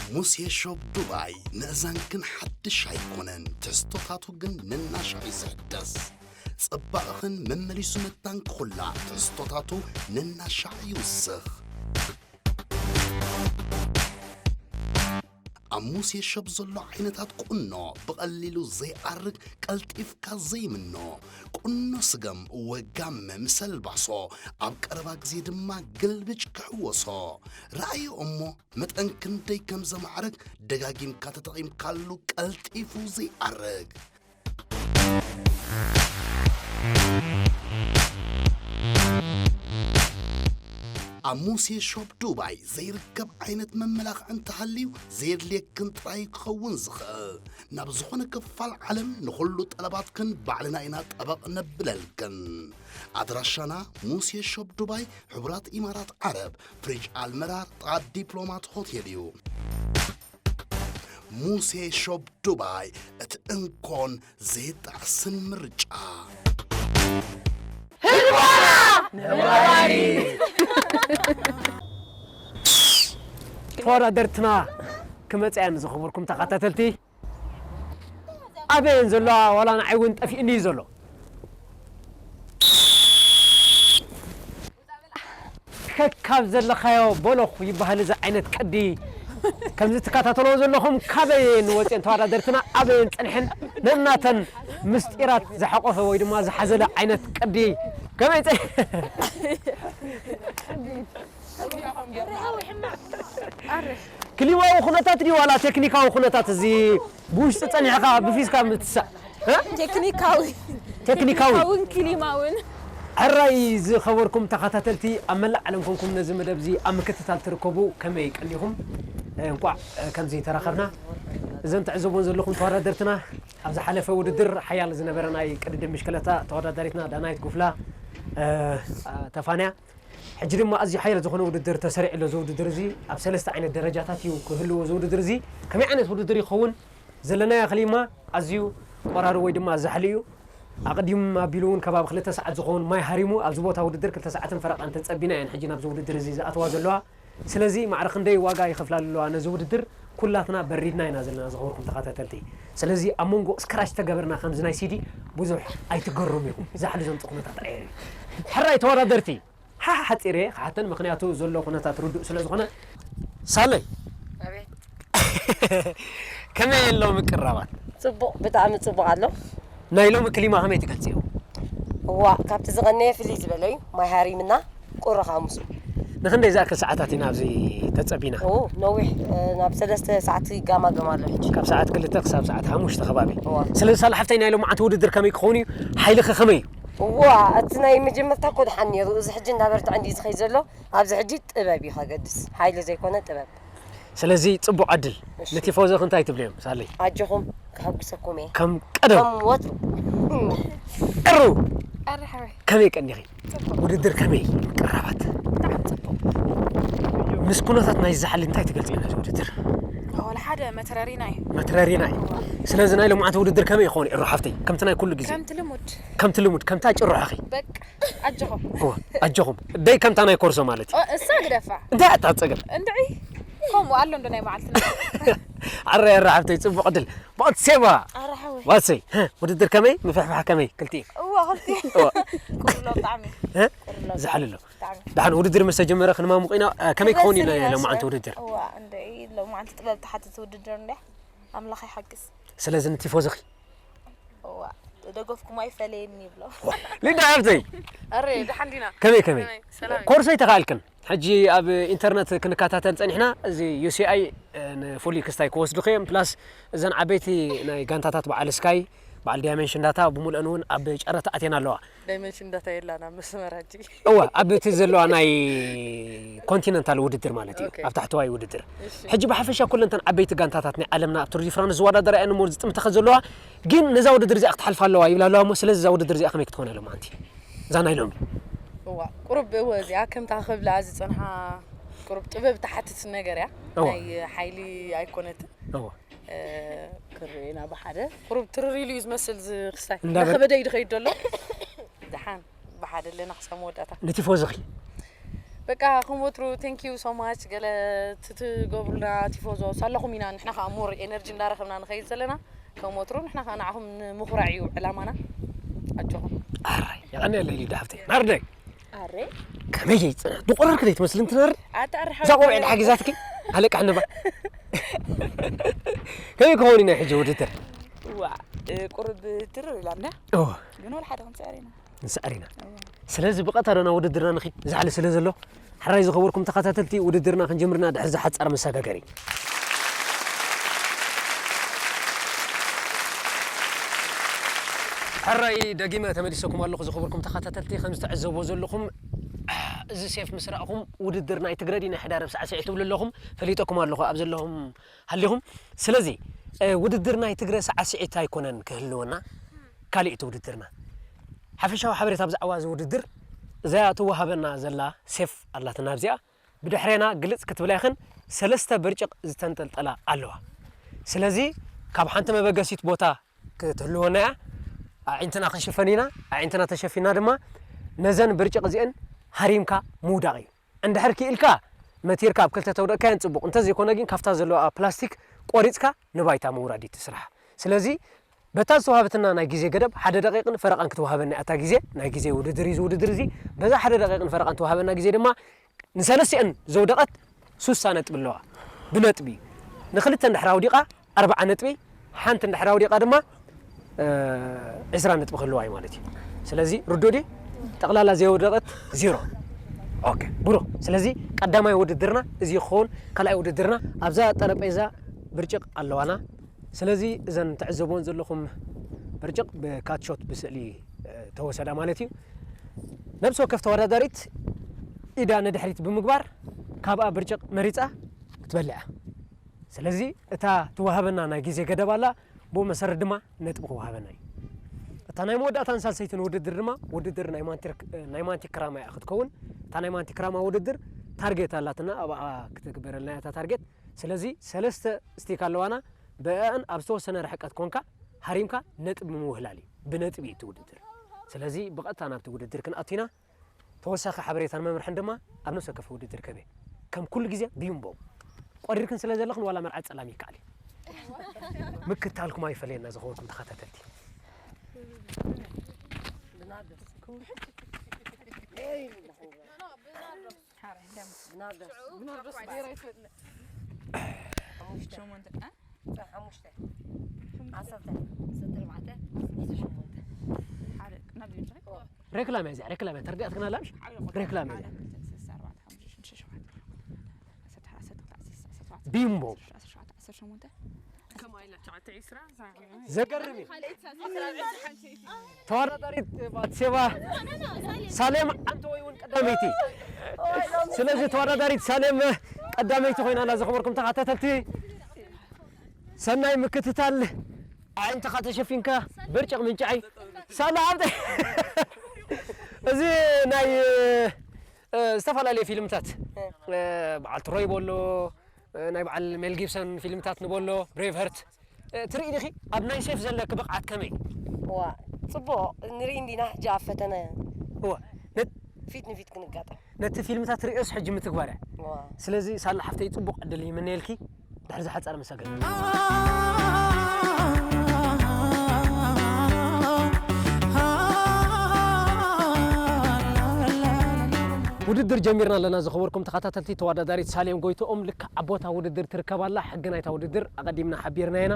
ሙሴ ሾፕ ዱባይ ንእዛንክን ሓድሽ ኣይኮነን፣ ትሕዝቶታቱ ግን ነናሻዕ እዩ ዝሕደስ። ጽባቕኽን መመሊሱ መታንክኹላ ትሕዝቶታቱ ነናሻዕ ይውስኽ። ኣብ ሙሴ ሾፕ ዘሎ ዓይነታት ቁኖ ብቐሊሉ ዘይኣርግ፣ ቀልጢፍካ ዘይምኖ፣ ቁኖ ስገም ወጋመ ምስ ኣልባሶ፣ ኣብ ቀረባ ግዜ ድማ ግልብጭ ክሕወሶ። ረኣዮ እሞ መጠን ክንደይ ከም ዘማዕርግ ደጋጊምካ ተጠቒምካሉ ቀልጢፉ ዘይኣርግ። ኣብ ሙሴ ሾፕ ዱባይ ዘይርከብ ዓይነት መመላኽዒ እንተሃልዩ ዘየድልየክን ጥራይ ክኸውን ዝኽእል። ናብ ዝኾነ ክፋል ዓለም ንኹሉ ጠለባትክን ባዕልና ኢና ጠበቕ ነብለልክን። ኣድራሻና ሙሴ ሾፕ ዱባይ፣ ሕቡራት ኢማራት ዓረብ፣ ፍሪጅ ኣልመራር፣ ጥቓ ዲፕሎማት ሆቴል እዩ። ሙሴ ሾፕ ዱባይ፣ እቲ እንኮን ዘይጣዕስን ምርጫ። ተወዳደርትና ክመጻ እየን ዝኽብርኩም ተኸታተልቲ። ኣበየን ዘለዋ ዋላ ንዓይ እውን ጠፊእኒ እዩ ዘሎ። ከካብ ዘለኻዮ በሎኽ ይበሃል እዚ ዓይነት ቅዲ። ከምዚ ትከታተልዎ ዘለኹም ካበየን ወፅየን ተወዳደርትና ኣበየን ፀንሐን ነናተን ምስጢራት ዝሓቆፈ ወይ ድማ ዝሓዘለ ዓይነት ቅዲ። ከመይ ፀ- ክሊማዊ ኩነታት ድዩ ዋላ ቴክኒካዊ ኩነታት እዚ ብውሽጢ ጸኒሕካ ብፊስካ ምትሳእ? እ? ቴክኒካዊ። ቴክኒካዊ። ቴክኒካውን ክሊማውን። ሕራይ ዝኸበርኩም ተኸታተልቲ ኣብ መላእ ዓለም ኮንኩም ነዚ መደብ እዚ ኣብ ምክትታል ትርከቡ ከመይ ቀኒኹም? እንቋዕ ከምዚ ተራኸብና። እዘን ትዕዘቡን ዘለኹም ተወዳደርትና ኣብ ዝሓለፈ ውድድር ሓያል ዝነበረ ናይ ቅድድም ብሽክለታ ተወዳዳሪትና ዳናይት ጉፍላ፣ እ፣ ተፋንያ። ሕጂ ድማ ኣዝዩ ሓያል ዝኾነ ውድድር ተሰሪዑ ኣሎ። እዚ ውድድር እዚ ኣብ ሰለስተ ዓይነት ደረጃታት እዩ ክህልዎ። እዚ ውድድር እዚ ከመይ ዓይነት ውድድር ይኸውን? ዘለናዮ ክሊማ ኣዝዩ ቆራሪ ወይ ድማ ዛሕሊ እዩ። ኣቐዲሙ ኣቢሉ እውን ከባቢ ክልተ ሰዓት ዝኸውን ማይ ሃሪሙ ኣብዚ ቦታ ውድድር ክልተ ሰዓትን ፈረቓን ተጸቢና እየን ሕጂ ናብዚ ውድድር እዚ ዝኣተዋ ዘለዋ። ስለዚ ማዕረ ክንደይ ዋጋ ይኸፍላ ኣለዋ ነዚ ውድድር ኩላትና በሪድና ኢና ዘለና ዝኸበርኩም ተኸታተልቲ። ስለዚ ኣብ መንጎ ስክራች ተገበርና ከምዚ ናይ ሲዲ ብዙሕ ኣይትገረሙ ኢኹም። ዛሕሊ ዘምጽእ ኩነታት ኣየር እዩ። ሕራይ ተወዳደርቲ። ሓሓ ሓጺረ ክሓተን ምኽንያቱ ዘሎ ኩነታት ርዱእ ስለ ዝኾነ። ሳለይ። ኣቤት። ከመይ ኣሎ ምቅራባት? ጽቡቕ፣ ብጣዕሚ ጽቡቕ ኣሎ። ናይ ሎሚ ክሊማ ከመይ ትገልጽዮ? እዋ፣ ካብቲ ዝቐነየ ፍልይ ዝበለ እዩ። ማይ ሃሪምና ቁሪ ኻሙሱ። ንኽንደይ ዝኣክል ሰዓታት ኢና ኣብዚ ተጸቢና? ኦ፣ ነዊሕ፣ እ፣ ናብ ሰለስተ ሰዓት ይጋማገም ኣሎ ሕጂ። ካብ ሰዓት ክልተ ክሳብ ሰዓት ሓሙሽተ ከባቢ። እዋ። ስለዚ ሳላ ሓፍተይ ናይ ሎማዓንቲ ውድድር ከመይ ክኸውን እዩ? ሓይልኺ ከመይ እዩ? እዋ፣ እቲ ናይ መጀመርታ እኮ ደሓን ነይሩ። እዚ ሕጂ እንዳበርትዐ እንድዩ ዝኸይድ ዘሎ። ኣብዚ ሕጂ ጥበብ እዩ ከገድስ፣ ሓይሊ ዘይኮነ ጥበብ። ስለዚ ጽቡቕ ዕድል። እሺ። ንቲፎዞኺ እንታይ ትብልዮም ሳለይ? ኣጆኹም፣ ከሐጉሰኩም እየ። ከም ቀደም። ከም ወትሩ። ጥሩ። ኣረ ሓወይ። ከመይ ቀኒኺ? ጽቡቕ። ውድድር ከመይ ቀረባት? ብጣዕሚ ጽቡቕ። ምስ ኩነታት ናይ ዛሕሊ እንታይ ትገልጽ ነዚ ውድድር? ወላ ሓደ መትረሪና እዩ። መትረሪና እዩ። ስለዚ ናይ ሎማዓንቲ ውድድር ከመይ ይኸውን? እሮ ሓፍተይ፣ ከምቲ ናይ ኩሉ ግዜ። ከምቲ ልሙድ። ከምቲ ልሙድ፣ ከምታ ጭርሖኺ። በቃ፣ ኣጆኹም። እወ፣ ኣጆኹም። ደይ ከምታ ናይ ኮርሶ ማለት እዩ። ኦ፣ እሳ ግደፋ። እንታይ ኣታ ጸገም? እንድዒ፣ ከምኡ ኣሎ እንዶ ናይ መዓልትና። ኣረ፣ ኣረ ሓፍተይ፣ ጽቡቕ ዕድል። ባትሴባ። ኣረ ሓወይ። ዋሰይ፣ ሀ፣ ውድድር ከመይ? ምፍሕፋሕ ከመይ? ክልቲኡ። እወ፣ ክልቲኡ። እወ። ቁሪ ኣሎ ብጣዕሚ። ሀ? ቁሪ ኣሎ። ዝሓል ኣሎ። ብጣዕሚ። ደሓን ውድድር ምስ ተጀመረ ክንማሙቕ ኢና። እ፣ ከመይ ክኸውን እዩ ናይ ሎማዓንቲ ውድድር? እዋ፣ እንድዒ፣ ሎማዓንቲ ጥበብ ትሓትት ውድድር እንድያ። ኣምላኽ ይሓግዝ። ስለዚ ንቲፎዞኺ? እዋ፣ ደገፍኩም ኣይፈለየኒ ይብሎ። ዋ፣ ሊዳ ሓፍተይ። ኣረ፣ ደሓን ዲና? ከመይ፣ ከመይ? ከመይ? ሰላም። ኮርሶ ኣይተኻእልክን። ሕጂ ኣብ ኢንተርነት ክንከታተል ጸኒሕና፣ እዚ ዩ ሲ ኣይ፣ እ፣ ንፍሉይ ክስታይ ክወስዱኺ እዮም፣ ፕላስ እዘን ዓበይቲ ናይ ጋንታታት በዓል ስካይ፣ በዓል ዳይመንሽን ዳታ ብምልአን እውን ኣብ ጨረታ ኣትየን ኣለዋ። ዳይመንሽን ዳታ የላን ኣብ መስመር ሕጂ። እወ፣ ኣብ እቲ ዘለዋ ናይ ኮንቲነንታል ውድድር ማለት እዩ፣ ኦኬ። ኣብ ታሕተዋይ ውድድር። እሺ። ሕጂ ብሓፈሻ ኩለን እተን ዓበይቲ ጋንታታት ናይ ዓለምና ኣብ ቱር ዲ ፍራንስ ዝወዳደራ እየን እሞ ዝጥምታ ከ ዘለዋ፣ ግን ነዛ ውድድር እዚኣ ክትሓልፍ ኣለዋ ይብላ ኣለዋ እሞ፣ ስለዚ እዛ ውድድር እዚኣ ከመይ ክትኮን እያ ሎማዓንቲ? እዛ ናይ ሎሚ። እዋ፣ ቁሩብ እወ፣ እዚኣ ከምታ ክብላ ዝጸንሓ ቁሩብ ጥበብ ትሓትት ነገር እያ። እዋ። ናይ ሓይሊ ኣይኮነትን። እዋ። እ፣ ክርኤና ብሓደ ቁሩብ ትርር ኢሉ እዩ ዝመስል እዚ ክስታይ። እንዳበል- እናኸበደ እዩ ዝኸይድ ዘሎ። ደሓን ብሓደ ኣለና ክሳብ መወዳእታ። ንቲፎዞኺ? በቃ ከም ወትሩ thank you so much። ገለ ትትገብሩልና ቲፎዞ ሳለኹም ኢና ንሕና ከዓ more energy እንዳረኸብና ንኸይድ ዘለና። ከም ወትሩ ንሕና ከዓ ንዓኹም ንምኹራዕ እዩ ዕላማና። ኣጆኹም። ኣራይ የቐንየለይ ሊዱ ሓፍተይ። ናርደይ ኣረ ከመይ ይፅናሕ? ድቆረርክ ዘይትመስል እንትናር ኣታ ኣረ እዛ ቆልዕ ድሓ ጊዛትኪ ኣለቃ ሕንባ ከመይ ክኸውን ኢና ሕጂ ውድድር? ዋ ቁርብ ትርር ኢላ እንዳ ኦ ግን ወላ ሓደ ክንስዕር ኢና ንስዕር ኢና። ስለዚ ብቐጥታ ዶ ናብ ውድድርና ንኺድ? ዝሓሊ ስለ ዘሎ ሕራይ ዝኸበርኩም ተኸታተልቲ ውድድርና ክንጀምርና ድሕሪ ዝሓፃር መሰጋገሪ። ሕራይ ደጊመ ተመሊሰኩም ኣለኹ ዝኸበርኩም ተኸታተልቲ። ከም ዝተዕዘቦ ዘለኹም እዚ ሴፍ ምስ ረእኹም ውድድር ናይ ትግረ ድዩ ናይ ሕዳረብ ሳዕስዒ ትብሉ ኣለኹም። ፈሊጠኩም ኣለኹ ኣብ ዘለኹም ሃሊኹም። ስለዚ ውድድር ናይ ትግረ ሳዕስዒት ኣይኮነን ክህልወና ካልእ እቲ ውድድርና ሓፈሻዊ ሓበሬታ ብዛዕባ እዚ ውድድር እዛ ትወሃበና ዘላ ሴፍ ኣላትና ኣብዚኣ ብድሕሬና ግልፅ ክትብላ ኢኽን ሰለስተ ብርጭቕ ዝተንጠልጠላ ኣለዋ። ስለዚ ካብ ሓንቲ መበገሲት ቦታ ክትህልወና እያ። ኣዒንትና ክንሽፈን ኢና። ኣዒንትና ተሸፊና ድማ ነዘን ብርጭቕ እዚአን ሃሪምካ ምውዳቕ እዩ። እንድሕር ክኢልካ መቲርካ ኣብ ክልተ ተውደቅካየን ፅቡቕ፣ እንተዘይኮነ ግን ካብታ ዘለዋ ፕላስቲክ ቆሪፅካ ንባይታ ምውራድ እዩ እቲ ስራሕ። ስለዚ በታ ዝተዋሃበትና ናይ ግዜ ገደብ ሓደ ደቂቕን ፈረቓን ክትወሃበና እያ እታ ግዜ ናይ ግዜ ውድድር እዩ። እዚ ውድድር እዚ በዛ ሓደ ደቂቕን ፈረቓን ተዋሃበና ግዜ ድማ ንሰለስቲአን ዘውደቐት ሱሳ ነጥቢ ኣለዋ። ብነጥቢ ንክልተ እንድሕር ኣውዲቓ ኣርብዓ ነጥቢ፣ ሓንቲ እንድሕር ኣውዲቓ ድማ ዕስራ ነጥቢ ክህልዋ እዩ ማለት እዩ። ስለዚ ርዱእ ድዩ? ጠቕላላ ዘየውደቐት ዜሮ። ኦኬ ብሩኽ። ስለዚ ቀዳማይ ውድድርና እዚ ክኸውን፣ ካልኣይ ውድድርና ኣብዛ ጠረጴዛ ብርጭቕ ኣለዋና። ስለዚ እዘን ትዕዘብዎን ዘለኹም ብርጭቕ ብካትሾት ብስእሊ ተወሰዳ ማለት እዩ። ነብሲ ወከፍ ተወዳዳሪት ኢዳ ንድሕሪት ብምግባር ካብኣ ብርጭቕ መሪፃ ክትበልዕ እያ። ስለዚ እታ ትወሃበና ናይ ግዜ ገደብ ኣላ፣ ብኡ መሰረት ድማ ነጥቢ ክወሃበና እዩ። እታ ናይ መወዳእታን ሳልሰይትን ውድድር ድማ ውድድር ናይ ማንቲክ ክራማ እያ ክትከውን። እታ ናይ ማንቲክ ክራማ ውድድር ታርጌት ኣላትና፣ ኣብኣ ክትግበረልና እያ እታ ታርጌት። ስለዚ ሰለስተ ስቲክ ኣለዋና፣ ብአን ኣብ ዝተወሰነ ርሕቀት ኮንካ ሃሪምካ ነጥቢ ምውህላል እዩ። ብነጥቢ እዩ እቲ ውድድር። ስለዚ ብቐጥታ ናብቲ ውድድር ክንኣቱ ኢና። ተወሳኺ ሓበሬታን መምርሕን ድማ ኣብ ነፍሲ ወከፍ ውድድር ከበ ከም ኩሉ ግዜ ብዩምቦ ቆሪርክን ስለ ዘለኽን ዋላ መርዓ ጸላም ይከኣል እዩ። ምክታልኩም ኣይፈለየና ዝኸበርኩም ተኸታተልቲ። ሬክላም እያ እዚኣ፣ ሬክላም እያ፣ ተረዲኣትክና ኣላ ምሽ? ሬክላም እያ እዚኣ። ቢምቦ። ዘገርም እዩ። ተወዳዳሪት ባትሴባ ሳሌም ኣንተ ወይ እውን ቀዳመይቲ። ስለዚ ተወዳዳሪት ሳሌም ቀዳመይቲ ኮይና ኣላ። ዝኸበርኩም ተኸታተልቲ ሰናይ ምክትታል። ኣዒንትኻ ተሸፊንካ ብርጭቕ ምንጫዓይ። ሳላ ኣብቲ እዚ ናይ እ፣ ዝተፈላለዩ ፊልምታት እ፣ በዓል ትሮይ በሎ እ፣ ናይ በዓል ሜል ጊብሰን ፊልምታት ንበሎ ብሬቭ ሀርት እ፣ ትርኢ ዲኺ? ኣብ ናይ ሴፍ ዘለኪ ብቕዓት ከመይ? ዋ ፅቡቕ ንርኢ እንዲና ሕጂ ኣብ ፈተነ እወ ነ- ፊት ንፊት ክንጋጠም ነቲ ፊልምታት ርእዮስ ሕጂ ምትግባር እያ። ዋ ስለዚ ሳላ ሓፍተይ ፅቡቕ ዕድል ይምነየልኪ። ድሕሪ ዝሓፀረ መሰገን ውድድር ጀሚርና ኣለና። ዝኸበርኩም ተኸታተልቲ፣ ተወዳዳሪት ሳሌም ጎይትኦም ልክዕ ኣብ ቦታ ውድድር ትርከብ ኣላ። ሕጊ ናይታ ውድድር ኣቐዲምና ሓቢርና ኢና።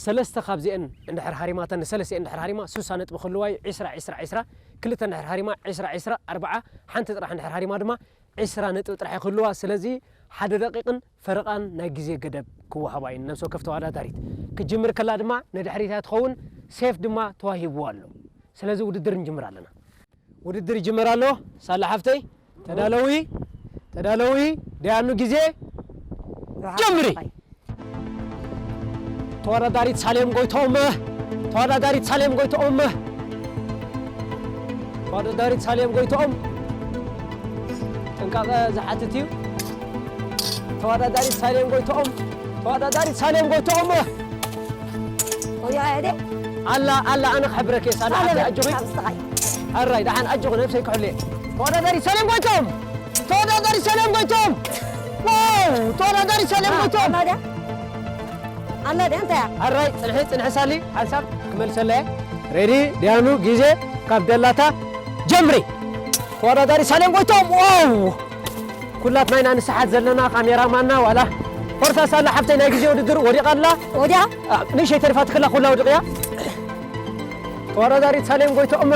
ሰለስተ ካብዚአን እንድሕር ሃሪማተን፣ ንሰለስቲአን እንድሕር ሃሪማ ሱሳ ነጥቢ ክህልዋ እዩ። ዒስራ ዒስራ ዒስራ፣ ክልተ እንድሕር ሃሪማ ዒስራ ዒስራ ኣርብዓ፣ ሓንቲ ጥራሕ እንድሕር ሃሪማ ድማ ዒስራ ነጥቢ ጥራሕ ክህልዋ። ስለዚ ሓደ ደቂቕን ፈረቓን ናይ ግዜ ገደብ ክወሃባ እዩ ነብሲ ወከፍ ተወዳዳሪት። ክትጅምር ከላ ድማ ንድሕሪት እያ ትኸውን፣ ሴፍ ድማ ተዋሂብዋ ኣሎ። ስለዚ ውድድር ንጅምር ኣለና። ውድድር ይጅመር ኣሎ። ሳላ ሓፍተይ ተዳለዊ፣ ተዳለዊ፣ ደያኑ ግዜ ጀምሪ። ተወዳዳሪት ሳሌም ጎይትኦም፣ ተወዳዳሪት ሳሌም ጎይትኦም፣ ተወዳዳሪት ሳሌም ጎይትኦም ጥንቃቐ ዝሓትት እዩ። ተወዳዳሪት ሳሌም ጎይትኦም፣ ተወዳዳሪት ሳሌም ጎይትኦም። ወዮ ኣየደ ኣላ ኣላ ኣነ ክሕብረክ እየ ሳላ ሳሌም ሓፍተይ ኣጆኺ። ካብ ዝተኻይ ሕራይ ደሓን ኣጆኺ ነብሰይ ክሕሉ እየ። ተወዳዳሪት ሳሌም ጎይትኦም። ተወዳዳሪ ሰሌም ጎይቶም። ዋው! ተወዳዳሪ ሰሌም ጎይቶም። ኣላ ድያ? ኣላ ድያ? እንታይ እያ? ኣራይ፣ ጽንሒ፣ ጽንሒ ሳሊ፣ ሓንሳብ ክመልሰላ እየ። ሬዲ፣ ድያኑ፣ ግዜ ካብ ደላታ፣ ጀምሪ። ተወዳዳሪ ሰሌም ጎይቶም። ዋው! ኩላትና ኢና ንስሓት ዘለና፣ ካሜራማንና ዋላ። ፎርሳ ሳላ ሓፍተይ፣ ናይ ግዜ ውድድር ወዲቓ ኣላ። ወዲያ? አ፣ ንእሽተይ ተሪፋትክላ፣ ኩላ ወዲቕያ። ተወዳዳሪት ሳሌም ጎይትኦም።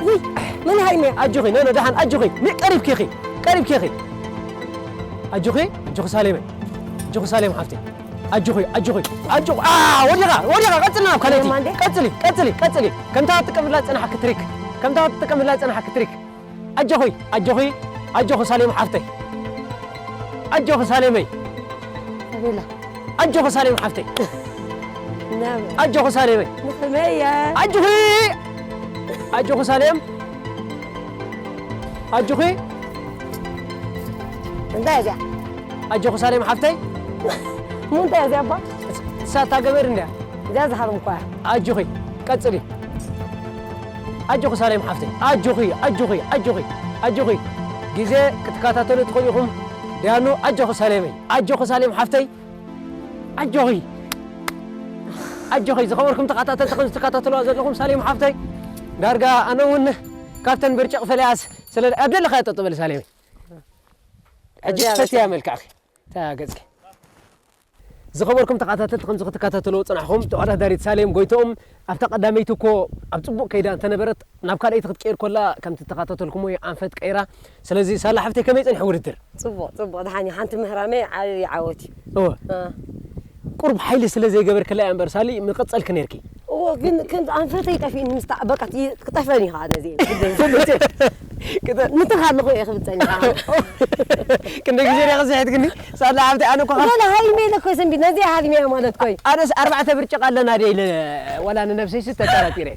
ውይ፣ መን ሃይመ? ኣጆኺ፣ ኖ፣ ኖ፣ ደሓን፣ ኣጆኺ። ሚ-፣ ቀሪብኪ ኢኺ፣ ቀሪብኪ ኢኺ። ኣጆኺ፣ ኣጆኺ ሳሌመ። ኣጆኺ ሳሌም ሓፍተይ። ኣጆኺ፣ ኣጆኺ፣ ኣጆኺ። ኣ፣ ወዲቓ፣ ወዲቓ፣ ቀጽልና ኣብ ካልኣይቲ። የማን ደ? ቀጽሊ፣ ቀጽሊ፣ ቀጽሊ። ከምታ ትጥቀምላ ዝጸናሕኪ ትሪክ። ከምታ ትጥቀምላ ዝጸናሕኪ ትሪክ። ኣጆኺ፣ ኣጆኺ፣ ኣጆኺ ሳሌም ሓፍተይ። ኣጆኺ ሳሌመይ። ኣቤላ። ኣጆኺ ሳሌም ሓፍተይ። ናብ ኣጆኺ ሳሌመይ። ንኸመይ እያ? ኣጆኺ! ኣጆኺ ሳሌም። ኣጆኺ። እንታይ እያ እዚኣ? ኣጆኺ ሳሌም ሓፍተይ። ምንታይ እያ እዚኣ እባ? እሳ እታ ገመድ እንድያ። እዚኣ ዝሃርም እኳ እያ። ኣጆኺ፣ ቀጽሊ። ኣጆኺ ሳሌም ሓፍተይ። ኣጆኺ፣ ኣጆኺ፣ ኣጆኺ፣ ኣጆኺ። ግዜ ክትከታተሉ ትኽእሉ ኢኹም። ዲያኑ፣ ኣጆኺ ሳሌመይ። ኣጆኺ ሳሌም ሓፍተይ። ኣጆኺ። ኣጆኺ፣ ዝኸበርኩም ተኸታተልቲ፣ ከም ዝትከታተልዋ ዘለኹም ሳሌም ሓፍተይ። ዳርጋ ኣነ እውን ካብተን ብርጭቕ ፈለያስ ስለ ኣብ ደለኻዮ ጠጠው በሊ ሳሌመይ። ሕጂ እዚኣ ትፈትያ በቃ። መልክዕኺ። እታ ገጽኪ። ዝኸበርኩም ተኸታተልቲ፣ ከምዚ ክትከታተልዎ ጽናሕኩም፣ ተወዳዳሪት ሳሌም ጎይትኦም ኣብታ ቀዳመይቲ እኮ ኣብ ጽቡቕ ከይዳ እንተነበረት፣ ናብ ካልኣይቲ ክትቀይር ኮላ፣ ከምቲ ተኸታተልኩሞ እዩ ኣንፈት ቀይራ። ስለዚ ሳላ ሓፍተይ፣ ከመይ ጸኒሑ ውድድር? ጽቡቕ፣ ጽቡቕ። ደሓን እዩ። ሓንቲ ምህራመይ ዓብዪ ዓወት እዩ። እወ። እ። ቁሩብ ሓይሊ ስለ ዘይገበርክላ እያ እምበር፣ ሳሊ፣ ምቐጸልኪ ነርኪ። እዎ፣ ግን ከም ኣንፈተይ ጠፊእኒ፣ ምስታ በቃ፣ ቲ-፣ ክጠፈኒ ኸዓ ነዚ። ክተ- ንትኻ ኣለኹ እየ ክብል ጸኒሓ። ክንደይ ግዜ ዲኻ ዝሕትክኒ? ሳላ ሓፍተይ፣ ኣነ እኮ ካብ ገለ ሃሪመ ኢለ እኮ ሰንቢት፣ ነዚኣ ሃሪመ እያ ማለት እኮ እዩ። ኣነስ ኣርባዕተ ብርጭቕ ኣለና ድየ ኢለ፣ ዋላ ንነብሰይስ ተጠራጢረ።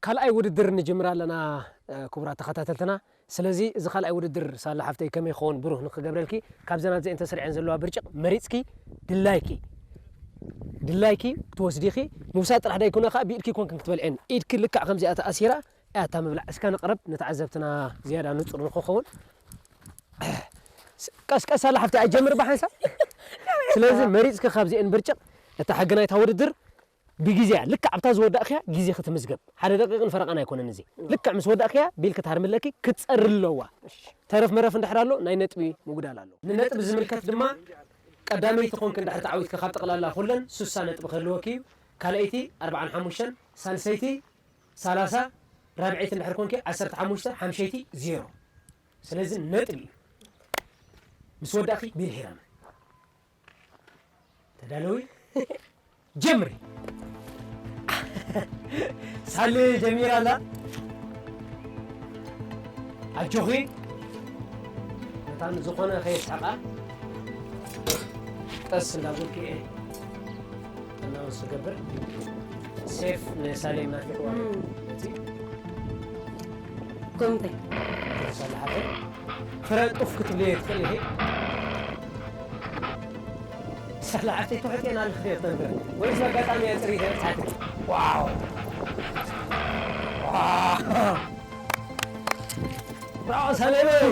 ካልኣይ ውድድር ንጅምር ኣለና፣ እ፣ ክቡራት ተኸታተልትና። ስለዚ እዚ ካልኣይ ውድድር ሳላ ሓፍተይ ከመይ ክኸውን ብሩህ ንክገብረልኪ፣ ካብዘን ኣብዚአን ተሰሪዐን ዘለዋ ብርጭቕ መሪጽኪ ድላይኪ፣ ድላይኪ ትወስዲኺ። ምውሳድ ጥራሕ ዳይኮነ ከኣ ብኢድኪ ኮንክን ክትበልዐን። ኢድኪ ልክዕ ከምዚኣ ተኣሲራ እያ እታ ምብላዕ። እስከ ንቕረብ ንተዓዘብትና ዝያዳ ንጹር ንክኸውን። ቀስ ቀስ ሳላ ሓፍተይ ኣይጀምር ብሓንሳብ። ስለዚ መሪጽኪ ካብዚአን ብርጭቕ እታ ሕጊ ናይታ ውድድር ብግዜያ ልክዕ ኣብታ ዝወዳእክያ ግዜ ክትምዝገብ። ሓደ ደቂቕን ፈረቓን ኣይኮነን እዚ። ልክዕ ምስ ወዳእክያ ቢል ክትሃርሚ ኣለኪ፣ ክትጸሪ ኣለዋ። እሺ። ተረፍ መረፍ እንድሕር ኣሎ ናይ ነጥቢ ምጉዳል ኣሎ። ንነጥቢ ዝምልከት ድማ ቀዳመይቲ ኮንኪ እንድሕር ተዓዊትኪ ካብ ጠቕላላ ኩለን ስሳ ነጥቢ ክህልወኪ እዩ። ካልኣይቲ ኣርብዓን ሓሙሽተን፣ ሳልሰይቲ ሰላሳ፣ ራብዐይቲ እንድሕር ኮንኪ ዓሰርተ ሓሙሽተ፣ ሓምሸይቲ ዜሮ። ስለዚ ነጥቢ እዩ። ምስ ወዳእኪ ቢል ሂረመ። ተዳለዊ? ጀምሪ። ሳሊ ጀሚራ ኣላ። ኣጆኺ። መታን ዝኾነ ከየስሕቓ። ቀስ እንዳበልኩ እየ ኣናውንስ ዝገብር። ሴፍ ንሳሌም ናፊቕዋ። እም። እቲ ከምቲ። ሳላ ሓፈይ። ፍረ ጡፍ ክትብልዮ ትኽእል ኢኺ። ሳላ ሓፍተይ ትውሕጥ እየን ኣለኽዮ ተንፍረ። ወይስ ኣጋጣሚ እያ ጽሪት እያ ብጻሕቲ? ዋው! ዋው! ብራቮ ሳሌመይ!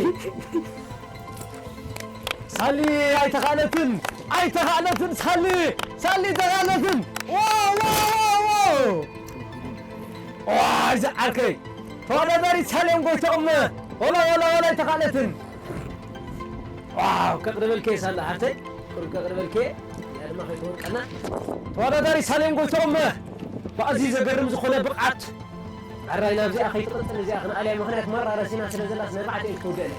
ሳሊ ኣይተኻእለትን! ኣይተኻእለትን ሳሊ! ሳሊ ኣይተኻእለትን! ዋው! ዋው! ዋው! ዋው! ዋይ፣ እዚ ዓርከይ ተወዳዳሪት ሳሌም ጎይትኦም፣ ወላ፣ ወላ፣ ወላ ኣይተኻእለትን። ዋው፣ ከቕርበልከ ሳላ ሓፍተይ፣ ቁሩብ ከቕርበልከ፣ ያ ድማ ከይትወድቀና። ተወዳዳሪት ሳሌም ጎይትኦም፣ ብኣዝዩ ዘገርም ዝኾነ ብቕዓት፣ ሕራይ ናብዚኣ ከይትቕጽል እዚኣ ክንኣልያ፣ ምኽንያት ማራ ረሲና ስለ ዘላስ ናይ ባዕተይ ክትውድእለ።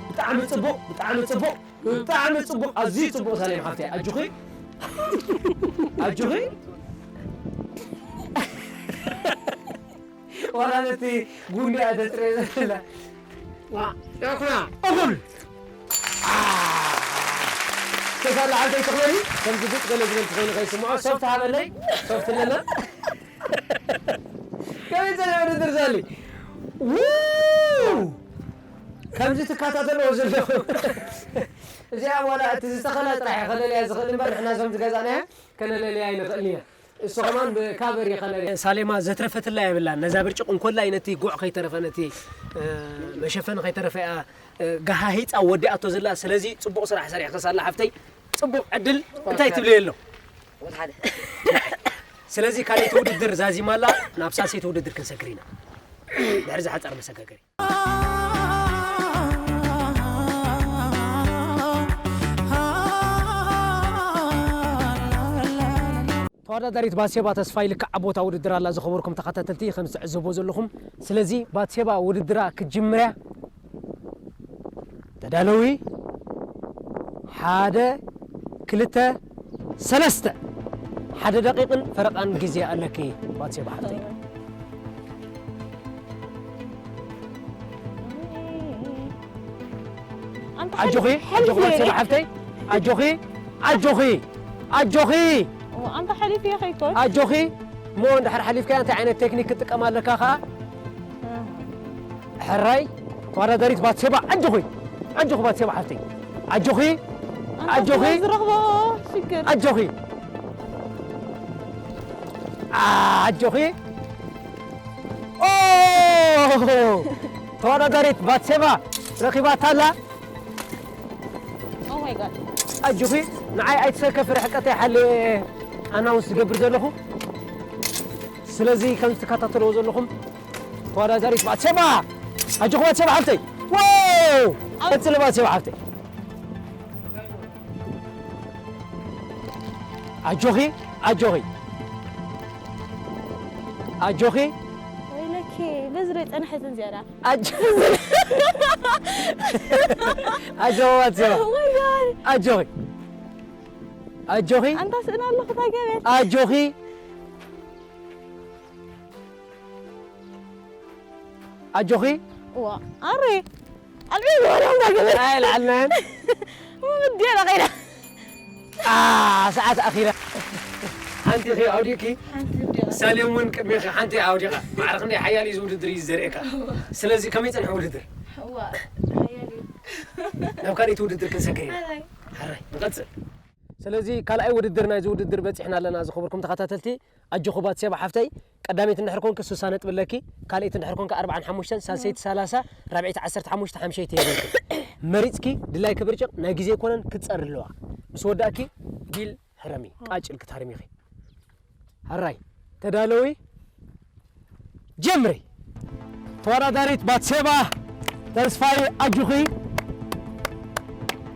ብጣዕሚ ጽቡቕ፣ ብጣዕሚ ጽቡቕ። ብጣዕሚ ጽቡቕ፣ ኣዝዩ ጽቡቕ ሳሌም ሓፍተይ። ኣጆኺ። ኣጆኺ። ዋላ ነቲ ጉንዲ እያ ተጽርዮ ዘላ። ዋ፣ ጨኩና። እኹል። አ። ተሳላ ሓፍተይ ትኽበሪ። ከምዚ ብጥ ገለ ዝበልኪ ኮይኑ ከይስምዖ። ሶፍት ሃበለይ። ሶፍት ኣለና። ከመይ ጸኒሑ ውድድር ሳሊ? ው! ከምዚ ትከታተልዎ ዘለኹም። እዚኣ ዋላ እቲ ዝተኸላ ጥራሕ እየ ከለልያ ዝኽእል እምበር፣ ንሕና እዞም ዝገዛእናያ ከነለልያ ኣይንኽእልን ኢና። እሱ ከማን ብካቨር ይኸለል። ሳሌማ ዘትረፈትላ የብላን። ነዛ ብርጭቕ እንኮላይ ነቲ ጉዕ ከይተረፈ፣ ነቲ፣ እ፣ መሸፈኒ ከይተረፈ እያ፣ እ፣ ገሃሂፃ ወዲኣቶ ዘላ። ስለዚ ጽቡቕ ስራሕ ሰሪሕኺ ሳላ ሓፍተይ። ጽቡቕ ዕድል። እንታይ ትብልዮ ኣሎ? ወላ ሓደ። ስለዚ ካልኣይቲ ውድድር ዛዚማ ኣላ፣ ናብ ሳልሰይቲ ውድድር ክንሰግር ኢና። ድሕሪ እዚ ሓጻር መሰጋገሪ። ተወዳዳሪት ባትሴባ ተስፋይ ልክዕ ኣብ ቦታ ውድድር ኣላ። ዝኸበርኩም ተኸታተልቲ ከም ትዕዘብዎ ዘለኹም፣ ስለዚ ባትሴባ ውድድራ ክትጅምር እያ። ተዳለዊ። ሓደ፣ ክልተ፣ ሰለስተ። ሓደ ደቂቕን ፈረቓን ግዜ ኣለኪ ባትሴባ ሓፍተይ። ኣንተ ኣጆኺ፣ ሓሊፍ ኣጆኺ ባትሴባ ነይረ። ሓፍተይ። ኣጆኺ፣ ኣጆኺ፣ ኣጆኺ። ኣንተ ሓሊፍ እየ ከይኮን። ኣጆኺ። እሞ እንድሕር ሓሊፍካያ እንታይ ዓይነት ቴክኒክ ክትጥቀም ኣለካ ኸኣ? ሕራይ ተወዳዳሪት ባትሴባ ኣጆኺ። ኣጆኺ ባትሴባ ሓፍተይ። ኣጆኺ። ኣጆኺ። ዝረኽቦ ሽግር። ኣጆኺ። ኣጆኺ። ኦ! ተወዳዳሪት ባትሴባ ረኺባታ ኣላ። Oh my God። ኣጆኺ። ንዓይ ኣይትሰከፊ፣ ርሕቀተይ ሓልየ ኣናውንስ ዝገብር ዘለኹ። ስለዚ ከም ትከታተልዎ ዘለኹም ተወዳዳሪት ባትሴባ። ኣጆኺ ባትሴባ ሓፍተይ። ዋው! ቀጽሊ ባትሴባ ሓፍተይ። ኣጆኺ፣ ኣጆኺ። ኣጆኺ። ወይለኪ፣ በዚ ዶ ይጸንሐትን ዝያዳ። ኣጆ-፣ ኣጆኺ ባትሴባ። Oh my God። ኣጆኺ። ኣጆኺ። ኣንታ ስእና ኣለኹ ታገበ። ኣጆኺ። ኣጆኺ። ዋ፣ ኣረ። ኣልዒ ወራም ታገበ። ኣይልዓልናን። ምድያ ለኸይዳ። ኣ፣ ሰዓት ኣኺላ። ሓንቲ ኢኺ ኣውዲእኪ። ሳሌም እውን ቅድሚኺ ሓንቲ ኣውዲቓ። ማዕረ ክንደይ ሓያል እዩ እዚ ውድድር እዩ ዘርእየካ። ስለዚ ከመይ ጸንሐ ውድድር? ናብ ካልኣይቲ ውድድር ክንሰግር ኢና። ሓራይ፣ ንቐጽል። ስለዚ ካልኣይ ውድድር ናይዚ ውድድር በጺሕና ኣለና። ዝኸበርኩም ተኸታተልቲ፣ ኣጆኺ ባትሴባ ሓፍተይ፣ ቀዳመይቲ እንድሕር ኮንኪ ስሳ ነጥቢ ኣለኪ፣ ካልኣይቲ እንድሕር ኮንኪ ኣርብዓን ሓሙሽተን፣ ሳልሰይቲ ሰላሳ፣ ራብዐይቲ ዓሰርተ ሓሙሽተ፣ ሓምሸይቲ የብልኪ። መሪጽኪ ድላይኪ ብርጭቕ ናይ ግዜ ኣይኮነን ክትጸሪ ኣለዋ። ምስ ወዳእኪ ዲል ሕረሚ፣ ቃጭል ክትሃርሚ ኢኺ። ሕራይ፣ ተዳለዊ፣ ጀምሪ። ተወዳዳሪት ባትሴባ ተስፋይ ኣጆኺ፣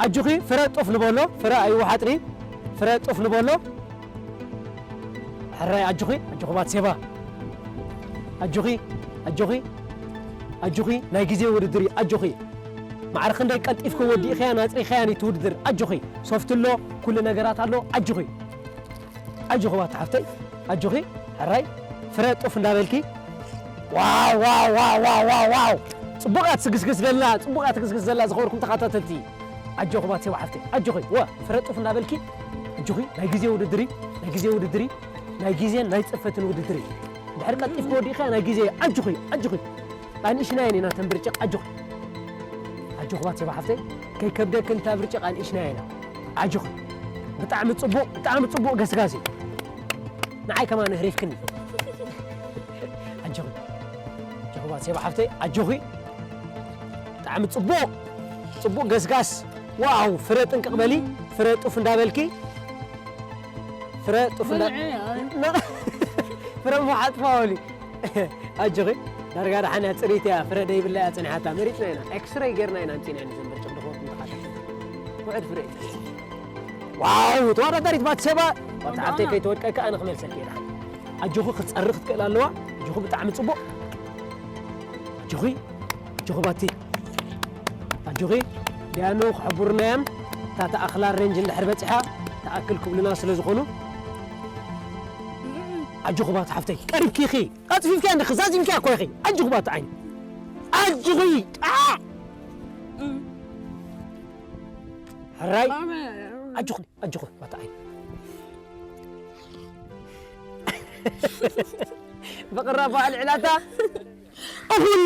ኣጆኺ ፍረ ጡፍ ንበሎ፣ ፍረ ኣይወሓጥኒ፣ ፍረ ጡፍ ንበሎ። ሕራይ ኣጆኺ፣ ኣጆኺ ባትሴባ። ኣጆኺ፣ ኣጆኺ፣ ኣጆኺ፣ ናይ ግዜ ውድድር እዩ፣ ኣጆኺ። ማዕረ ክንደይ ቀልጢፍኪ ወዲእኽያን ኣጽሪኽያን እቲ ውድድር፣ ኣጆኺ። ሶፍት ኣሎ፣ ኩሉ ነገራት ኣሎ፣ ኣጆኺ። ኣጆኺ ባቲ ሓፍተይ፣ ኣጆኺ። ሕራይ፣ ፍረ ጡፍ እንዳበልኪ። ዋው፣ ዋው፣ ዋው፣ ዋው፣ ዋው፣ ዋው። ጽቡቕ እያ ትስግስግስ ዘላ፣ ጽቡቕ እያ ትስግስግስ ዘላ፣ ዝኸበርኩም ተኸታተልቲ። ኣጆኺ ባትሴባ ሓፍተይ፣ ኣጆኺ። ወ፣ ፍረ ጡፍ እንዳበልኪ። ኣጆኺ፣ ናይ ግዜ ውድድር እዩ፣ ናይ ግዜ ውድድር እዩ፣ ናይ ግዜን ናይ ጽፈትን ውድድር እዩ። እንድሕር ቀልጢፍኪ ወዲእኻ ናይ ግዜ፣ ኣጆኺ፣ ኣጆኺ። ኣንእሽናየን ኢና ተን ብርጭቕ፣ ኣጆኺ። ኣጆኺ ባትሴባ ሓፍተይ፣ ከይከብደክን እታ ብርጭቕ ኣንእሽናየን ኢና። ኣጆኺ። ብጣዕሚ ጽቡቕ፣ ብጣዕሚ ጽቡቕ ገስጋስ እዩ። ንዓይ ከማን ኣህሪፍክኒ። ኣጆኺ። ኣጆኺ ባትሴባ ሓፍተይ፣ ኣጆኺ። ብጣዕሚ ጽቡቕ፣ ጽቡቕ ገስጋስ። ዋው፣ ፍረ ጥንቅቕ በሊ፣ ፍረ ጡፍ እንዳበልኪ። ፍረ ጡፍ እንዳ-፣ ፍረ ምሓጥፋ በሊ። ኣጆኺ፣ ዳርጋ ደሓን እያ፣ ጽርይቲ እያ፣ ፍረ ደይብላ እያ ጸኒሓታ። መሪጽና ኢና፣ ኤክስሬይ ጌርና ኢና ኣምጺእና ኢና ዘን ብርጭቕ ድኾት እንተኻትት። ውዕድ ፍረ እዩ። ዋው፣ ተወዳዳሪት ባትሴባ፣ ባቲ ሓፍተይ ከይተወድቀካ ኣነ ክመልሰልኪ እየ ደሓን። ኣጆኺ፣ ክትጸሪ ክትክእል ኣለዋ። ኣጆኺ፣ ብጣዕሚ ጽቡቕ። ኣጆኺ፣ ኣጆኺ ባቲ። ኣጆኺ፣ ዲያኑ ክሕቡርና እዮም። እታ ተኣኽላ ሬንጅ እንድሕር በጺሓ፣ ተኣክል ክብሉና ስለ ዝኾኑ። ኣጆኺ ባቲ ሓፍተይ፣ ቀሪብኪ ኢኺ። ቀልጢፍኪ እንዲኺ፣ ዛዚምኪ እኮ ኢኺ። ኣጆኺ ባቲ ዓይኒ። ኣጆኺ፣ ጣዕ! ሕራይ። ኣጆኺ፣ ኣጆኺ፣ ባቲ ዓይኒ። ብቕራባ ኣልዕላታ። ኣኹል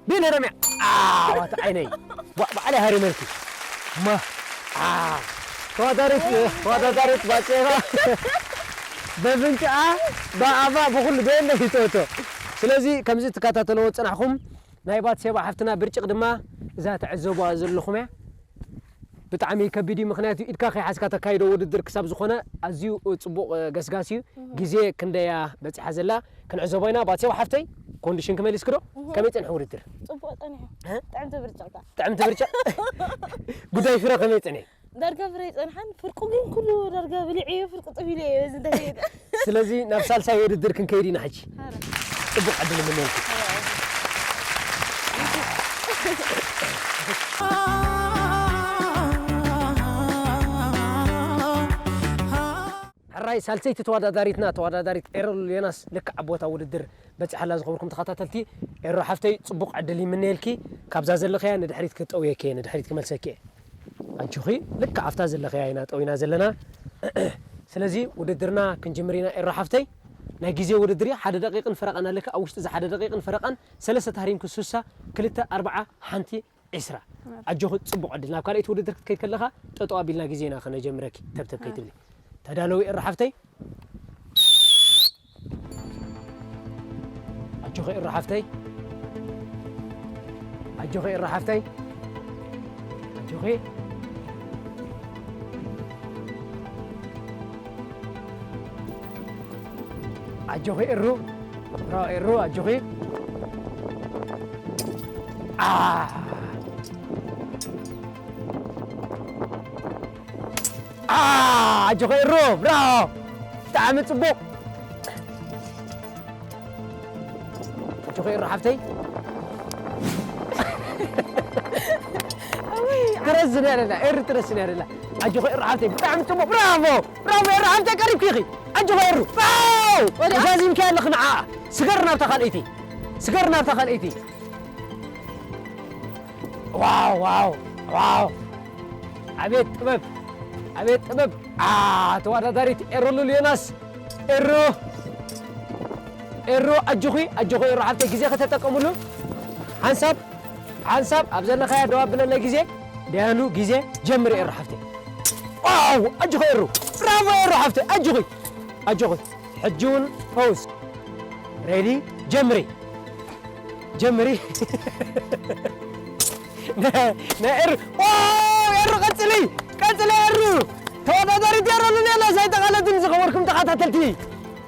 ቤለ ረሚያ። ኣ፣ ባቲ ዓይነይ። ባ-፣ ባዕለይ ሃሪመልኪ። ማ-፣ ኣ፣ ተወዳዳሪት፣ ተወዳዳሪት ባጼራ። በፍንጭኣ፣ ብኣፋ፣ ብኹሉ በየነ ይተወቶ። ስለዚ ከምዚ ትከታተልዎ ዝጸናሕኩም ናይ ባትሴባ ሓፍትና ብርጭቕ ድማ እዛ ትዕዘብዋ ዘለኹም እያ። ብጣዕሚ ከቢድ እዩ፣ ምኽንያቱ ኢድካ ከይሓዝካ ተካይዶ ውድድር ክሳብ ዝኾነ ኣዝዩ ጽቡቕ፣ እ፣ ገስጋስ እዩ። እህ። ግዜ ክንደያ በጺሓ ዘላ ክንዕዘቦ ኢና። ባትሴባ ሓፍተይ፣ ኮንዲሽን ክመሊስክዶ? እህ። ከመይ ጸንሐ ውድድር? ጽቡቕ ጸኒሑ። እ? ጥዕምቲ ብርጭቕካ። ጥዕምቲ ብርጭቕ? ጉዳይ ፍረ ከመይ ጸኒሑ? ዳርጋ ፍረ ይጸንሓን፣ ፍርቁ ግን ኩሉ ዳርጋ ብሊዐዮ፣ ፍርቁ ጥፍ ኢለዮ፣ በዚ እንታይ ይብል? ስለዚ ናብ ሳልሳይ ውድድር ክንከይድ ኢና ሕጂ። ኣረ። ጽቡቕ ዕድል እምነልኩም። ኣረ። ሕራይ ሳልሰይቲ ተወዳዳሪትና፣ ተወዳዳሪት ኤረሉ ዮናስ፣ ልክዕ ኣብ ቦታ ውድድር በጺሓ ኣላ። ዝኸበርኩም ተኸታተልቲ፣ ኤሮ ሓፍተይ፣ ጽቡቕ ዕድል ይምነየልኪ። ካብዛ ዘለኽያ ንድሕሪት ክጠውየኪ እየ፣ ንድሕሪት ክመልሰኪ እየ። ኣጆኺ፣ ልክዕ ኣብታ ዘለኽያ ኢና ጠዊና ዘለና። ስለዚ ውድድርና ክንጅምር ኢና ኤሮ ሓፍተይ። ናይ ግዜ ውድድር እዩ፣ ሓደ ደቂቕን ፈረቓን ኣለኪ። ኣብ ውሽጢ እዚ ሓደ ደቂቕን ፈረቓን ሰለስተ ተሃሪምኪ ሱሳ፣ ክልተ ኣርብዓ፣ ሓንቲ ዒስራ። ኣጆኺ፣ ጽቡቕ ዕድል። ናብ ካልኣይቲ ውድድር ክትከይድ ከለኻ ጠጠው ኣቢልና ግዜና ከነጀምረኪ፣ ተብተብ ከይትብሊ። ተዳለዊ ኤሮ ሓፍተይ? ኣጆኺ ኤሮ ሓፍተይ። ኣጆኺ ኤሮ ሓፍተይ። ኣጆኺ። ኣጆኺ ኤሩ። ብራቮ ኤሩ፣ ኣጆኺ። ኣ። ኣ፣ ኣጆኺ ኤሩ፣ ብራቮ። ብጣዕሚ ጽቡቕ። ኣጆኺ ኤሩ ሓፍተይ። ትረስኒ ኣለላ፣ ኤሩ ትረስኒ ኣለላ። ኣጆኺ ኤሩ ሓፍተይ፣ ብጣዕሚ ጽቡቕ። ብራቮ፣ ብራቮ ኤሩ ሓፍተይ፣ ቀሪብኪ ኢኺ። ኣጆኺ ኤሩ። ዋው! ወዲኣ? ዛዚምኪ ኣለኺ ንዓኣ። ስገር ናብታ ካልኣይቲ። ስገር ናብታ ካልኣይቲ። ዋው፣ ዋው፣ ዋው። ኣቤት ጥበብ፣ ኣቤት ጥበብ። ኣ፣ ተወዳዳሪት ኤሩ ሉል ዮናስ። ኤሩ፣ ኤሩ፣ ኣጆኺ፣ ኣጆኺ ኤሩ ሓፍተይ፣ ግዜ ከተጠቀምሉ። ሓንሳብ፣ ሓንሳብ ኣብ ዘለኻያ ደው ኣብለለይ ግዜ። ደያኑ ግዜ ጀምሪ ኤሩ ሓፍተይ። ዋው፣ ኣጆኺ ኤሩ። ብራቮ ኤሩ ሓፍተይ፣ ኣጆኺ፣ ኣጆኺ። ሕጂ እውን ፈውስ። ሬዲ፣ ጀምሪ። ጀምሪ። ነ-፣ ነ-፣ ኤሩ። ዋው፣ ኤሩ ቀጽሊ፣ ቀጽሊ ኤሩ። ተወዳዳሪት ኤሩ ሉል ዮናስ ኣይተቓለትን ዝኸበርኩም ተኸታተልቲ።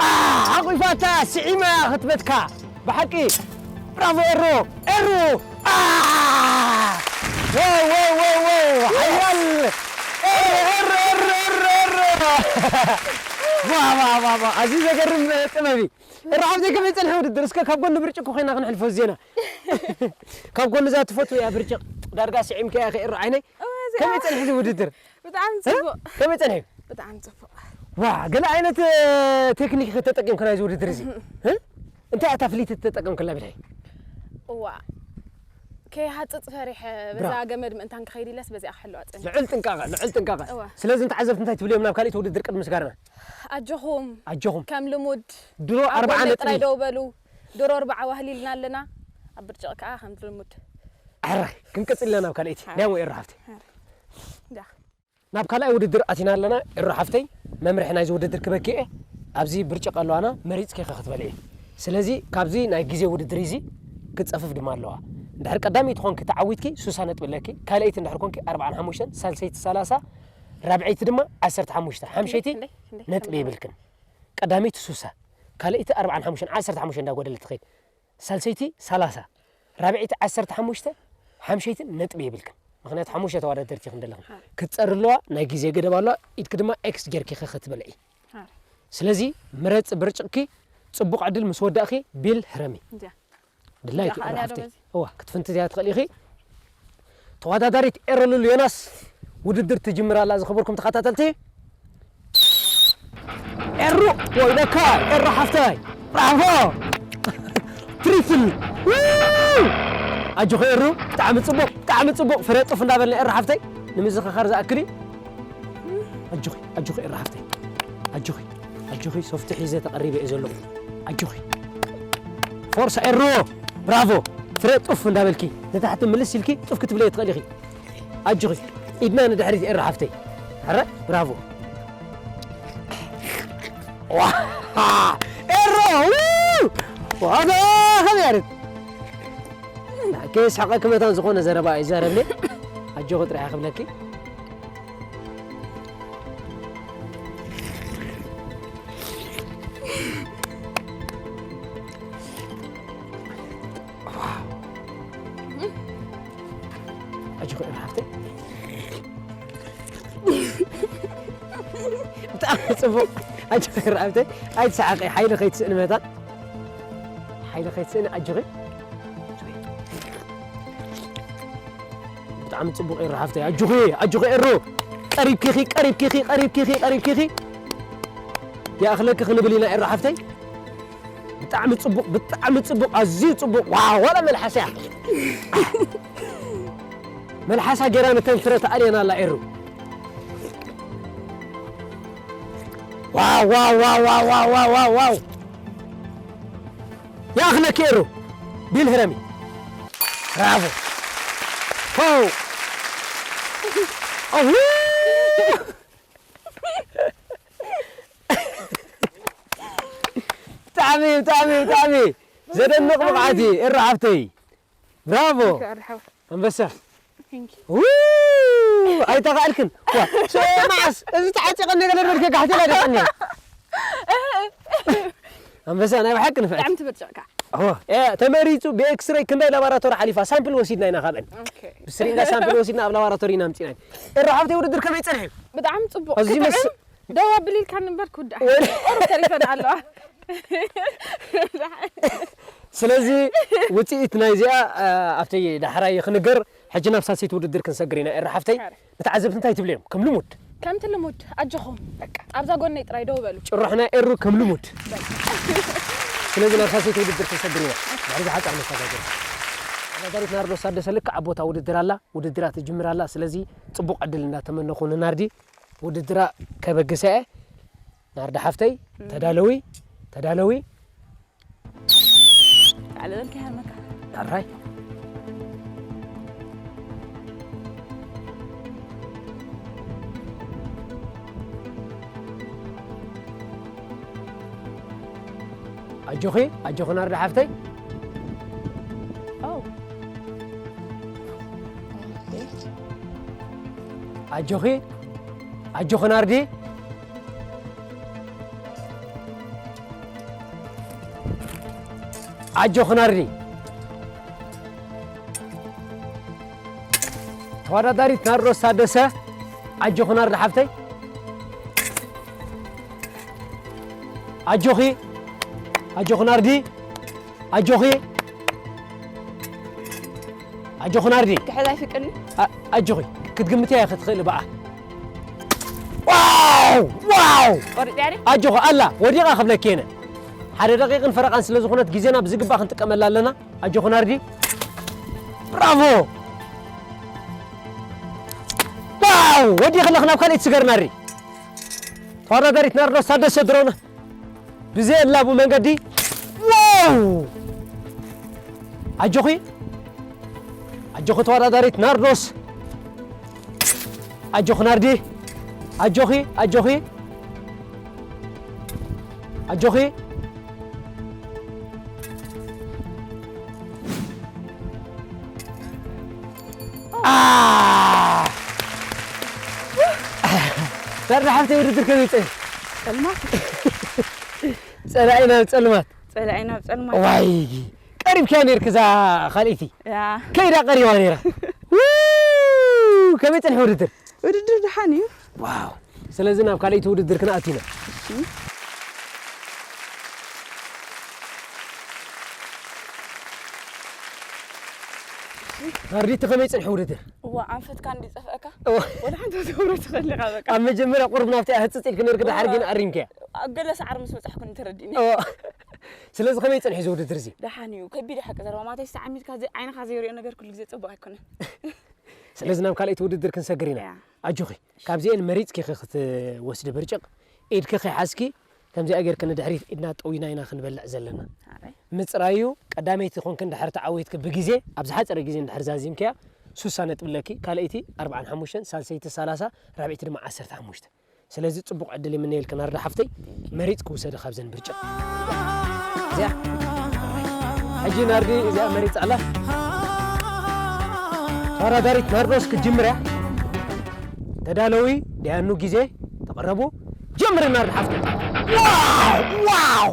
ኣ፣ ሓቑፋታ፣ ስዒማ ክትበትካ። ብሓቂ። ብራቮ ኤሩ፣ ኤሩ። ኣ! ዋው፣ ዋው፣ ዋው፣ ዋው። ሓያል። ኤሩ፣ ኤሩ፣ ኤሩ፣ ኤሩ፣ ኤሩ። ዋ፣ ዋ፣ ዋ፣ ዋ። ኣዝዩ ዘገርም ጥበብ እዩ። ኤሩ ሓፍተይ ከመይ ጸንሐ ውድድር? እስከ ካብ ጎኒ ብርጭቆ ኮይና ክንሕልፎ ዜና። ካብ ጎኒ እዛ ትፈትዎ እያ ብርጭቕ። ዳርጋ ስዒምከያ ኢኺ ኤሩ ዓይነይ። እወ፣ እዚኣ ከመይ ጸንሒ እዚ ውድድር? ብጣዕሚ እ? ጽቡቕ። ከመይ ጸንሒ? ብጣዕሚ ጽቡቕ። ዋ፣ ገለ ዓይነት፣ እ፣ ቴክኒክ ተጠቂምካ ናይዚ ውድድር እዚ? እህ። እ? እንታይ እታ ፍልይቲ ተጠቀምክላ ብድሐይ? እዋ። ከይሃጽጽ ፈሪሐ፣ በዛ ብራቮ። ገመድ ምእንታን ክኸይድ ኢለስ በዚኣ ክሕልዋ ጸኒሐ። ልዑል ጥንቃቐ፣ ልዑል ጥንቃቐ። እዋ። ስለዚ ንተዓዘብቲ እንታይ ትብልዮም ናብ ካልእ ውድድር ቅድሚ ምስጋርና? ኣጆኹም። ኣጆኹም። ከም ልሙድ ድሮ ኣብ ኣርብዓ ጎኒ ነጥቢ። ጥራይ ደው በሉ። ድሮ ኣርብዓ ዋህሊልና ኣለና። ኣብ ብርጭቕ ከኣ ከም ልሙድ። ኣረ፣ ክንቅጽል ኣለና ናብ ካልኣይቲ። ሓ-፣ ናይ ሞኤራ ሃብቲ። ሓ-፣ ዳ። ናብ ካልኣይ ውድድር ኣቲና ኣለና። ኤሮ ሓፍተይ፣ መምርሒ ናይዚ ውድድር ክበኪ እየ። ኣብዚ ብርጭቕ ኣለዋና፣ መሪጽኪ ኢኺ ክትበልዒ። ስለዚ ካብዚ ናይ ግዜ ውድድር እዚ ክትጸፍፍ ድማ ኣለዋ። እንድሕር ቀዳመይቲ ኮንኪ ተዓዊትኪ፣ ሱሳ ነጥቢ ኣለኪ። ካልኣይቲ እንድሕር ኮንኪ፣ ኣርብዓን ሓሙሽተን፣ ሳልሰይቲ ሰላሳ፣ ራብዐይቲ ድማ ዓሰርተ ሓሙሽተ። ሓምሸይቲ ክንደይ፣ ክንደይ፣ ክንደይ ነጥቢ የብልክን። ቀዳመይቲ ሱሳ፣ ካልኣይቲ ኣርብዓን ሓሙሽተን፣ ዓሰርተ ሓሙሽተ እንዳጎደለት ትኸይድ። ሳልሰይቲ ሰላሳ፣ ራብዐይቲ ዓሰርተ ሓሙሽተ፣ ሓምሸይቲ ነጥቢ የብልክን። ምኽንያቱ ሓሙሽተ ተወዳደርቲ ኢኽን ዘለኽን። ሃ። ክትጸሪ ኣለዋ፣ ናይ ግዜ ገደብ ኣለዋ፣ ኢድኪ ድማ ኤክስ ጌርኪ ኢኺ ክትበልዒ። ሃ። ስለዚ ምረጺ ብርጭቕኪ፣ ጽቡቕ ዕድል ምስ ወዳእኪ ቢል ህረሚ። እንድያ። ድላይኪ እንድያ፣ ብራፍቲ። ኣነ ዶ በዚ? እዋ፣ ክትፍንትትያ ትኽእሊ ኢኺ። ተወዳዳሪት ኤሮ ሉል ዮናስ ውድድር ትጅምር ኣላ፣ ዝኸበርኩም ተኸታተልቲ። ኤሩ፣ ወይለካ፣ ኤሩ ሓፍተይ። ብራቮ! ትሪፕል! ው! ኣጆኺ ኤሩ፣ ብጣዕሚ ጽቡቕ፣ ብጣዕሚ ጽቡቕ። ፍረ ጡፍ እንዳበልና ኤሩ ሓፍተይ፣ ንምዝኽኻር ዝኣክል እዩ። ኣጆኺ፣ ኣጆኺ ኤሩ ሓፍተይ። ኣጆኺ፣ ኣጆኺ ሶፍቲ ሒዘ ተቐሪበ እየ ዘለኹ። ኣጆኺ። ፎርሳ ኤሩ! ብራቮ! ፍረ ጡፍ እንዳበልኪ፣ ንታሕቲ ምልስ ኢልኪ ጡፍ ክትብለዮ ትኽእሊ ኢኺ። ኣጆኺ፣ ኢድና ንድሕሪት ኤሩ ሓፍተይ። ሕረ፣ ብራቮ። ዋ! ኤሮ! ው! ዋጋ ከም ያርት። ከየስሕቐኪ መታን ዝኾነ ዘረባ ኣይዛረብን። ኣጆኺ ጥራሕ ክብለኪ። ኣጆኺ ኤሮ ሓፍተይ። ብጣዕሚ ጽቡቕ። ኣጆኺ ኤሮ ሓፍተይ። ኣይትስሓቂ፣ ሓይሊ ከይትስእኒ መታን። ሓይሊ ከይትስእኒ፣ ኣጆኺ። ብጣዕሚ ጽቡቕ ኤሮ ሓፍተይ። ኣጆኺ፣ ኣጆኺ ኤሮ። ቀሪብኪኺ፣ ቀሪብኪኺ፣ ቀሪብኪኺ፣ ቀሪብኪኺ። ይኣኽለኪ ክንብል ኢና ኤሮ ሓፍተይ። ብጣዕሚ ጽቡቕ፣ ብጣዕሚ ጽቡቕ፣ ኣዝዩ ጽቡቕ። ዋው፣ ዋላ መልሓስ እያ። መልሓሳ ጌራ ነተን ፍረ ተኣልየና ኣላ ኤሩ። ዋው፣ ዋው፣ ዋው፣ ዋው። ይኣኽለኪ ኤሩ። ቢል ህረሚ። ብራቮ። ሆው። ኦሁ። ብጣዕሚ፣ ብጣዕሚ፣ ብጣዕሚ ዘደንቕ ብቕዓት እዩ፣ ኤሩ ሓፍተይ። ብራቮ። Thank you፣ ኣርሓው። ኣንበሳ። Thank you። ው! ኣይተኻእልክን። ዋ፣ ሶ መዓስ እዚ ተዓጺቐኒ ገለ ነበርኪ ጋሕቲ ኢላ ደቀኒ። ኣንበሳ ናይ ብሓቂ ንፍዕቲ። ብጣዕሚ ትብርጭቕካ። ኦ፣ እ፣ ተመሪጹ ብኤክስሬይ ክንደይ ላቦራቶሪ ሓሊፋ ሳምፕል ወሲድና ኢና ካብአን። ኦኬ። ብስሪንጋ ሳምፕል ወሲድና ኣብ ላቦራቶሪ ኢና ኣምጺናን። ኤሩ ሓፍተይ ውድድር ከመይ ጸኒሑ? ብጣዕሚ ጽቡቕ። ኣብዚ ክጥዕም መስ- ደው ኣብል ኢልካኒ እምበር ክውዳእ። ወደ- ቁሩብ ተሪፈን ኣለዋ። ስለዚ ውጽኢት ናይዚኣ፣ እ፣ ኣብቲ ዳሕራይ ክንገር፣ ሕጂ ናብ ሳልሰይቲ ውድድር ክንሰግር ኢና። ኤሩ ሓፍተይ፣ ሕረ። ንተዓዘብቲ እንታይ ትብልዮም? ከም ልሙድ። ከምቲ ልሙድ፣ ኣጆኹም። በቃ፣ ኣብዛ ጎነይ ጥራይ ደው በሉ። ጭርሖ ናይ ኤሩ ከም ልሙድ። በቃ። ስለዚ ናብ ሳልሰይቲ ውድድር ክንሰግር ኢና። ድሕሪ ዝሓጻር መሰጋገሪ። ተወዳዳሪት ናርዶስ ታደሰ ልክዕ ኣብ ቦታ ውድድር ኣላ፣ ውድድራ ትጅምር ኣላ። ስለዚ ጽቡቕ ዕድል እንዳተመነኹ ንናርዲ ውድድራ ከበግሳ እየ። ናርዲ ሓፍተይ፣ እም። ተዳለዊ፣ ተዳለዊ። ላዕሊ በልካ ይሃርመካ። ሕራይ። ኣጆኺ፣ ኣጆኺ ናርዲ ሓፍተይ። ኦ። ኣጆኺ፣ ኣጆኺ ናርዲ። ኣጆኺ ናርዲ። ተወዳዳሪት ናርዶስ ታደሰ፣ ኣጆኺ ናርዲ ሓፍተይ። ኣጆኺ፣ ኣጆኺ ናርዲ፣ ኣጆኺ፣ ኣጆኺ ናርዲ። ክሕዝ ኣይፍቅድን። ኣ-፣ ኣጆኺ፣ ክትግምትያ ኢኺ ትኽእሊ ብኣ። ዋው! ዋው! ቆሪጽያ ድየ? ኣጆኺ፣ ኣላ፣ ወዲቓ ክብለኪ እየ። ሓደ ደቂቕን ፈረቓን ስለ ዝኾነት ግዜና ብዝግባእ ክንጥቀመላ ኣለና። ኣጆኺ ናርዲ። ብራቮ! ዋው! ወዲኺ ኣለኺ ናብ ካልኣይቲ ስገር ናርዲ። ተወዳዳሪት ናርዶስ ታደሰ ድሮና ብዘየላቡ መንገዲ። ዋው! ኣጆኺ፣ ኣጆኺ ተወዳዳሪት ናርዶስ። ኣጆኺ ናርዲ። ኣጆኺ፣ ኣጆኺ። ኣጆኺ። አ! ናርዲ ሓፍተይ ውድድር ከመይ ጸኒሑ? ጸልማት። ጸላኢ ናብ ጸልማት። ጸላኢ ናብ ጸልማት። ዋይ! ቀሪብክያ ነይርኪ እዛ ካልኣይቲ። ያ። ከይዳ ቀሪባ ነይራ። ው! ከመይ ጸኒሑ ውድድር? ውድድር ደሓን እዩ። ዋው! ስለዚ ናብ ካልኣይቲ ውድድር ክንኣቱ ኢና። እሺ። ናርዲቲ ከመይ ጸኒሑ ውድድር? እዋ፣ ኣንፈትካ እንዲ ጸፍአካ? እዋ። ወላ ሓንቲ ክትገብሮ ትኽእል ኢኻ በቃ። ኣብ መጀመርያ ቁሩብ ናብቲ ኣህጽጽ ኢልኪ ነይርኪ፣ ድሓር ግን ኣሪምክያ። ኣብ ገለ ሰዓር ምስ በጻሕኩ ተረዲእኒ። እዋ። ስለዚ ከመይ ጸኒሑ እዚ ውድድር እዚ? ደሓን እዩ። ከቢድ እዩ ሓቂ ዘረባ። ማለተይ፣ ተዓሚትካ ዘይ-፣ ዓይንኻ ዘይሪኦ ነገር ኩሉ ግዜ ጽቡቕ ኣይኮነን። ስለዚ ናብ ካልኣይቲ ውድድር ክንሰግር ኢና። ያ። ኣጆኺ፣ ካብዚኤን መሪጽኪ ኢኺ ክትወስዲ ብርጭቕ። ኢድኪ ከይሓዝኪ፣ ከምዚኣ ጌርኪ ንድሕሪት ኢድና ጠዊና ኢና ክንበልዕ ዘለና። ኣረ። ምጽራዩ፣ ቀዳመይቲ ኮንኪ እንድሕር ተዓዊትኪ ብግዜ፣ ኣብ ዝሓጸረ ግዜ እንድሕር ዛዚምክያ፣ ሱሳ ነጥቢ ኣለኪ፣ ካልኣይቲ ኣርብዓን ሓሙሽተን፣ ሳልሰይቲ ሰላሳ፣ ራብዐይቲ ድማ ዓሰርተ ሓሙሽተ። ስለዚ ጽቡቕ ዕድል ይምነየልኪ ናርዲ ሓፍተይ። መሪጽ ክውሰደ ካብዘን ብርጭቕ። እዚኣ። ሕጂ ናርዲ እዚኣ መሪጽ ኣላ። ተወዳዳሪት ናርዶስ ክትጅምር እያ። ተዳለዊ፣ ደያኑ ግዜ፣ ተቐረቡ። ጀምሪ ናርዲ ሓፍተይ። ዋው! ዋው!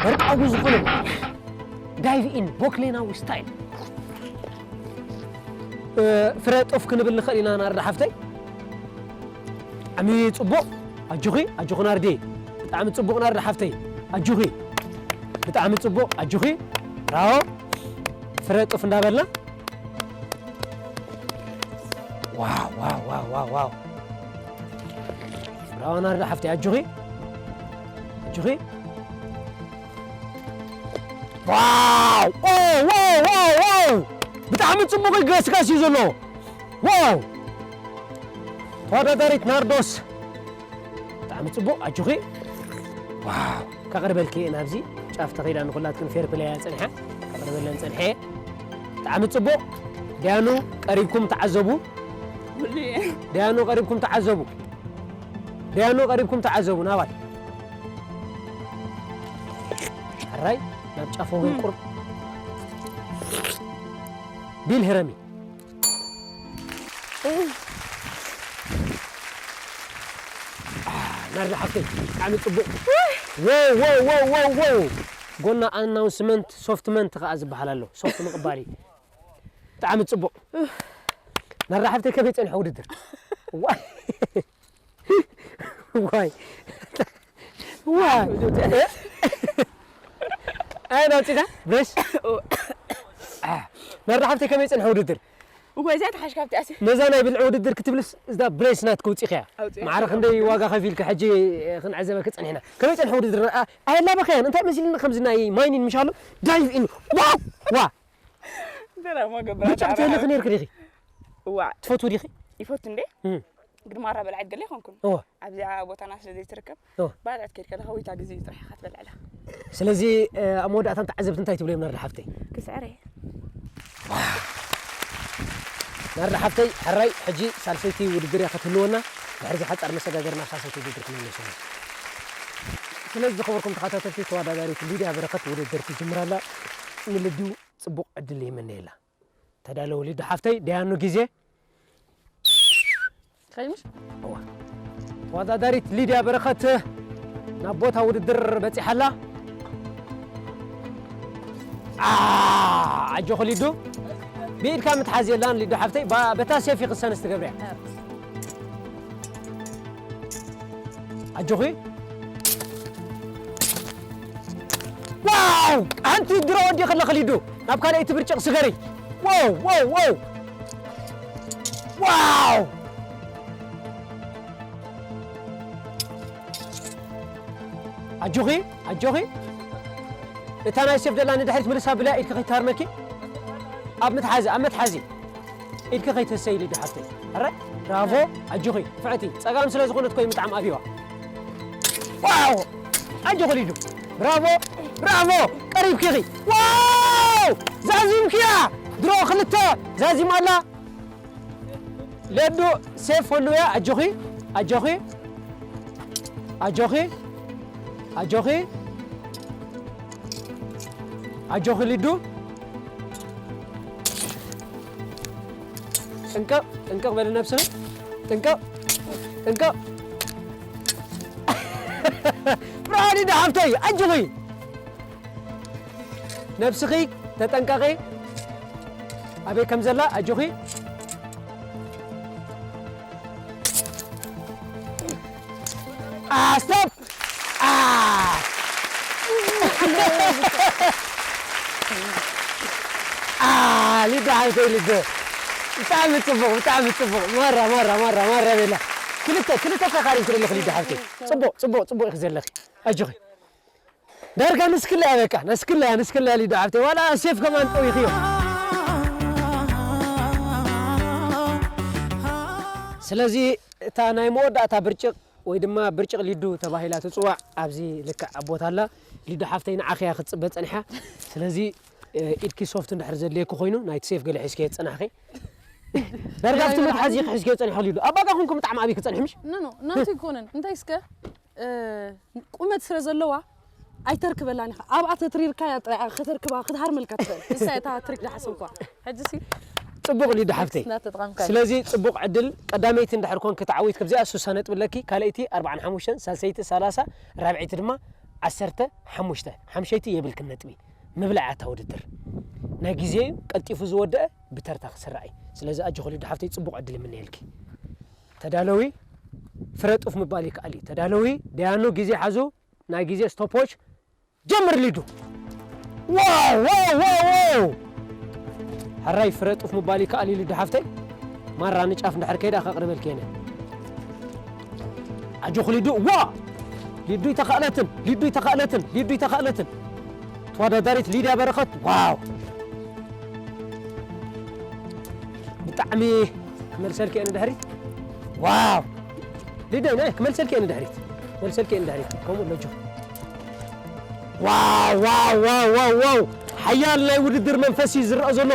ወርቃዊ ዝኾነ ዳይቭ ኢን ቦክሌናዊ ስታይል። እ፣ ፍረ ጦፍ ክንብል ንኽእል ኢና ናርዲ ሓፍተይ። ብጣዕሚ ጽቡቕ። ኣጆኺ፣ ኣጆኺ ናርዲ። ብጣዕሚ ጽቡቕ ናርዲ ሓፍተይ። ኣጆኺ። ብጣዕሚ ጽቡቕ። ኣጆኺ። ብራቮ። ፍረ ጦፍ እንዳበልና። ዋው፣ ዋው፣ ዋው፣ ዋው፣ ዋው። ብራቮ ናርዲ ሓፍተይ። ኣጆኺ። ኣጆኺ። ዋው! ኦ፣ ዋው፣ ዋው፣ ዋው! ብጣዕሚ ጽቡቕ ገስጋስ እዩ ዘሎ። ዋው! ተወዳዳሪት ናርዶስ። ብጣዕሚ ጽቡቕ፣ ኣጆኺ። ዋው! ከቕርበልኪ እየ ናብዚ ጫፍ ተኸይዳ ንኹላትክን ፌር ፕለይ እያ ጸኒሓ። ከቕርበለን ጸኒሐ እየ። ብጣዕሚ ጽቡቕ። ደያኑ ቀሪብኩም ተዓዘቡ። ደያኑ ቀሪብኩም ተዓዘቡ። ደያኑ ቀሪብኩም ተዓዘቡ ናባይ። ሕራይ ናብ ጫፍ ወገን ቁርብ ቢል ህረሚ። ናርዲ ሓፍተይ ብጣዕሚ ጽቡቕ። ወው፣ ወው፣ ወው፣ ወው፣ ወው። ጎና ኣናውንስመንት ሶፍትመንት ከኣ ዝበሃል ኣሎ። ሶፍት ምቕባል እዩ። ብጣዕሚ ጽቡቕ። ናርዲ ሓፍተይ ከመይ ጸኒሑ ውድድር? ዋይ። ዋይ። ዋይ። ኣይ፣ ናውጺና? ብሬስ? ኦ። አ፣ ናርዲ ሓፍተይ ከመይ ጸኒሑ ውድድር? እወ፣ እዚኣ ተሓሽካ ኣብቲ ኣሲ። ነዛ ናይ ብልዒ ውድድር ክትብልስ፣ እዛ ብሬስ ናትኪ ውጺእኽያ። ኣውጺኣ። ማዕረ ክንደይ ዋጋ ከፊልኪ፣ ሕጂ ክንዕዘበኪ ጸኒሕና። ከመይ ጸኒሑ ውድድር? ኣ-፣ ኣየላበኸያን። እንታይ መሲልኒ ከምዚ ናይ ማይኒን ምሻሉ? ዳይቭ ኢን። ዋው! ዋ! ደራማ ገብራ ብርጭቕ ትህልኺ ነርኪ ዲኺ? እዋ። ትፈትዊ ዲኺ? ይፈቱ እንዴ? እም። ግን ማራ በልዓት ገለ ይኾንኩን። እወ። ኣብዚኣ ቦታና ስለ ዘይትርከብ፣ እወ። ባልዕት ከይድ ከለኻ ወይታ ግዜ እዩ ጥራሕ ኢኻ ትበልዕ ኣለኻ። ስለዚ፣ እ፣ ኣብ መወዳእታ ንተዓዘብቲ እንታይ ትብልዮም ናርዲ ሓፍተይ? ክስዕር እየ። ናርዲ ሓፍተይ፣ ሕራይ፣ ሕጂ ሳልሰይቲ ውድድር እያ ክትህልወና። ድሕሪ እዚ ሓጻር መሰጋገርና ሳልሰይቲ ውድድር ክንምለስ ኢና። ስለዚ ዝኸበርኩም ተኸታተልቲ፣ ተወዳዳሪት ሊድያ በረኸት ውድድር ትጅምር ኣላ። ንልድዩ ጽቡቕ ዕድል ይምነየላ። ተዳለዉ ሊዱ ሓፍተይ፣ ደያኑ ግዜ። ትኸይድ ምሽ? እዋ። ተወዳዳሪት ሊድያ በረኸት ናብ ቦታ ውድድር በጺሓ ኣላ። ኣ፣ ኣጆኺ ሊዱ። ብኢድካ ምትሓዝ የላን ሊዱ ሓፍተይ፣ ባ-፣ በታ ሴፍ ኢኺ ሰንስ ትገብርያ። ኣጆኺ። ዋው! ሓንቲ ድሮ ወዲኺ ኣለኺ ሊዱ። ናብ ካልኣይቲ ብርጭቕ ስገሪ። ዋው፣ ዋው፣ ዋው! ዋው! ኣጆኺ፣ ኣጆኺ። እታ ናይ ሴፍ ደላ ንድሕሪት ምልሳ ብላ ኢድኪ ከይትሃርመኪ። ኣብ መትሓዚ፣ ኣብ መትሓዚ። ኢድኪ ከይትህሰይ ሊዱ ሓፍተይ። ኣረ፣ ብራቮ፣ ኣጆኺ፣ ፍዕቲ። ጸጋም ስለ ዝኾነት ኮይ ምጣዕም ኣብዋ። ዋው! ኣጆኺ ሊዱ። ብራቮ፣ ብራቮ፣ ቀሪብኪ ኢኺ። ዋው! ዛዚምክያ! ድሮ ክልተ ዛዚማ ኣላ። ሌዱ ሴፍ ወሉያ፣ ኣጆኺ፣ ኣጆኺ፣ ኣጆኺ፣ ኣጆኺ፣ ኣጆኺ ሊዱ። ጥንቅቕ፣ ጥንቅቕ በሊ ነብስኺ። ጥንቅቕ፣ ጥንቅቕ። ብርሃን ሊዱ ሓፍተይ፣ ኣጆኺ። ነብስኺ ተጠንቀቒ። ኣበይ ከም ዘላ ኣጆኺ። ኣ፣ ስቶፕ! ኣ! ኣ፣ ሊዱ ሓፍተይ ሊዱ። ብጣዕሚ ጽቡቕ፣ ብጣዕሚ ጽቡቕ። ማራ፣ ማራ፣ ማራ፣ ማራ ቤላ። ክልተ፣ ክልተ ተኻሪምኪ ዘለኺ ሊዱ ሓፍተይ። ጽቡቕ፣ ጽቡቕ፣ ጽቡቕ ኢኺ ዘለኺ። ኣጆኺ። ዳርጋ ንስክላ እያ በቃ፣ ንስክላ እያ፣ ንስክላ ሊዱ ሓፍተይ። ዋላ ሴፍ ከማን ጠዊኽዮ። ስለዚ እታ ናይ መወዳእታ ብርጭቕ ወይ ድማ ብርጭቕ ሊዱ ተባሂላ ትጽዋዕ ኣብዚ ልክዕ ኣብ ቦታ ኣላ። ሊዱ ሓፍተይ ንዓኺ እያ ክትጽበ ጸኒሓ። ስለዚ፣ እ፣ ኢድኪ ሶፍት እንድሕር ዘድልየኪ ኮይኑ፣ ናይቲ ሴፍ ገለ ሒዝኪ የጽናሕኺ። ዳርጋ ኣብቲ መትሓዚ ክሕዝክዮ ጸኒሑ ሊዱ። ኣባጋ ኩንኩም ብጣዕሚ ኣብይ ክጸንሕ ምሽ? ኖ ኖ፣ ናቱ ኣይኮነን። እንታይ እስከ፣ እ፣ ቁመት ስለ ዘለዋ ኣይተርክበላን ኢኻ። ኣብኣ ተትሪርካያ ጥራይ ኢኻ ከተርክባ፣ ክትሃርመልካ ትኽእል። ንሳ እያ እታ ትሪክ ዝሓሰብኳ። ሕጂ ሲ ጽቡቕ ሊዱ ሓፍተይ። እናተጠቐምካ ኢኻ። ስለዚ ጽቡቕ ዕድል፣ ቀዳመይቲ እንድሕር ኮንኪ ተዓዊት፣ ካብዚኣ ሱሳ ነጥቢ ኣለኪ፣ ካልኣይቲ ኣርብዓን ሓሙሽተን፣ ሳልሰይቲ ሰላሳ፣ ራብዐይቲ ድማ ዓሰርተ ሓሙሽተ። ሓምሸይቲ የብልክን ነጥቢ። ምብላዕ እያ እታ ውድድር። ናይ ግዜ እዩ፣ ቀልጢፉ ዝወደአ ብተርታ ክስራዕ እዩ። ስለዚ ኣጆኺ ሊዱ ሓፍተይ ጽቡቕ ዕድል ይምነየልኪ። ተዳለዊ፣ ፍረ ጡፍ ምባል ይከኣል እዩ። ተዳለዊ፣ ደያኑ ግዜ ሓዙ፣ ናይ ግዜ ስቶፖች ጀምር ሊዱ። ዋው ዋው ዋው ዋው! ሕራይ ፍረ ጡፍ ምባል ይከኣል እዩ ሊዱ ሓፍተይ። ማራ ንጫፍ እንድሕር ከይዳ ከቕርበልኪ እየ። ኣጆኺ ሊዱ። ዋ! ሊዱ ይተኻእለትን፣ ሊዱ ይተኻእለትን፣ ሊዱ ይተኻእለትን። ተወዳዳሪት ሊድያ በረኸት። ዋው! ብጣዕሚ ክመልሰልኪ እየ ንድሕሪት። ዋው! ሊደይ ናይ ክመልሰልኪ እየ ንድሕሪት። ክመልሰልኪ እየ ንድሕሪት። ከምኡ ለጆ። ዋው ዋው ዋው ዋው ዋው! ሓያል ናይ ውድድር መንፈስ እዩ ዝረኣ ዘሎ።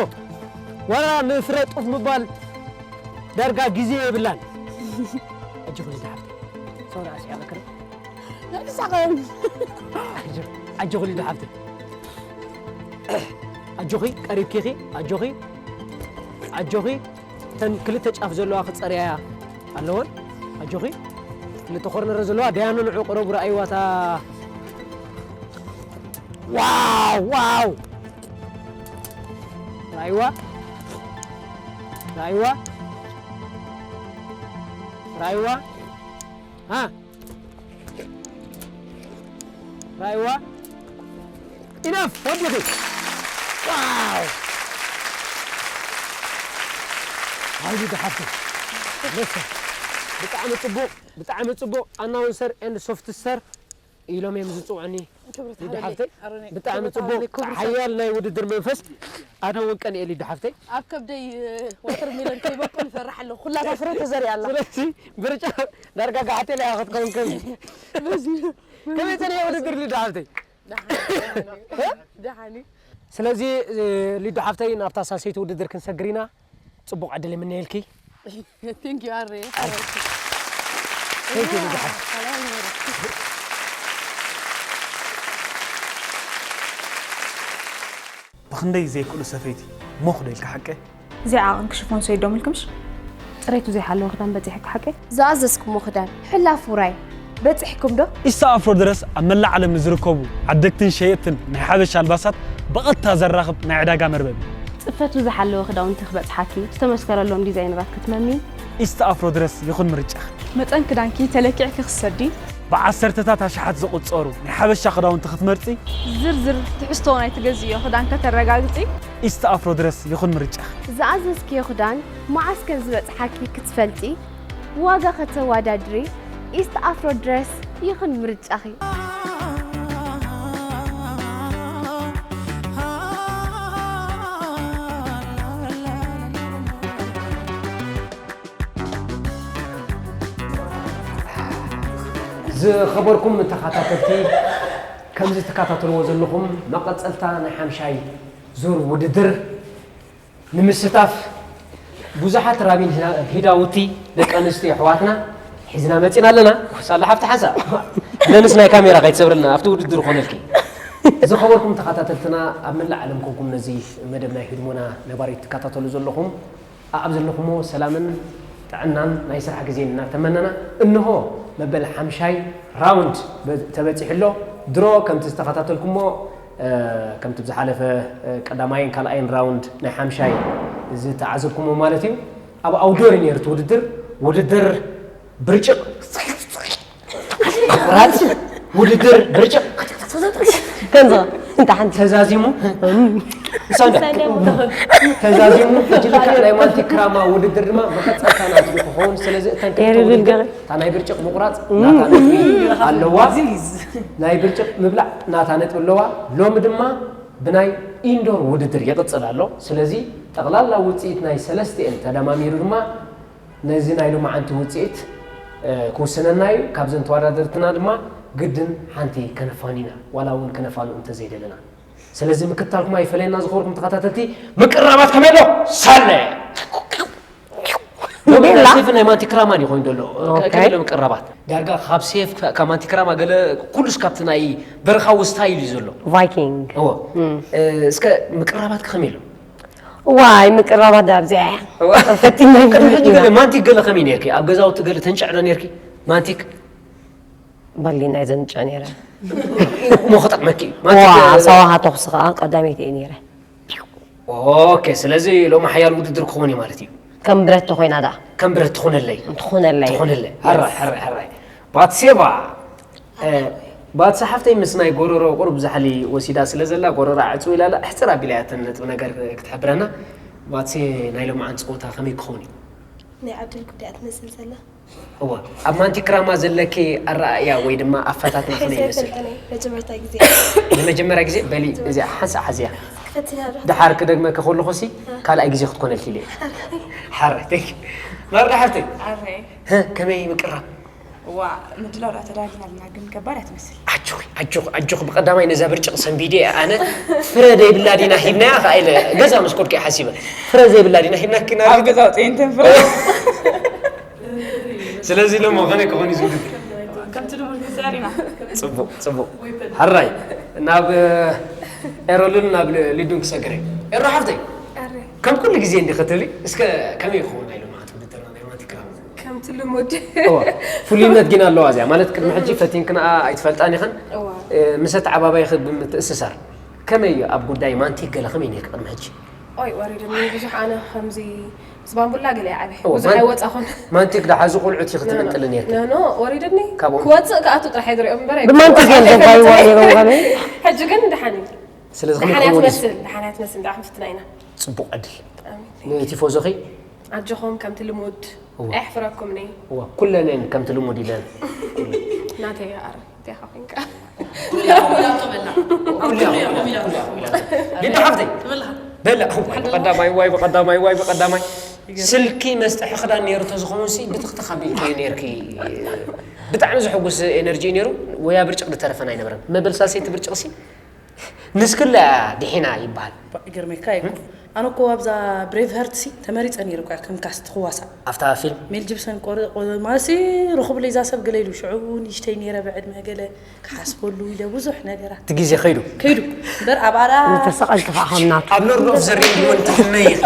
ዋላ ንፍረ ጡፍ ምባል ዳርጋ ግዜ የብላን። ኣጆኺ ሊዱ ሓፍተይ። ሶሪ ኣስሒቐክን። ንሳቐን ኣጆኺ ሊዱ ሓፍተይ። ኣጆኺ ቀሪብኪ ኢኺ። ኣጆኺ። ኣጆኺ። እተን ክልተ ጫፍ ዘለዋ ክጸርያያ ኣለወን። ኣጆኺ። ክልተ ኮርነር ዘለዋ ደያኑ ንዑ ቅረቡ፣ ረኣይዋ እታ። ዋው ዋው! ረኣይዋ። ረኣይዋ። ረኣይዋ። ሃ። ረኣይዋ። ኢነፍ ወዲኺ። ዋው! ሃይሉ ዝሓፍቱ። ለሰ። ብጣዕሚ ጽቡቕ፣ ብጣዕሚ ጽቡቕ። ኣናውንሰር ኤንድ ሶፍትሰር ኢሎም እዮም ዝጽውዑኒ። ክብረት ሊዱ ሓወይ፣ ሓፍተይ። ኣሮኒ፣ ብጣዕሚ ክብረት ጽቡቕ፣ ሓወይ፣ ክብረት ሓያል ናይ ውድድር መንፈስ። ኣነ እውን ቀኒኤ ሊዱ ሓፍተይ። ኣብ ከብደይ፣ እ፣ ዋተር ሜሎን ከይበቁል እፈርሕ ኣለኹ። ኩላታ ፍረ ተዘሪኣ ኣላ። ስለዚ ብርጫ ዳርጋ ጋሕቴል እያ ክትከውን ከም በዚ ከመይ ጸኒሐ ውድድር ሊዱ ሓፍተይ? ደሓን፣ ደሓን እዩ። ደሓን እዩ። ስለዚ፣ እ፣ ሊዱ ሓፍተይ ናብታ ሳልሰይቲ ውድድር ክንሰግር ኢና። ጽቡቕ ዕድል ይምነየልኪ። Thank you ኣሬ። Thank you ብዙሓት። ብኽንደይ ዘይክእሉ ሰፈይቲ ሞኽ ዶ ኢልካ ሓቀ? ዘይዓቐንኪ ሽፎን ሰይዶምልክምሽ? ጽሬቱ ዘይሓለወ ክዳን በጺሕኪ ሓቀይ? ዝኣዘዝኩሞ ክዳን፣ ሕላፍ ውራይ፣ በጺሕኩም ዶ? ኢስታ ኣፍሮ ድረስ ኣብ መላእ ዓለም ንዝርከቡ ዓደግትን ሸየጥትን ናይ ሓበሻ ኣልባሳት ብቐጥታ ዘራኽብ ናይ ዕዳጋ መርበብ እዩ። ጽፈቱ ዝሓለወ ክዳውንቲ ክበጽሓኪ ዝተመስከረሎም ዲዛይነራት ክትመሚ። ኢስታ ኣፍሮ ድረስ ይኹን ምርጫኺ። መጠን ክዳንኪ ተለኪዕኪ ክትሰዲ። ብዓሰርተታት ኣሽሓት ዝቑጸሩ ናይ ሓበሻ ክዳውንቲ ክትመርጺ። ዝርዝር ትሕዝቶ ናይ ትገዝእዮ ክዳን ከተረጋግጺ። ኢስታ ኣፍሮ ድረስ ይኹን ምርጫኺ። ዝኣዘዝክዮ ክዳን መዓስ ከም ዝበጽሓኪ ክትፈልጢ። ዋጋ ከተወዳድሪ ኢስት ኣፍሮ ድረስ ይኹን ምርጫኺ። ዝኸበርኩም ተኸታተልቲ፣ ከምዚ ትከታተልዎ ዘለኹም መቐጸልታ ናይ ሓምሻይ ዙር ውድድር ንምስታፍ ብዙሓት ራቢን ሂዳውቲ ደቂ ኣንስትዮ ኣሕዋትና ሒዝና መጺና ኣለና። ሳላ ሓፍቲ ሓንሳእ ለንስ ናይ ካሜራ ከይትሰብርልና ኣብቲ ውድድር ኮነልኪ። ዝኸበርኩም ተኸታተልትና ኣብ መላእ ዓለም ኮንኩም ነዚ መደብ ናይ ህድሞና ነባሪት ትከታተሉ ዘለኹም ኣብ ዘለኹሞ ሰላምን ጥዕናን ናይ ስራሕ ግዜን እናተመነና እንሆ መበል ሓምሻይ ራውንድ ተበጺሑ ኣሎ። ድሮ ከምቲ ዝተኸታተልኩሞ ከምቲ ብዝሓለፈ ቀዳማይን ካልኣይን ራውንድ ናይ ሓምሻይ ዝተዓዘብኩሞ ማለት እዩ። ኣብ ኣውዶር እዩ ነይሩ እቲ ውድድር። ውድድር ብርጭቕ ምቑራጽ፣ ውድድር ብርጭቕ ከምዚ እንተ ሓንቲ ተዛዚሙ፣ ሰንደ ተዛዚሙ፣ ሕጂ ልክዕ ናይ ማልቲ ክራማ ውድድር ድማ መቐጸልታ ናቱ ክኸውን። ስለዚ እተን ክልተ ውድድር እታ ናይ ብርጭቕ ምቑራጽ ናታ ነጥቢ ኣለዋ። ናይ ብርጭቕ ምብላዕ ናታ ነጥቢ ኣለዋ። ሎሚ ድማ ብናይ ኢንዶር ውድድር ይቕጽል ኣሎ። ስለዚ ጠቕላላ ውጽኢት ናይ ሰለስቲኤን ተደማሚሩ ድማ ነዚ ናይ ሎማዓንቲ ውጽኢት ክውስነና እዩ። ካብዘን ተወዳደርትና ድማ ግድን ሓንቲ ከነፋኑ ኢና፣ ዋላ እውን ከነፋንኡ እንተዘይደለና። ስለዚ ምክትታልኩም ኣይፈለየና። ዝኸበርኩም ተኸታተልቲ፣ ምቅርራባት ከመይ ኣሎ? ሳለ ሎሚ ናይ ቤላ። ሴፍ ናይ ማንቲክራማ ድዩ ኮይኑ ዘሎ? ኦኬ። ከመይ ኢሎም ቅረባት? ዳርጋ ካብ ሴፍ፣ ካብ ማንቲክራማ ገለ ኩሉስ ካብቲ ናይ በረኻዊ ስታይል እዩ ዘሎ። ቫይኪንግ። እዎ። እ፣ እስከ ምቅራባት ከመይ ኢሎም? ዋይ ምቅራባት ዳብዚኣ እያ። ፈቲና ቅድሚ ሕጂ ገለ ማንቲክ ገለ ከመይ ነርኪ? ኣብ ገዛውቲ ገለ ተንጭዕዶ ነርኪ? ማንቲክ በርሊን ናይ ዘንጨ ነይረ። እሞ ክጠቕመኪ እዩ። ዋ ማንቲክ ሰዋሃ ተኹሲ ከዓ ቀዳመይቲ እየ ነይረ። ኦኬ፣ ስለዚ ሎሚ ሓያል ውድድር ክኸውን እዩ ማለት እዩ። ከም ብረት ተኮይና ዳ ከም ብረት ትኹነለይ። ትኹነለይ። ትኹነለይ። ሕራይ፣ ሕራይ፣ ሕራይ። ባትሴባ፣ እ፣ ባትሲ ሓፍተይ ምስ ናይ ጎረሮ ቁሩብ ዛሕሊ ወሲዳ ስለ ዘላ፣ ጎረራ ዕጽው ኢላ ኣላ፣ ኣሕጽር ኣቢላ እያ እተን ነጥቢ ነገር ክትሕብረና። ባትሲ፣ ናይ ሎምዓንቲ ጸወታ ከመይ ክኸውን እዩ? ናይ ዓድል ጉዳይ ትመስል ዘላ። እወ፣ ኣብ ማንቲክራማ ዘለኪ ኣረኣእያ ወይ ድማ ኣፈታትና ከመይ ይመስል? ኣይፈልጥን እየ፣ መጀመርታ ግዜ። ንመጀመርያ ግዜ በሊ እዚኣ ሓንሳእ ሓዝያ። ክፈትና ዶ? ድሓር ክደግመኪ ከለኹሲ ካልኣይ ግዜ ክትኮነልኪ ኢለ እየ። ሓራይ፣ ቴንክ ዩ። ማርዳ ሓፍተይ፣ ኣረይ ህ፣ ከመይ ምቅራብ? ዋ ምድላው ዳ ተዳጊና ኣለና ግን ከባድ እያ ትመስል። ኣጆኺ፣ ኣጆኺ፣ ኣጆኺ፣ ብቐዳማይ ነዛ ብርጭቕ ሰንቢደ እየ ኣነ። ፍረ ዘይብላ ዲና ሂብናያ ከኣ ኢለ ገዛ ምስ ኮድኩ እየ ሓሲበ። ፍረ ዘይብላ ዲና ሂብናኪ ናብ ኣብ ገዛ ውፅኢንትን ፍረ ስለዚ ሎሞ ከመይ ክኾን እዩ ዝውድድር? ከምቲ ድሙር ንዘሪና ጽቡቕ፣ ጽቡቕ። ሕራይ፣ ናብ ኤሮልን ናብ ሊዱን ክሰግር እየ። ኤሮ ሓፍተይ፣ ከም ኩሉ ግዜ እንዲ ክትብሊ፣ እስከ ከመይ ይኸውን ናይ ሎማዓንቲ ውድድርና ናይ ማንቲክራማ? ከምቲ ልሙድ። እዋ፣ ፍሉይነት ግን ኣለዋ እዚኣ። ማለት ቅድሚ ሕጂ ፈቲንክንኣ ኣይትፈልጣን ኢኽን። እዋ። እ፣ ምስ ኣተዓባባይኺ ብምትእስሳር፣ ከመይ እዩ ኣብ ጉዳይ ማንቲክ ገለ ከመይ ነይርኪ ቅድሚ ሕጂ? ኦይ ወሪድኒ ብዙሕ ኣነ ከምዚ ምስ ባምቡላ ገለ ይዓቢ እዋ፣ ብዙሕ ማን- ኣይወፃኹን። ማንቲክ ደሓዚ ቁልዑት ኢኺ ትምንጥሊ ነይርኪ። ኖ ኖ ወሪድኒ ካብኦም? ክወፅእ ክኣቱ ጥራሕ ይድሪኦ እምበር ብማንቲክ እዮም ዘጓይዋ ነይሮም ከመይ? ሕጂ ግን ደሓን እዩ። ስለዚ ከመይ ደሓን እያ ክኸውን እዩ? ትመስል ደሓን እያ ትመስል ደኣ ክንፍትና ኢና። ጽቡቕ ዕድል። ኣሜን። ንቲፎዞኺ ኣጆኹም ከምቲ ልሙድ እዋ። ኣየሕፍረኩምኒ። እዋ፣ ኩለን እየን ከምቲ ልሙድ ኢለን። ናተይ ኣረ እንታይ ኻ ኮንካ? ሊዱ ሓፍተይ፣ በላ። እዋ፣ ብቐዳማይ፣ ዋይ፣ ብቐዳማይ፣ ዋይ፣ ብቐዳማይ። ስልኪ መስጥሒ ክዳን ነይሩ ተዝኸውን ሲ ብትኽትኽ ኣቢልኪ ነይርኪ። ብጣዕሚ ዘሐጉስ ኤነርጂ ነይሩ። ወያ ብርጭቕ ዝተረፈን ኣይነበረን። መበል ሳልሰይቲ ብርጭቕ ሲ ንስክላ ድሒና ይበሃል። ይገርመካ እኮ ኣነ እኮ ኣብዛ ብሬቭ ሀርት ሲ ተመሪፀ ነይረ እኮ ከም ካስት ክዋሳእ ኣብታ ፊልም ሜል ጅብሰን ቆረ- ቆረ- ማለት ሲ ርኹብለይ እዛ ሰብ ገለ ኢሉ ሽዑ ንእሽተይ ነይረ ብዕድመ ገለ ክሓስበሉ ኢለ ብዙሕ ነገራት እቲ ግዜ ከይዱ ከይዱ እምበር ኣብ ኣራ ንተሰቐልቲ ከዓ ከም ናቱ ኣብ ሎርድ ኦፍ ዘ ሪንግ እውን ትሕመይ ኢኺ።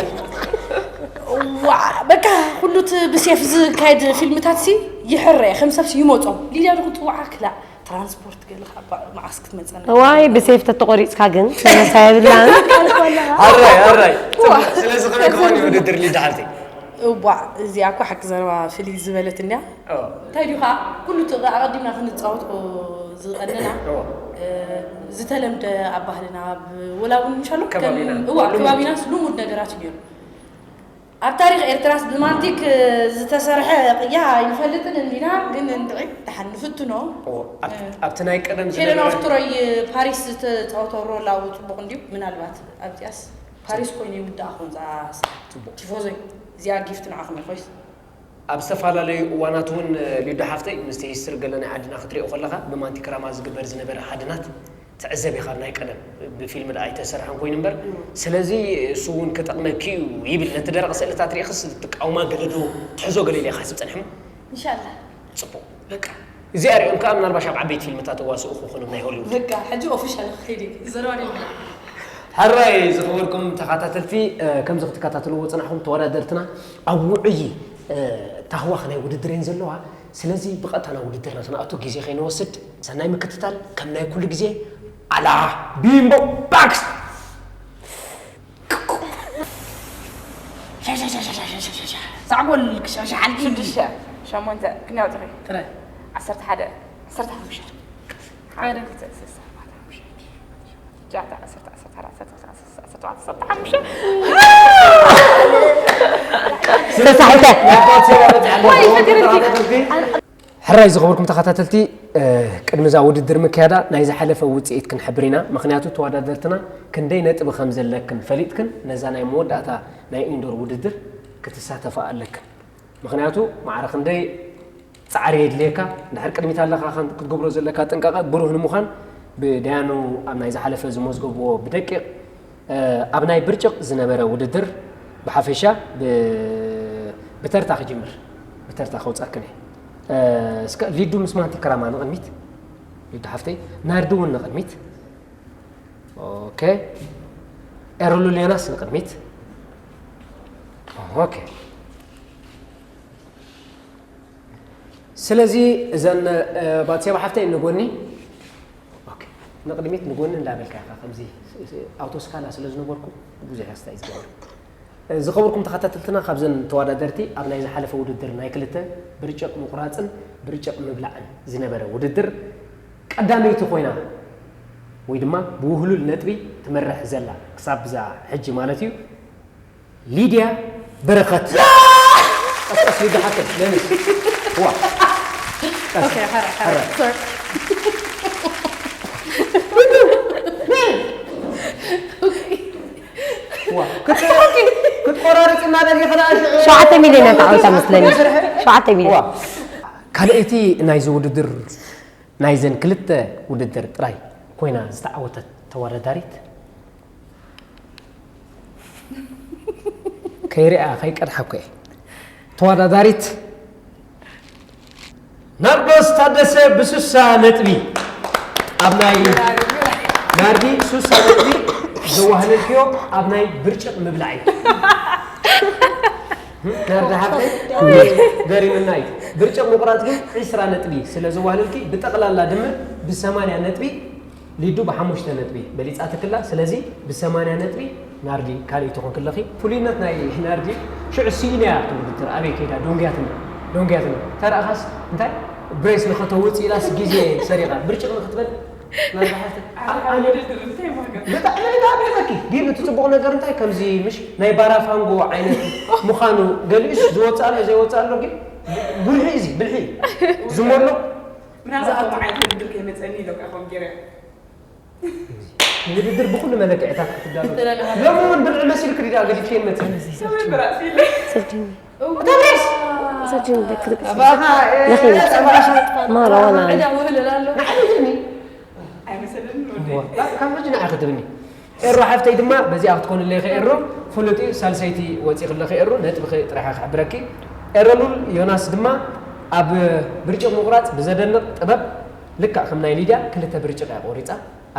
ዋ በቃ ኩሉ እቲ ብሴፍ ዝካየድ ፊልምታት ሲ ይሕረ ከም ሰብሲ ይመፆም ሊድያ ድኹ ፅዋዓ ክላእ ትራንስፖርት ገለ ካብ መዓስ ክትመፀና እዋይ ብሴፍ ተተቆሪፅካ ግን ተነሳ የብላን። ኣራይ ኣራይ። ስለዚ ከመይ ክኾን እዩ ውድድር ሊዳ ሓፍተይ? እዋ እዚኣ እኮ ሓቂ ዘረባ ፍልይ ዝበለት እንድያ እንታይ ድዩ ከዓ ኩሉ እቲ ኣቐዲምና ክንፃወቶ ዝቐነና ዝተለምደ ኣብ ባህልና ወላ እውን ምሻሎ ከባቢና። እዋ ከባቢናስ ልሙድ ነገራት እዩ ነይሩ ኣብ ታሪክ ኤርትራስ ብማንቲክ ዝተሰርሐ ቅያ ኣይንፈልጥን እንዲና ግን እንድዒ ደሓን ንፍትኖ ኣብቲ ናይ ቀደም ሄለን ኦፍ ትሮይ ፓሪስ ዝተፃወቶ ሮል ኣብ ፅቡቅ እንድዩ ምናልባት ኣብዚኣስ ፓሪስ ኮይኑ ይውዳእ ኹን ቲፎዞይ እዚኣ ጊፍት ንዓኹም ኮይስ ኣብ ዝተፈላለዩ እዋናት እውን ሊዱ ሓፍተይ ምስቲ ሂስትሪ ገለ ናይ ዓድና ክትሪኦ ከለካ ብማንቲክራማ ዝግበር ዝነበረ ሃድናት ትዕዘብ ኢኻ ኣብ ናይ ቀደም ብፊልም ደኣ ኣይተሰርሐን ኮይኑ እምበር ስለዚ እሱ እውን ክጠቕመኪ እዩ ይብል ነቲ ደረቕ ስእልታት ሪእኽስ ትቃውማ ገለ ዶ ትሕዞ ገለ ኢለ ኢኻ ስብ ጸንሕሞ ኢንሻላ ጽቡቕ በቃ እዚኣ ሪኦም ከዓ ምናልባሽ ኣብ ዓበይቲ ፊልምታት ተዋስኡ ክኾኑ ናይ ሆሊውድ በቃ ሕጂ ኦፊሻል ክኸይድ እዩ ዘረባ ሕራይ ዝኸበርኩም ተኸታተልቲ ከምዚ ክትከታተልዎ ፅናሕኩም ተወዳደርትና ኣብ ውዑይ ታህዋኽ ናይ ውድድር እየን ዘለዋ ስለዚ ብቐጥታ ናብ ውድድርና ክንኣቱ ግዜ ከይንወስድ ሰናይ ምክትታል ከም ናይ ኩሉ ግዜ ኣላ ቢምቦ ባክስ ዛዕጎል ክሻሻሓልኪ ሽዱሽተ ሸሞንተ ክንደይ ኣውፅኺ ጥረ ዓሰርተ ሓደ ዓሰርተ ሓሙሽተ ሓደ ክልተ ሰለስተ ኣርባዕተ ሓሙሽተ ትሽዓተ ዓሰርተ ዓሰርተ ሓደ ዓሰርተ ክልተ ዓሰርተ ዓሰርተ ኣርባዕተ ዓሰርተ ሓሙሽተ ተሳሒተ ሕራይ ዝኸበርኩም ተኸታተልቲ ቅድሚ እዛ ውድድር ምክያዳ ናይ ዝሓለፈ ውፅኢት ክንሕብር ኢና ምክንያቱ ተወዳደርትና ክንደይ ነጥቢ ከም ዘለክን ፈሊጥክን ነዛ ናይ መወዳእታ ናይ ኢንዶር ውድድር ክትሳተፋ ኣለክን ምክንያቱ ማዕረ ክንደይ ፃዕሪ የድልየካ እንድሕር ቅድሚት ኣለካ ክትገብሮ ዘለካ ጥንቃቐ ብሩህ ንምዃን ብደያኑ ኣብ ናይ ዝሓለፈ ዝመዝገብዎ ብደቂቕ ኣብ ናይ ብርጭቕ ዝነበረ ውድድር ብሓፈሻ ብ- ብተርታ ክጅምር፣ ብተርታ ከውጻክን እየ። እስከ ሊዱ ምስ ማንቲ ክራማ ንቕድሚት። ሊዱ ሓፍተይ፣ ናርዲ እውን ንቕድሚት። ኦኬ። ኤርሉል ዮናስ ንቕድሚት። ኦኬ። ስለዚ እዘን ባትሴባ ሓፍተይ ንጎኒ ንቅድሚት ንጎኒ እንዳበልካ ኢኻ ከምዚ ኣውቶስካላ ስለ ዝነበርኩ ብዙሕ ኣስተያየት ዝገብር። ዝኸበርኩም ተኸታተልትና፣ ካብዘን ተወዳደርቲ ኣብ ናይ ዝሓለፈ ውድድር ናይ ክልተ ብርጭቕ ምቑራፅን ብርጭቕ ምብላዕን ዝነበረ ውድድር ቀዳመይቲ ኮይና ወይ ድማ ብውህሉል ነጥቢ ትመርሕ ዘላ ክሳብ ብዛ ሕጂ ማለት እዩ ሊድያ በረኸት። ቀስቀስ ሊድያ ሓፍተይ ለምስ ዋ ኦኬ፣ ሓራ ሓራ ሶሪ። ክትቆራርፅና ደሊኻ ደኣ ሽዑ ሸውዓተ ሚልዮን እያ ተዓዊታ መስለኒ። ሸውዓተ ሚልዮን። ካልኣይቲ ናይዚ ውድድር ናይዘን ክልተ ውድድር ጥራይ ኮይና ዝተዓወተት ተወዳዳሪት ከይሪኣ ከይቀድሓኩ እየ። ተወዳዳሪት ናርዶስ ታደሰ ብስሳ ነጥቢ ኣብ ናይ ናርዲ ስሳ ነጥቢ ዘዋህለልክዮ ኣብ ናይ ብርጭቕ ምብላዕ እዩ። ናርዲ ሓፍተይ ገሪምና እዩ። ብርጭቕ ምቑራፅ ግን ዕስራ ነጥቢ ስለ ዘዋህለልኪ ብጠቕላላ ድምር ብሰማንያ ነጥቢ ሊዱ ብሓሙሽተ ነጥቢ በሊፃትክላ። ስለዚ ብሰማንያ ነጥቢ ናርዲ ካልኣይቲ ኮንክለኺ። ፍሉይነት ናይ ናርዲ ሽዑ ስኢነያ ትብል ብትር ኣበይ ከይዳ ደንጉያትና ደንጉያትና ተረኣኻስ እንታይ ብሬስ ንኸተውፅ ኢላስ ግዜ ሰሪቓ ብርጭቕ ንክትበል ናርዲ ሓፍተይ ብጣዕሚ ንዳበለኪ ግን እቲ ፅቡቕ ነገር እንታይ ከምዚ ምሽ ናይ ባራፋንጎ ዓይነት ምዃኑ ገሊኡስ ዝወፅእ ኣሎ ዘይወፅእ ኣሎ ግን ብልሒ እዚ ብልሒ ዝመሎ ምናልባት ከምኡ ዓይነት ውድድር ከይመፀኒ ኢለ እኮ ከም ገይረ ውድድር ብኩሉ መለክዕታት ክትዳሎ ሎሚ እውን ብልዒ መሲልክ ዲዳ ገዲፍክየን መፅእ ሰበይ ብራእሲ ኢለ ሰጅን ተብሬስ ሰጅን በክልክ ኣባኻ ለኺ ማራ ዋላ ዕዳ ውህልል ኣሎ። ንዓይትኒ ኣይመሰለንን ወዲ ካብ ሕጂ ንዓ ክትብኒ ኤሮ ሓፍተይ ድማ በዚኣ ክትኮንለይ ከኤሮ ፍሉጥ እዩ ሳልሰይቲ ወፂ ክለኺ ኤሮ ነጥብኺ ጥራሓ ክሕብረኪ ኤረሉል ዮናስ ድማ ኣብ ብርጭቕ ምቑራፅ ብዘደንቕ ጥበብ ልክዕ ከም ናይ ሊድያ ክልተ ብርጭቕ እያ ቆሪፃ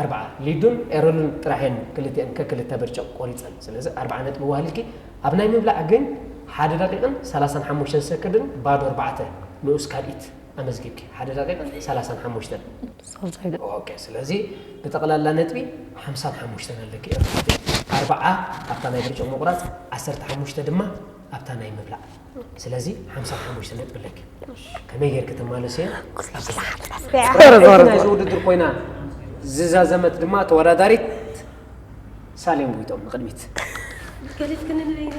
ኣርብዓ ሊዱን ኤረሉን ጥራሕን ክልቲኤን ከክልተ ብርጭቕ ቆሪፀን ስለዚ ኣርብዓ ነጥቢ ዋህልልኪ ኣብ ናይ ምብላዕ ግን ሓደ ደቂቕን ሰላሳን ሓሙሽተን ሰከንድን ባዶ ኣርባዕተ ንኡስ ካልኢት ኣመዝጊብኪ ሓደ ደቂቕን ሰላሳን ሓሙሽተን ኦኬ ስለዚ ብጠቕላላ ነጥቢ ሓምሳን ሓሙሽተን ኣለኪ ኣርብዓ ኣብታ ናይ ብርጭቕ ምቑራፅ ዓሰርተ ሓሙሽተ ድማ ኣብታ ናይ ምብላዕ ስለዚ ሓምሳን ሓሙሽተ ነጥቢ ኣለኪ ከመይ ጌርኪ ተማለስዮ ናይዚ ውድድር ኮይና ዝዛዘመት ድማ ተወዳዳሪት ሳሌም ጎይቶም ንቕድሚት ገሊፍክኒ ንበይነ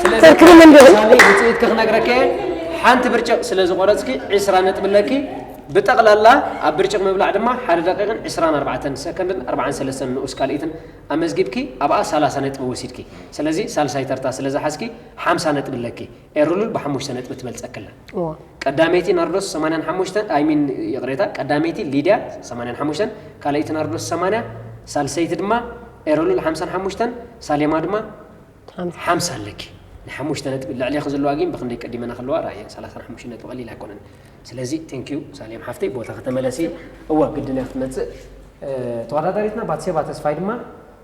ሳሌ ውፅኢት ክነግረከ ሓንቲ ብርጭቕ ስለ ዝቆረፅኪ ዕስራ ነጥቢ ኣለኪ ብጠቕላላ ኣብ ብርጭቕ ምብላዕ ድማ ሓደ ደቂቕን ዕስራን ኣርባዕተን ሰከንድን ኣርባዓን ሰለስተን ንኡስ ካልኢትን ኣመዝጊብኪ ኣብኣ ሰላሳ ነጥቢ ወሲድኪ ስለዚ ሳልሳይ ተርታ ስለ ዝሓዝኪ ሓምሳ ነጥቢ ኣለኪ ኤሩሉል ብሓሙሽተ ነጥቢ ትበልፀክላ ቀዳመይቲ ናርዶስ ሰማንያን ሓሙሽተን ኣይሚን ይቕሬታ ቀዳመይቲ ሊድያ ሰማንያን ሓሙሽተን ካልኣይቲ ናርዶስ ሰማንያ ሳልሰይቲ ድማ ኤሮሉል ሓምሳን ሓሙሽተን ሳሌማ ድማ ሓምሳ ኣለኪ ናይ ሓሙሽተ ነጥቢ ልዕሌኺ ዘለዋ ግን ብክንደይ ቀዲመና ከለዋ ራእየ ሰላሳን ሓሙሽተ ነጥቢ ቀሊል ኣይኮነን ስለዚ ቴንኪዩ ሳሌም ሓፍተይ ቦታ ከተመለሲ እወ ግድን እያ ክትመፅእ ተወዳዳሪትና ባትሴባ ተስፋይ ድማ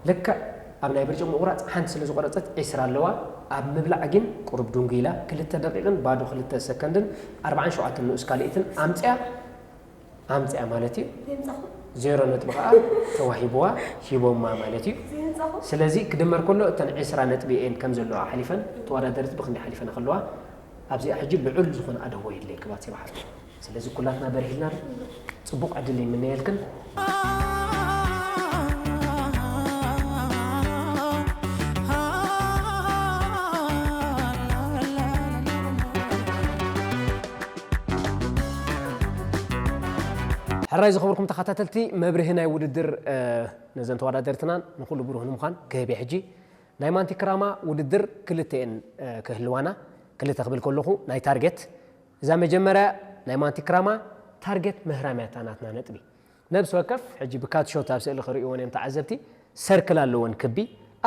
ልክዕ ኣብ ናይ ብርጭቕ ምቑራፅ ሓንቲ ስለ ዝቆረፀት ዒስራ ኣለዋ ኣብ ምብላዕ ግን ቁሩብ ድንጉ ኢላ ክልተ ደቂቕን ባዶ ክልተ ሰከንድን ኣርባዓን ሸውዓተን ንኡስ ካልኢትን ኣምፅያ ኣምፅያ ማለት እዩ ዜሮ ነጥቢ ከዓ ተዋሂብዋ ሂቦማ ማለት እዩ ስለዚ ክድመር ከሎ እተን ዒስራ ነጥቢ እየን ከም ዘለዋ ሓሊፈን ተወዳደርቲ ብክንዲ ሓሊፈን ከለዋ ኣብዚኣ ሕጂ ልዑል ዝኾነ ኣደቦ የድልየኪ ባትሴባ ሓፍተይ ስለዚ ኩላትና በሪህልና ዶ ፅቡቕ ዕድል ይምነየልክን ሕራይ ዝኸበርኩም ተኸታተልቲ መብርሂ ናይ ውድድር ነዘን ተወዳደርትናን ንኩሉ ብሩህ ንምዃን ክህብ ሕጂ ናይ ማንቲክራማ ውድድር ክልተ እየን ክህልዋና ክልተ ክብል ከለኹ ናይ ታርጌት እዛ መጀመርያ ናይ ማንቲክራማ ታርጌት ምህራም እያ እታ ናትና ነጥቢ ነብሲ ወከፍ ሕጂ ብካትሾት ኣብ ስእሊ ክርእይዎን እዮም ተዓዘብቲ ሰርክል ኣለወን ክቢ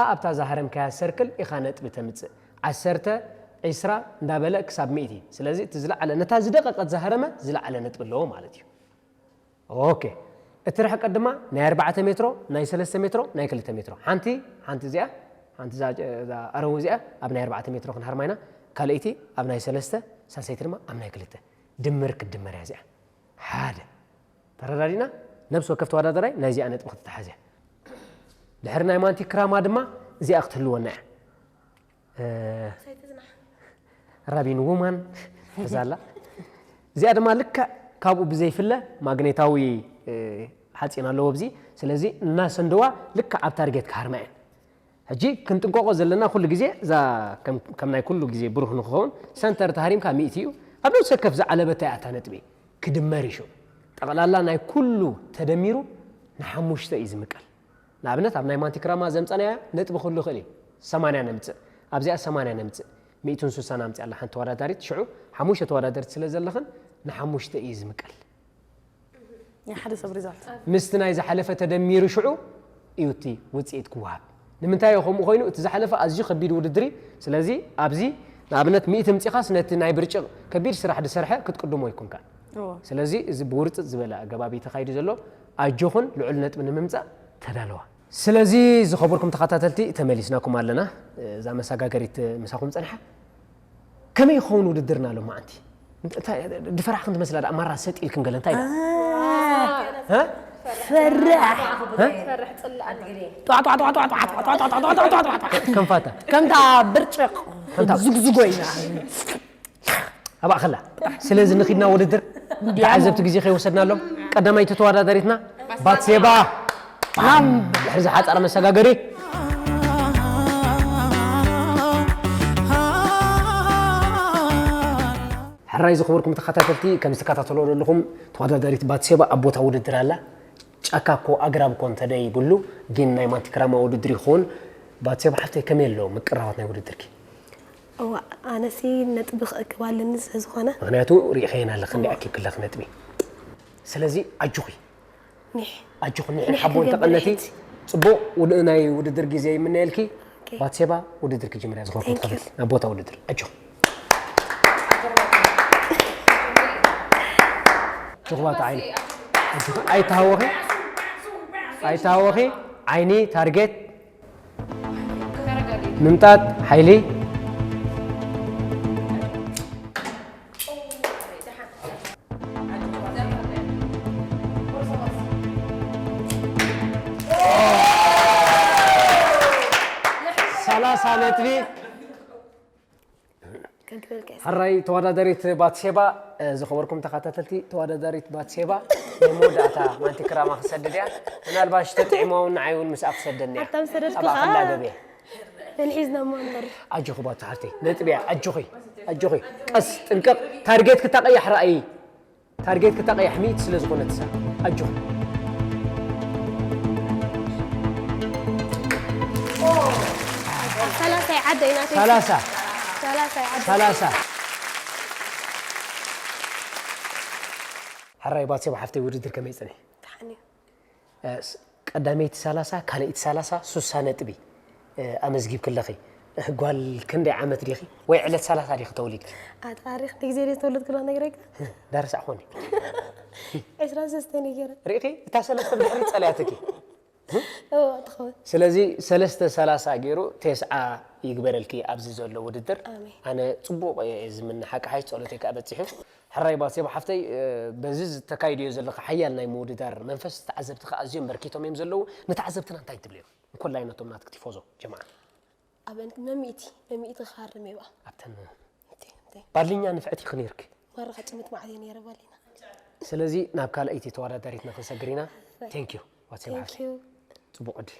ኣኣብታ ዝሃረምካያ ሰርክል ኢኻ ነጥቢ ተምፅእ ዓሰርተ ዒስራ እንዳበለ ክሳብ ሚእቲ። ስለዚ እቲ ዝለዓለ፣ ነታ ዝደቐቐት ዝሃረመ ዝለዓለ ነጥቢ ኣለዎ ማለት እዩ። ኦኬ። እቲ ርሕቀት ድማ ናይ ኣርባዕተ ሜትሮ፣ ናይ ሰለስተ ሜትሮ፣ ናይ ክልተ ሜትሮ። ሓንቲ፣ ሓንቲ እዚኣ፣ ሓንቲ እዛ፣ እዛ ኣረው እዚኣ ኣብ ናይ ኣርባዕተ ሜትሮ ክንሃርማ ኢና። ካልኣይቲ ኣብ ናይ ሰለስተ፣ ሳልሰይቲ ድማ ኣብ ናይ ክልተ። ድምር ክትድመር እያ እዚኣ። ሓደ። ተረዳዲና? ነብሲ ወከፍ ተወዳደራይ ናይዚኣ ነጥቢ ክትተሓዝ እያ። ድሕሪ ናይ ማንቲ ክራማ ድማ እዚኣ ክትህልወና እያ። እ፣ ራቢን ውማን ሒዛ ኣላ። እዚኣ ድማ ልክዕ ካብኡ ብዘይፍለ ማግኔታዊ፣ እ፣ ሓፂን ኣለዎ ኣብዚ። ስለዚ እናሰንደዋ ልክዕ ኣብ ታርጌት ክሃርማ እየን። ሕጂ ክንጥንቀቆ ዘለና ኩሉ ግዜ እዛ ከም፣ ከም ናይ ኩሉ ግዜ ብሩህ ንክኸውን ሰንተር ተሃሪምካ ሚእቲ እዩ። ኣብ ነብሲ ወከፍ ዝዓለበታ እያ እታ ነጥቢ ክድመር እዩ ሽዑ። ጠቕላላ ናይ ኩሉ ተደሚሩ ንሓሙሽተ እዩ ዝምቀል። ንኣብነት ኣብ ናይ ማንቲክራማ ዘምፀናያ ነጥቢ ክህሉ ይኽእል እዩ። ሰማንያ ነምፅእ። ኣብዚኣ ሰማንያ ነምፅእ። ሚእትን ስሳን ኣምፅእ ኣላ ሓንቲ ተወዳዳሪት። ሽዑ ሓሙሽተ ተወዳደርቲ ስለ ዘለኽን ንሓሙሽተ እዩ ዝምቀል። ናይ ሓደ ሰብ ሪዛልት ምስቲ ናይ ዝሓለፈ ተደሚሩ ሽዑ እዩ እቲ ውፅኢት ክወሃብ። ንምንታይ እዩ ከምኡ ኮይኑ? እቲ ዝሓለፈ ኣዝዩ ከቢድ ውድድር እዩ። ስለዚ ኣብዚ ንኣብነት ሚእቲ ምፂኻስ ነቲ ናይ ብርጭቕ ከቢድ ስራሕ ዝሰርሐ ክትቅድሞ ኣይኮንካን። እዎ። ስለዚ እዚ ብውርፅፅ ዝበለ ኣገባብ እዩ ተኻይዱ ዘሎ። ኣጆኹን ልዑል ነጥቢ ንምምፃእ ተዳለዋ። ስለዚ ዝኸበርኩም ተኸታተልቲ ተመሊስናኩም ኣለና። እዛ መሰጋገሪት ምሳኹም ፀንሓ ከመይ ይኸውን ውድድርና ሎማዓንቲ? እንታይ ድፈራሕክን ትመስላ ደኣ ማራ ሰጥ ኢልክን ገለ እንታይ ደኣ? እ? ፈራሕ እ? ጧዕ ጧዕ ጧዕ ጧዕ ጧዕ ጧዕ ጧዕ ጧዕ ጧዕ ጧዕ ጧዕ ጧዕ። ከም ፋታ ከምታ ብርጭቕ ከምታ ዝጉዝጎ ኢና ኣብኣ ከላ ስለዚ ንኺድና ውድድር እንዲያ ተዓዘብቲ ግዜ ከይወሰድናሎም ቀዳማይቲ ተወዳዳሪትና ባትሴባ ባም ድሕሪ ዝሓፀረ መሰጋገሪ ሕራይ ዝኽበርኩም ተኸታተልቲ ከም ዝተከታተሎ ዘለኹም ተወዳዳሪት ባትሴባ ኣብ ቦታ ውድድር ኣላ። ጫካ እኮ ኣግራብ እኮ እንተደይብሉ ግን ናይ ማንቲክራማ ውድድር ይኸውን። ባትሴባ ሓፍተይ ከመይ ኣሎ ምቅራባት ናይ ውድድርኪ? እዋ ኣነሲ ነጥቢ ክእክብ ኣለኒ ስለ ዝኾነ ምክንያቱ ርኢኸየን ኣለክ እንዲ ኣኪብክለክ ነጥቢ። ስለዚ ኣጆኺ ኒሕ ኣጆኺ ኒሕ ኒሕ ሓቦን ክገብር ተቐነቲ ሕጂ። ጽቡቕ ውድ- ናይ ውድድር ግዜ ይምነየልኪ። ኦኬ። ባትሴባ ውድድርኪ ጅምርያ ዝኾንኩ Thank you። ትኸፍል ናብ ቦታ ውድድር ኣጆኺ። ጆኽባታ ዓይኒ ኣይተሃወኺ ኣይተሃወኺ ዓይኒ ታርጌት ምምጣጥ ሓይሊ ሰላሳ ነጥቢ ከንክበልካ እየ ሕራይ ተወዳዳሪት ባትሴባ። ዝኸበርኩም ተኸታተልቲ ተወዳዳሪት ባትሴባ ናይ መወዳእታ ማንቲክራማ ክሰድድ እያ። ምናልባሽ ተጥዒማ እውን ንዓይ እውን ምስኣ ክሰደኒ እያ። ኣብታ ምስ ሰደድኩ ኣብኣ ከዓ ክላገብ እየ። ተንሒዝና እሞ ንተርፍ ኣጆኺ ባቱ ሓፍተይ ነጥቢ እያ። ኣጆኺ ኣጆኺ ቀስ ጥንቅቕ ታርጌት ክታቐያሕ ረኣይ ታርጌት ክታቐያሕ ሚእቲ ስለ ዝኾነት እሳ ኣጆኺ ሰላሳይ ዓደ ኢና ተይሱ። ሰላሳ ሰላሳይ ዓደ ሰላሳ ሕራይ ባትሴባ ሓፍተይ ውድድር ከመይ ፅንሒ? ደሓን እዩ። ቀዳመይቲ ሰላሳ ካልኣይቲ ሰላሳ ሱሳ ነጥቢ ኣመዝጊብክለኺ። ጓል ክንደይ ዓመት ዲኺ ወይ ዕለት ሰላሳ ዲኺ ተወሊድኪ? ኣጣሪኽ ንግዜ ደ ተወለድኩ ዶ ነግረካ? ዳርሳዕ ኾኒ ዕስራ ሰለስተ ነገረ ርኢኺ እታ ሰለስተ ብድሕሪ ጸልያትኪ። እዎ ትኸውን። ስለዚ ሰለስተ ሰላሳ ገይሩ ቴስዓ ይግበረልኪ ኣብዚ ዘሎ ውድድር። ኣሜን። ኣነ ጽቡቕ እየ ዝምነ ሓቂ ሓይሽ ጸሎተይ ከኣ በጺሑ። ሕራይ ባሴባ ሓፍተይ በዚ ዝተካይድዮ ዘለኻ ሓያል ናይ ምውድዳር መንፈስ ተዓዘብትኻ ኣዝዮም በርኪቶም እዮም ዘለዉ። ንተዓዘብትና እንታይ ትብልዮም? እንኮላይ ነቶም ናትክ ቲፎዞ ጀማዓ። ኣብ መሚእቲ መሚእቲ ክሃርም እየ ብኣ። ኣብተን እንቲ እንቲ ባድልኛ ንፍዕቲ ኢኺ ነይርኪ። ማራ ከጭምት ማዕት እየ ነይረ ባሊና። ስለዚ ናብ ካልኣይቲ ተወዳዳሪትና ክንሰግር ኢና። Thank you ባሴባ ሓፍተይ። Thank you። ጽቡቕ ዕድል።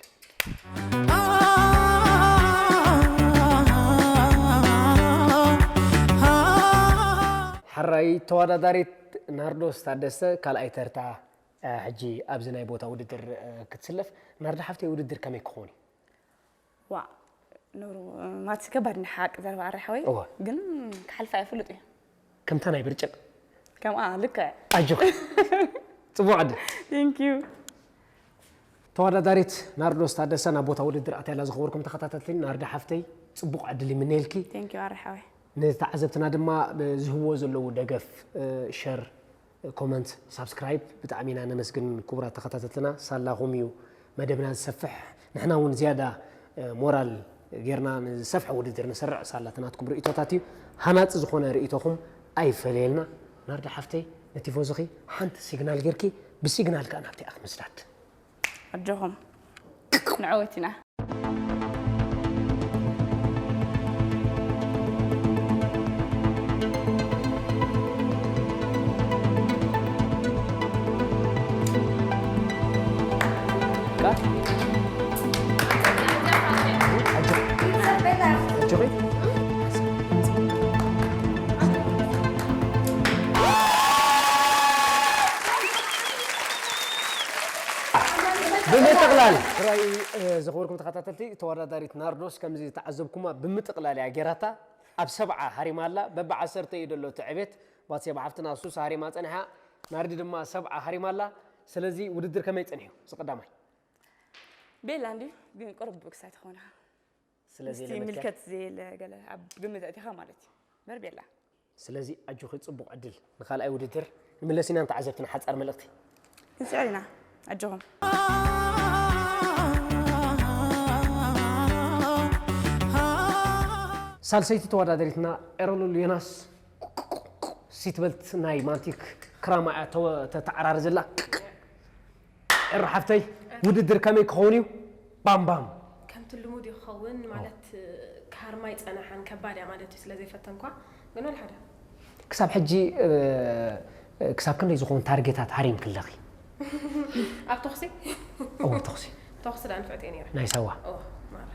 ሕራይ ተወዳዳሪት ናርዶስ ታደሰ ካልኣይ ተርታ ሕጂ ኣብዚ ናይ ቦታ ውድድር ክትስለፍ። ናርዶ ሓፍተይ ውድድር ከመይ ክኸውን እዩ? ዋ ኖሩ ማትስ ከባድ ናይ ሓቂ ዘረባ ኣረ ሓወይ እወ። ግን ክሓልፋ እየ ፍሉጥ እዩ ከምታ ናይ ብርጭቕ ከምኣ ልክዕ ኣጆኺ ጽቡቕ ዕድል። Thank you ተወዳዳሪት ናርዶስ ታደሰ ናብ ቦታ ውድድር ኣትያላ። ዝኸበርኩም ተኸታተልቲ ናርዶ ሓፍተይ ጽቡቕ ዕድል ይምነየልኪ። Thank you ኣረ ሓወይ ንተዓዘብትና ድማ ዝህብዎ ዘለዉ ደገፍ፣ ሸር፣ ኮመንት፣ ሳብስክራይብ ብጣዕሚ ኢና ነመስግን። ክቡራት ተኸታተልትና፣ ሳላኹም እዩ መደብና ዝሰፍሕ። ንሕና እውን ዝያዳ ሞራል ጌርና ንዝሰፍሐ ውድድር ንሰርዕ። ሳላ እቲ ናትኩም ርእይቶታት እዩ። ሃናጺ ዝኾነ ርእይቶኹም ኣይፈለየልና። ናርዲ ሓፍተይ፣ ንቲፎዝኺ ሓንቲ ሲግናል ጌርኪ፣ ብሲግናል ከኣ ናብቲኣ ክምስዳድ። ኣጆኹም፣ ንዕወት ኢና። ብምጥቕላል፣ ራእይ፣ እ፣ ዝኸበርኩም ተኸታተልቲ፣ ተወዳዳሪት ናርዶስ ከምዚ ዝተዓዘብኩማ ብምጥቕላል እያ ጌራታ። ኣብ ሰብዓ ሃሪማ ኣላ፣ በብዓሰርተ እዩ ዘሎ እቲ ዕቤት። ባትሴባ ሓፍትና ሱሳ ሃሪማ ጸኒሓ፣ ናርዲ ድማ ሰብዓ ሃሪማ ኣላ። ስለዚ ውድድር ከመይ ጸኒሑ? እዚ ቀዳማይ። ቤላ እንድዩ፣ ግን ቁሩብ ብክሳይ ትኾና። ስለዚ ምስቲ ለመድካ? ምልከት ዘየለ ገለ ኣብ ግምት ኣእቲኻ ማለት እዩ። እምበር ቤላ። ስለዚ ኣጆኺ ጽቡቕ ዕድል። ንኻልኣይ ውድድር ንምለስ ኢና፣ ንተዓዘብትና ሓጻር መልእኽቲ። ንስዕር ኢና። ኣጆኹም። ሳልሰይቲ ተወዳደሪትና ኤረሉል ዮናስ ሲትበልት ናይ ማንቲክ ክራማ እያ ተወ-፣ ተተዓራሪ ዘላ። ኤረ ሓፍተይ፣ ውድድር ከመይ ክኸውን እዩ? ባም ባም። ከምቲ ልሙድ እዩ ክኸውን፣ ማለት፣ ክሃርማ ኣይጸናሓን፣ ከባድ እያ ማለት እዩ፣ ስለ ዘይፈተንኳ። ግን ወላ ሓደ። ክሳብ ሕጂ፣ እ፣ ክሳብ ክንደይ ዝኾኑ ታርጌታት ሃሪምኪ ኣለኺ? ኣብ ተኹሲ? እወ፣ ተኹሲ። ተኹሲ ደኣ ንፍዕቲ እየ ነይረ። ናይ ሳዋ? እወ፣ ማራ።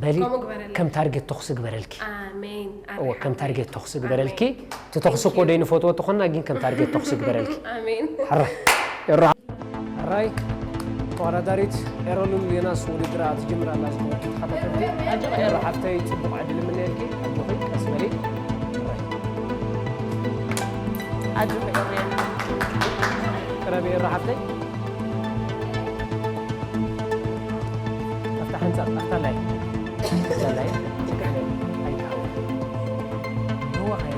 በሊ፣ ከምኡ ግበረለይ። ከም ታርጌት ተኹሲ ግበረልኪ። ኣሜን። እወ፣ ከም ኣሜን። ታርጌት ተኹሲ ግበረልኪ። ኣሜን። እቲ ተኹሲ እኮ Thank you። ደይንፈትዎ ተኾንና፣ ግን ከም ታርጌት ተኹሲ ግበረልኪ። ኣሜን። ሕራ፣ ኤራ። ሕራይ፣ ተወዳዳሪት ኤረሉል ዮናስ ውድድራ ትጅምር ኣላ። ዝኸበርኩም ተኸታተልቲ፣ ኤረ ሓፍተይ፣ ጽቡቕ ዕድል እምነየልኪ። ኣጆኺ፣ ቀስ በሊ። ሕራይ። ኣጆኺ፣ ኤረ። ቅረቢ፣ ኤረ ሓፍተይ። ኣፍታ ሓንጻብ፣ ኣፍታ ላይ። ኣፍታ ላይ። ኣይትሃው። ንዋ ሃየ።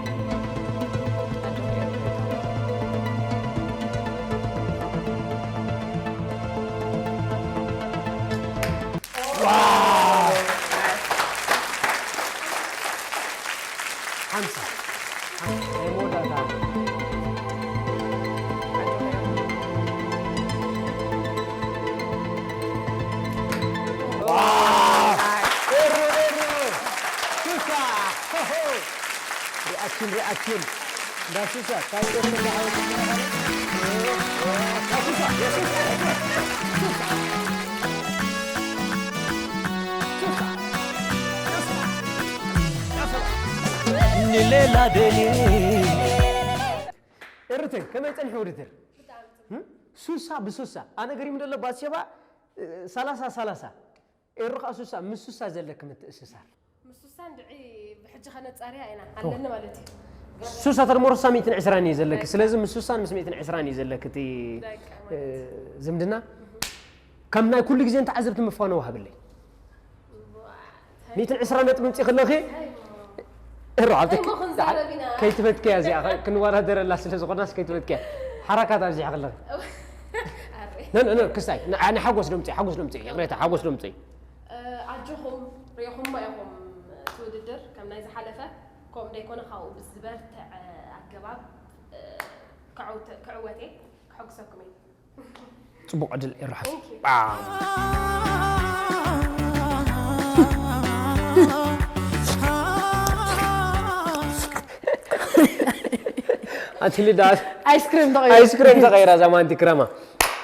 ዋው! ሓምሳ። ናይ መወዳእታ። ዋው! ኤሩ፣ ኤሩ! ሱሳ! ሆሆ! ሪኣክሽን፣ ሪኣክሽን። እንዳ ሱሳ፣ እንታይ ይመስል ዝዓወት? እንዳ ሱሳ፣ የሱስ! ሱሳ! ሱሳ! የሱስ! የሱስ! ንሌላ ደልየ። ኤርተይ፣ ከመይ ጸኒሑ ውድድር? እም? ሱሳ ብሱሳ። ኣነ ገሪሙ ደሎ ባሴባ፣ እ፣ ሰላሳ ሰላሳ። ኤሩ ኸኣ ሱሳ፣ ምስ ሱሳ ዘለኪ ምትእስሳር። ምስ ሱሳ እንድዒ ብሕጂ ኸነጻርያ ኢና፣ ኦ። ኣለኒ ማለት እዩ። ሱሳ ተድሞ ሩሳ ሚእትን ዕስራን እዩ ዘለኪ። በቃ። ስለዚ ምስ ሱሳን ምስ ሚእትን ዕስራን እዩ ዘለኪ እቲ፣ በቃ ማለት። እ፣ ዝምድና። ከም ናይ ኩሉ ግዜ ንተዓዘብቲ ምፋነው ሃብለይ። ሚእትን ዕስራ ነጥቢ ምጽእ ከለኺ፣ እንታይ እሞ? እሮ፣ ኣብ እንታይ እሞ ክንዛረብ ኢና? ከይትፈትክያ እዚኣ፣ ክንወዳደረላ ስለ ዝኾናስ ከይትፈትክያ። ሓራካት ኣብዚሓ ከለኺ። ኣረ። ነ-፣ ነ-፣ ነ-፣ ክስታይ፣ ን-፣ ንሓጎስ ዶ ምጽእ፣ ሓጎስ ዶ ምጽእ፣ ይቕሬታ፣ ሓጎስ ዶ ምጽእ። እ፣ ኣጆኹም፣ ሪኢኹሞ ኢኹም እቲ ውድድር፣ ከም ናይ ዝሓለፈ፣ ከምኡ ደይኮነ ካብኡ ብዝበርትዐ ኣገባብ፣ እ፣ ክዕውተ-፣ ክዕወት እየ፣ ከሐጉሰኩም እየ። ጽቡቕ ዕድል ይረሓፍ። Thank you። ኣንቲ ሊዳ፣ ኣይስክሬም ተቐይራ። ኣይስክሬም ተቐይራ፣ እዛ ማንቲ ክረማ።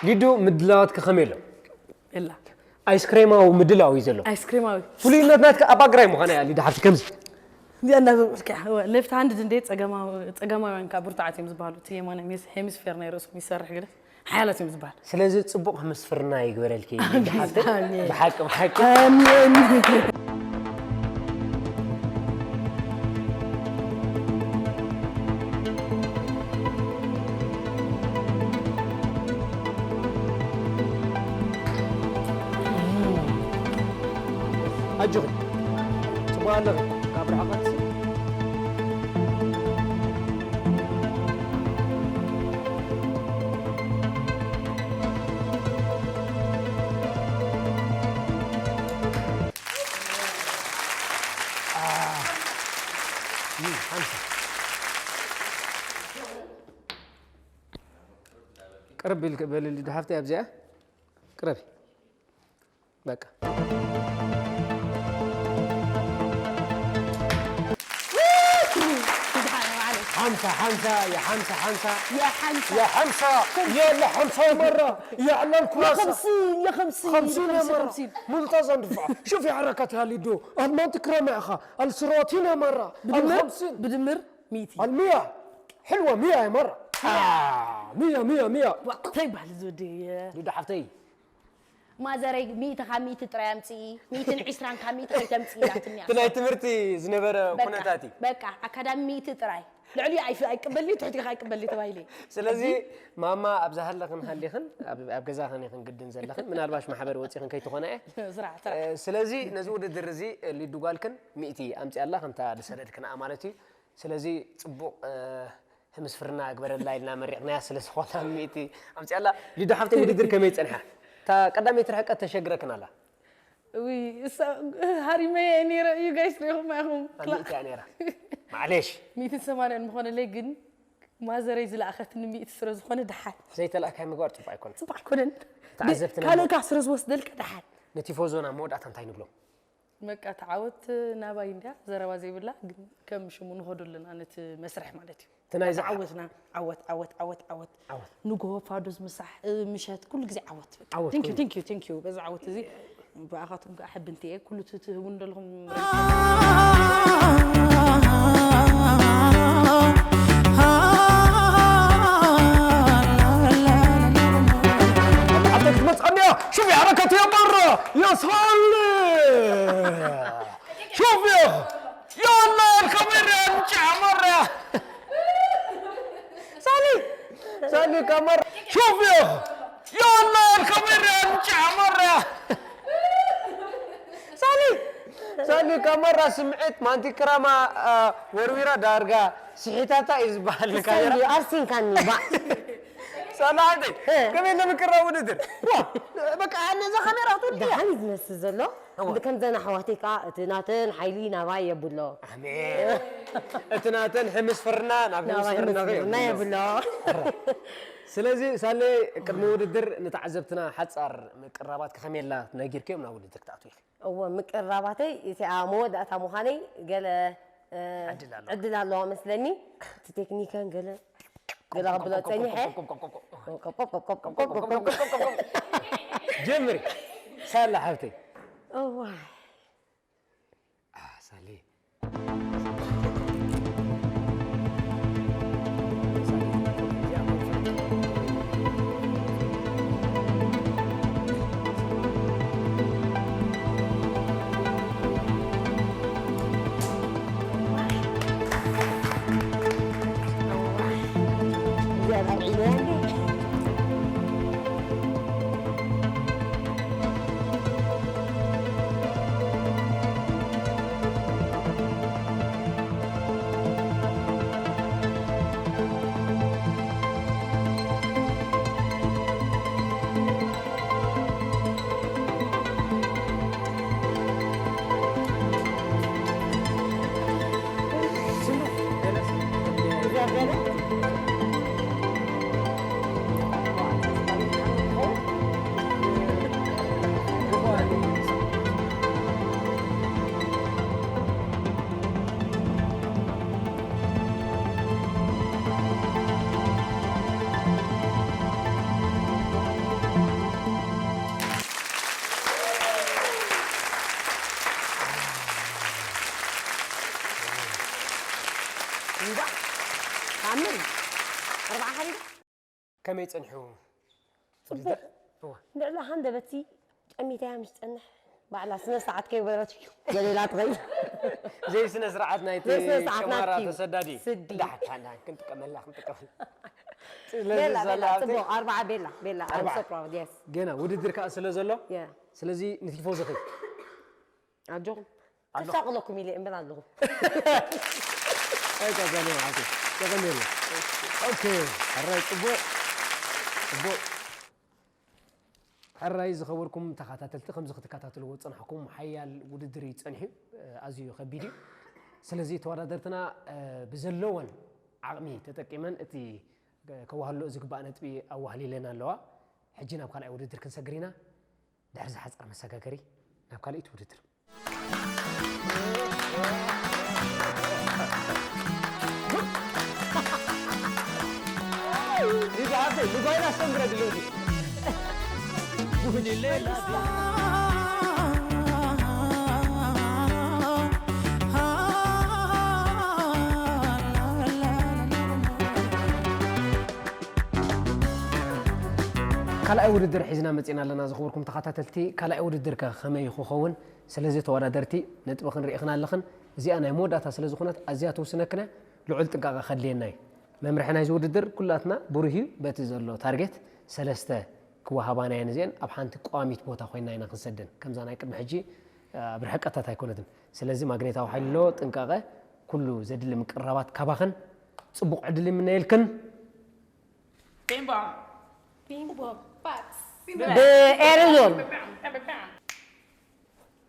ሊዱ፣ ምድላዋትኪ ከመይ ኣሎ? የላ። ኣይስክሬማዊ ምድላው እዩ ዘሎ። ኣይስክሬማዊ። ፍሉይነት ናትካ ኣብ ኣግራይ ምዃና እያ፣ ሊዳ ሓፍቲ፣ ከምዚ። እዚኣ እናዘብጥልካ፣ እወ፣ ሌፍት ሃንድድ እንዴ፣ ጸገማዊ-፣ ጸገማውያን ከኣ ብርቱዓት እዮም ዝበሃሉ። እቲ የማናይ ሄሚስ-፣ ሄሚስፌር ናይ ርእሶም ይሰርሕ ግደ ሓያላት እዮም ዝበሃል። ስለዚ ጽቡቕ ምስፍርና ይግበረልኪ፣ ኣሜን፣ ሊዳ ሓፍቲ። ኣሜን። ብሓቂ፣ ብሓቂ። ኣሜን። ኣጆኺ። ጽቡቕ ኣለኺ። ካብ ርሕቐት ቅርብ ኢልክ በልሊ ዶ ሓፍተይ ኣብዚኣ ቅረቢ። በቃ። ሓምሳ ሓምሳ የሓምሳ ሓምሳ የሓምሳ የሓምሳ የለ ሓምሳ የመራ የዕለል ኩራሳ የኸምሲን የኸምሲን የኸምሲን የመራ ሙልታዛ እንድፋ ሹፍ የሐረከት ያሊዶ ኣልማንት ክረማ ኢኻ ኣልስሮቲን የመራ ብድምር ኣልኸምሲን ብድምር ሚእቲ ኣልሚያ ሕልዋ ሚያ የመራ ሚያ ሚያ ሚያ እንታይ ይበሃል እዚ ወዲ ሊዶ ሓፍተይ ማዘረይ ሚእቲ ካብ ሚእቲ ጥራይ ኣምፅኢ፣ ሚእትን ዒስራን ካብ ሚእቲ ከይተምፅኢ ኢላትኒ እያ። እቲ ናይ ትምህርቲ ዝነበረ በቃ፣ ኩነታት እዩ። በቃ፣ ኣካዳሚ ሚእቲ ጥራይ። ልዕሊኡ ኣይፍ-፣ ኣይቅበልኒ፣ ትሕቲኡ ኣይቅበልኒ ተባሂለ። ስለዚ ማማ ኣብ ዝሃለኽን ሃሊኽን፣ ኣብ፣ ኣብ ገዛኽን ኢኽን ግድን ዘለኽን፣ ምናልባሽ ማሕበር ወፂኽን ከይትኾና እየ። ስራሕ፣ ስራሕ። እ፣ ስለዚ ነዚ ውድድር እዚ ሊዱ ጓልክን ሚእቲ ኣምፅኣላ ከምታ ዝሰደድክንኣ ማለት እዩ። ስለዚ ፅቡቕ፣ እ፣ ህምስፍርና ግበረላ ኢልና መሪቕናያ ስለ ዝኾና ሚእቲ ኣምፅኣላ። ሊዱ ሓፍተይ ውድድር ከመይ ፀንሓ? እታ ቀዳመይቲ ርሕቀት ተሸግረክን ኣላ። እውይ፣ እሳ ሃሪመያ እየ ነይረ እዩ ጋይስ፣ ሪኢኹማ ኢኹም። ኣብ ሚእቲ እያ ነይራ። ማዕሌሽ። ሚእትን ሰማንያን ምኾነለይ ግን ማዘረይ ዝለኣኸትኒ ሚእቲ ስለ ዝኾነ ደሓን። ዘይተላእካይ ምግባር ፅቡቅ ኣይኮነን። ፅቡቅ ኣይኮነን። ተዓዘብትና ካልእ እሞ እካ ስለ ዝወስደልካ ደሓን። ነቲፎዞና መወዳእታ እንታይ ንብሎም? በቃ ተዓወት ናባይ እንድያ ዘረባ ዘይብላ ግን ከም ሽሙ ንኸዶ ኣለና ነቲ መስርሕ ማለት እዩ። እቲ ናይዚ ዓወትና ዓወት ዓወት ዓወት ዓወት ዓወት። ንግሆ ፋዱስ ምሳሕ እ፣ ምሸት ኩሉ ግዜ ዓወት በቃ። ዓወት thank you ኩሉ። Thank you thank you በዚ ዓወት እዚ ብኣኻትኩም ከዓ ሕብንቲ እየ ኩሉ እቲ ትህቡን ዘለኹም ሓፍተይ ክትመፅኣኒ እያ ሽፍ ያረከት እያ በራ የሳል ሹፍ ያ ያላ ከመረ እንጫ መራ ሳሊ ሳሊ ከመረ ሹፍ ያ ያላ ከመረ እንጫ መራ ሳሊ ሳሊ ከመራ ስምዒት ማንቲ ክራማ አ፣ ወርዊራ ዳርጋ ስሒታታ እዩ ዝበሃል ካሜራ ሳሊ ኣርሲንካኒ ባ ሳላሓተይ እ። ከመይ ለምቅራ ውድድር ዋ፣ በቃ ነዛ ካሜራ ክትወዲ እያ። ደሓን እዩ ዝመስል ዘሎ እዋ። እንዲ ከምዘን ኣሕዋተይ ከዓ እቲ ናተን ሓይሊ ናባይ የብሎ ኣሜን። እቲ ናተን ሕምስፍርና ናብ ናባይ ሕምስፍርና ሕምስፍርና የብሎ። የብሎ ስለዚ ሳለ ቅድሚ ውድድር ንተዓዘብትና ሓፃር ምቅራባት ከኸመየላ ነጊርክዮም ናብ ውድድር ክትኣትው ኢኺ እወ ምቅራባተይ እቲኣ መወዳእታ ምዃነይ ገለ እ፣ ዕድል ኣለዋ። ዕድል ኣለዋ መስለኒ እቲ ቴክኒከን ገለ ገለ ክብሎ ፀኒሐ ጀምሪ ሳላ ሓብተይ እዋይ ሳሌ እንዳ ካምል ኣርባዓ ሓሪዳ ከመይ ጸኒሑ? ጽቡቕ። እዋ። ልዕሊ ሃንደበትሲ ጠሚተያ ምስ ትጸንሕ ባዕላ ስነ ስርዓት ከይበረት እዩ ገሌላ ትኸይድ። ዘይስነ ስርዓት ናይቲ ዘይስነ ስርዓት ጨማራ ናትኪ። ተሰዳዲ። ስዲ። ዳሕዳን ክንጥቀመላ ክንጥቀመላ። ስለዚ ቤላ ቤላ ዘላ ጽቡቕ ኣርባዓ ቤላ ቤላ I'm ኣርባዓ። So proud yes። ገና ውድድር ከኣ ስለ ዘሎ Yeah። ስለዚ ንቲፎዞኺ ኣጆኹም ኣሎ። ክሳቕለኩም ኢለ እምበር ኣለኹ። ኣይታ ጋኔ ዓቲ ተቐሚሩ። ኦኬ ሕራይ ጽቡቕ ጽቡቕ። ሕራይ ዝኸበርኩም ተኸታተልቲ ከምዚ ክትከታተልዎ ዝጸናሕኩም ሓያል ውድድር እዩ ጸኒሑ። ኣዝዩ ከቢድ እዩ። ስለዚ ተወዳደርትና ብዘለወን ዓቕሚ ተጠቂመን እቲ ከዋህሎ ዝግባእ ነጥቢ ኣዋህሊለን ኣለዋ። ሕጂ ናብ ካልኣይ ውድድር ክንሰግር ኢና። ድሕሪ ዝሓፀረ መሰጋገሪ ናብ ካልኣይቲ ውድድር። ካልኣይ ውድድር ሒዝና መጺና ኣለና። ዝኽብርኩም ተኸታተልቲ፣ ካልኣይ ውድድር ከ ከመይ ክኸውን? ስለዚ ተወዳደርቲ ነጥቢ ክንርኢ ክና ኣለኽን። እዚኣ ናይ መወዳእታ ስለ ዝኾነት ኣዝያ ትውስነክን እያ። ልዑል ጥንቃቐ ከድልየና እዩ። መምርሒ ናይዚ ውድድር ኩላትና ብሩህ እዩ። በቲ ዘሎ ታርጌት ሰለስተ ክወሃባና እየን። እዚአን ኣብ ሓንቲ ቀዋሚት ቦታ ኮይና ኢና ክንሰደን። ከምዛ ናይ ቅድሚ ሕጂ ኣብ ርሕቀታት ኣይኮነትን። ስለዚ ማግኔታዊ ሓይሊ ኣለዎ። ጥንቃቐ፣ ኩሉ ዘድሊ ምቅርራባት ካባኽን። ጽቡቕ ዕድል ይምነየልክን። ቢምቦ። ቢምቦ። ባክስ። ብኤሪዞን።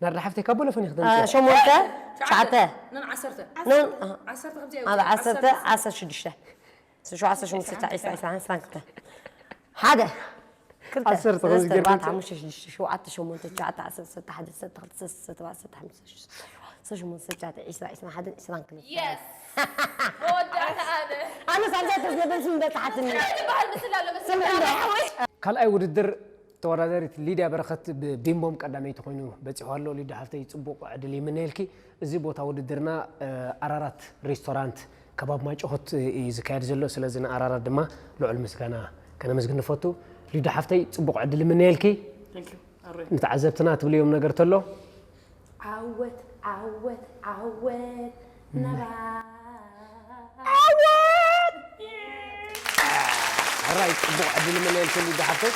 ናርዳ ሓፍተይ ካብ ቦሎፎን ይኽደን። ሸሞንተ፣ ትሽዓተ። ነን ዓሰርተ። ነን፣ ዓሰርተ ከምዚ ኣብ ዓሰርተ፣ ዓሰርተ ሽዱሽተ። ሸውዓተ፣ ሸሞንተ፣ ትሽዓተ፣ ዕስራ፣ ዕስራ፣ ዕስራን ክልተ። ሓደ። ክልተ። ዓሰርተ ከምዚ ሰለስተ፣ ጌርካ ኣርባዕተ፣ ሓሙሽተ፣ ሽዱሽተ፣ ሸውዓተ፣ ሸሞንተ፣ ትሽዓተ፣ ዓሰርተ፣ ዓሰርተ ሓደ፣ ዓሰርተ ክልተ፣ ዓሰርተ ኣርባዕተ፣ ዓሰርተ ሓሙሽተ፣ ዓሰርተ ሸሞንተ፣ ዓሰርተ ትሽዓተ፣ ዕስራ፣ ዕስራን ሓደን፣ ዕስራን ክልተን። የስ። መወዳእታ ኣነ። ኣነ ሳልሳይ ተዝነበርሲ ምበጽሓትኒ። እንታይ ዝበሃል ምስላ ኣሎ መሰለኝ? ስምዒ እንዶ። ኣነ ሓወይ። ካልኣይ ውድድር ተወዳዳሪት ሊድያ በረኸት ብቢምቦም ቀዳመይቲ ኮይኑ በጺሑ ኣሎ። ሊድያ ሓፍተይ ጽቡቕ ዕድል ይምነየልኪ። እዚ ቦታ ውድድርና፣ እ፣ ኣራራት ሬስቶራንት ከባቢ ማይጨኾት እዩ ዝካየድ ዘሎ። ስለዚ ንኣራራት ድማ ልዑል ምስጋና ከነመስግን ንፈቱ። ሊድያ ሓፍተይ ጽቡቕ ዕድል ይምነየልኪ። Thank you። ኣሮይ። ንተዓዘብትና ትብልዮም ነገር ተሎ? ዓወት፣ ዓወት፣ ዓወት፣ ነባ። ዓወት! ሕራይ፣ ጽቡቕ ዕድል ይምነየልክን ሊድያ ሓፍተይ።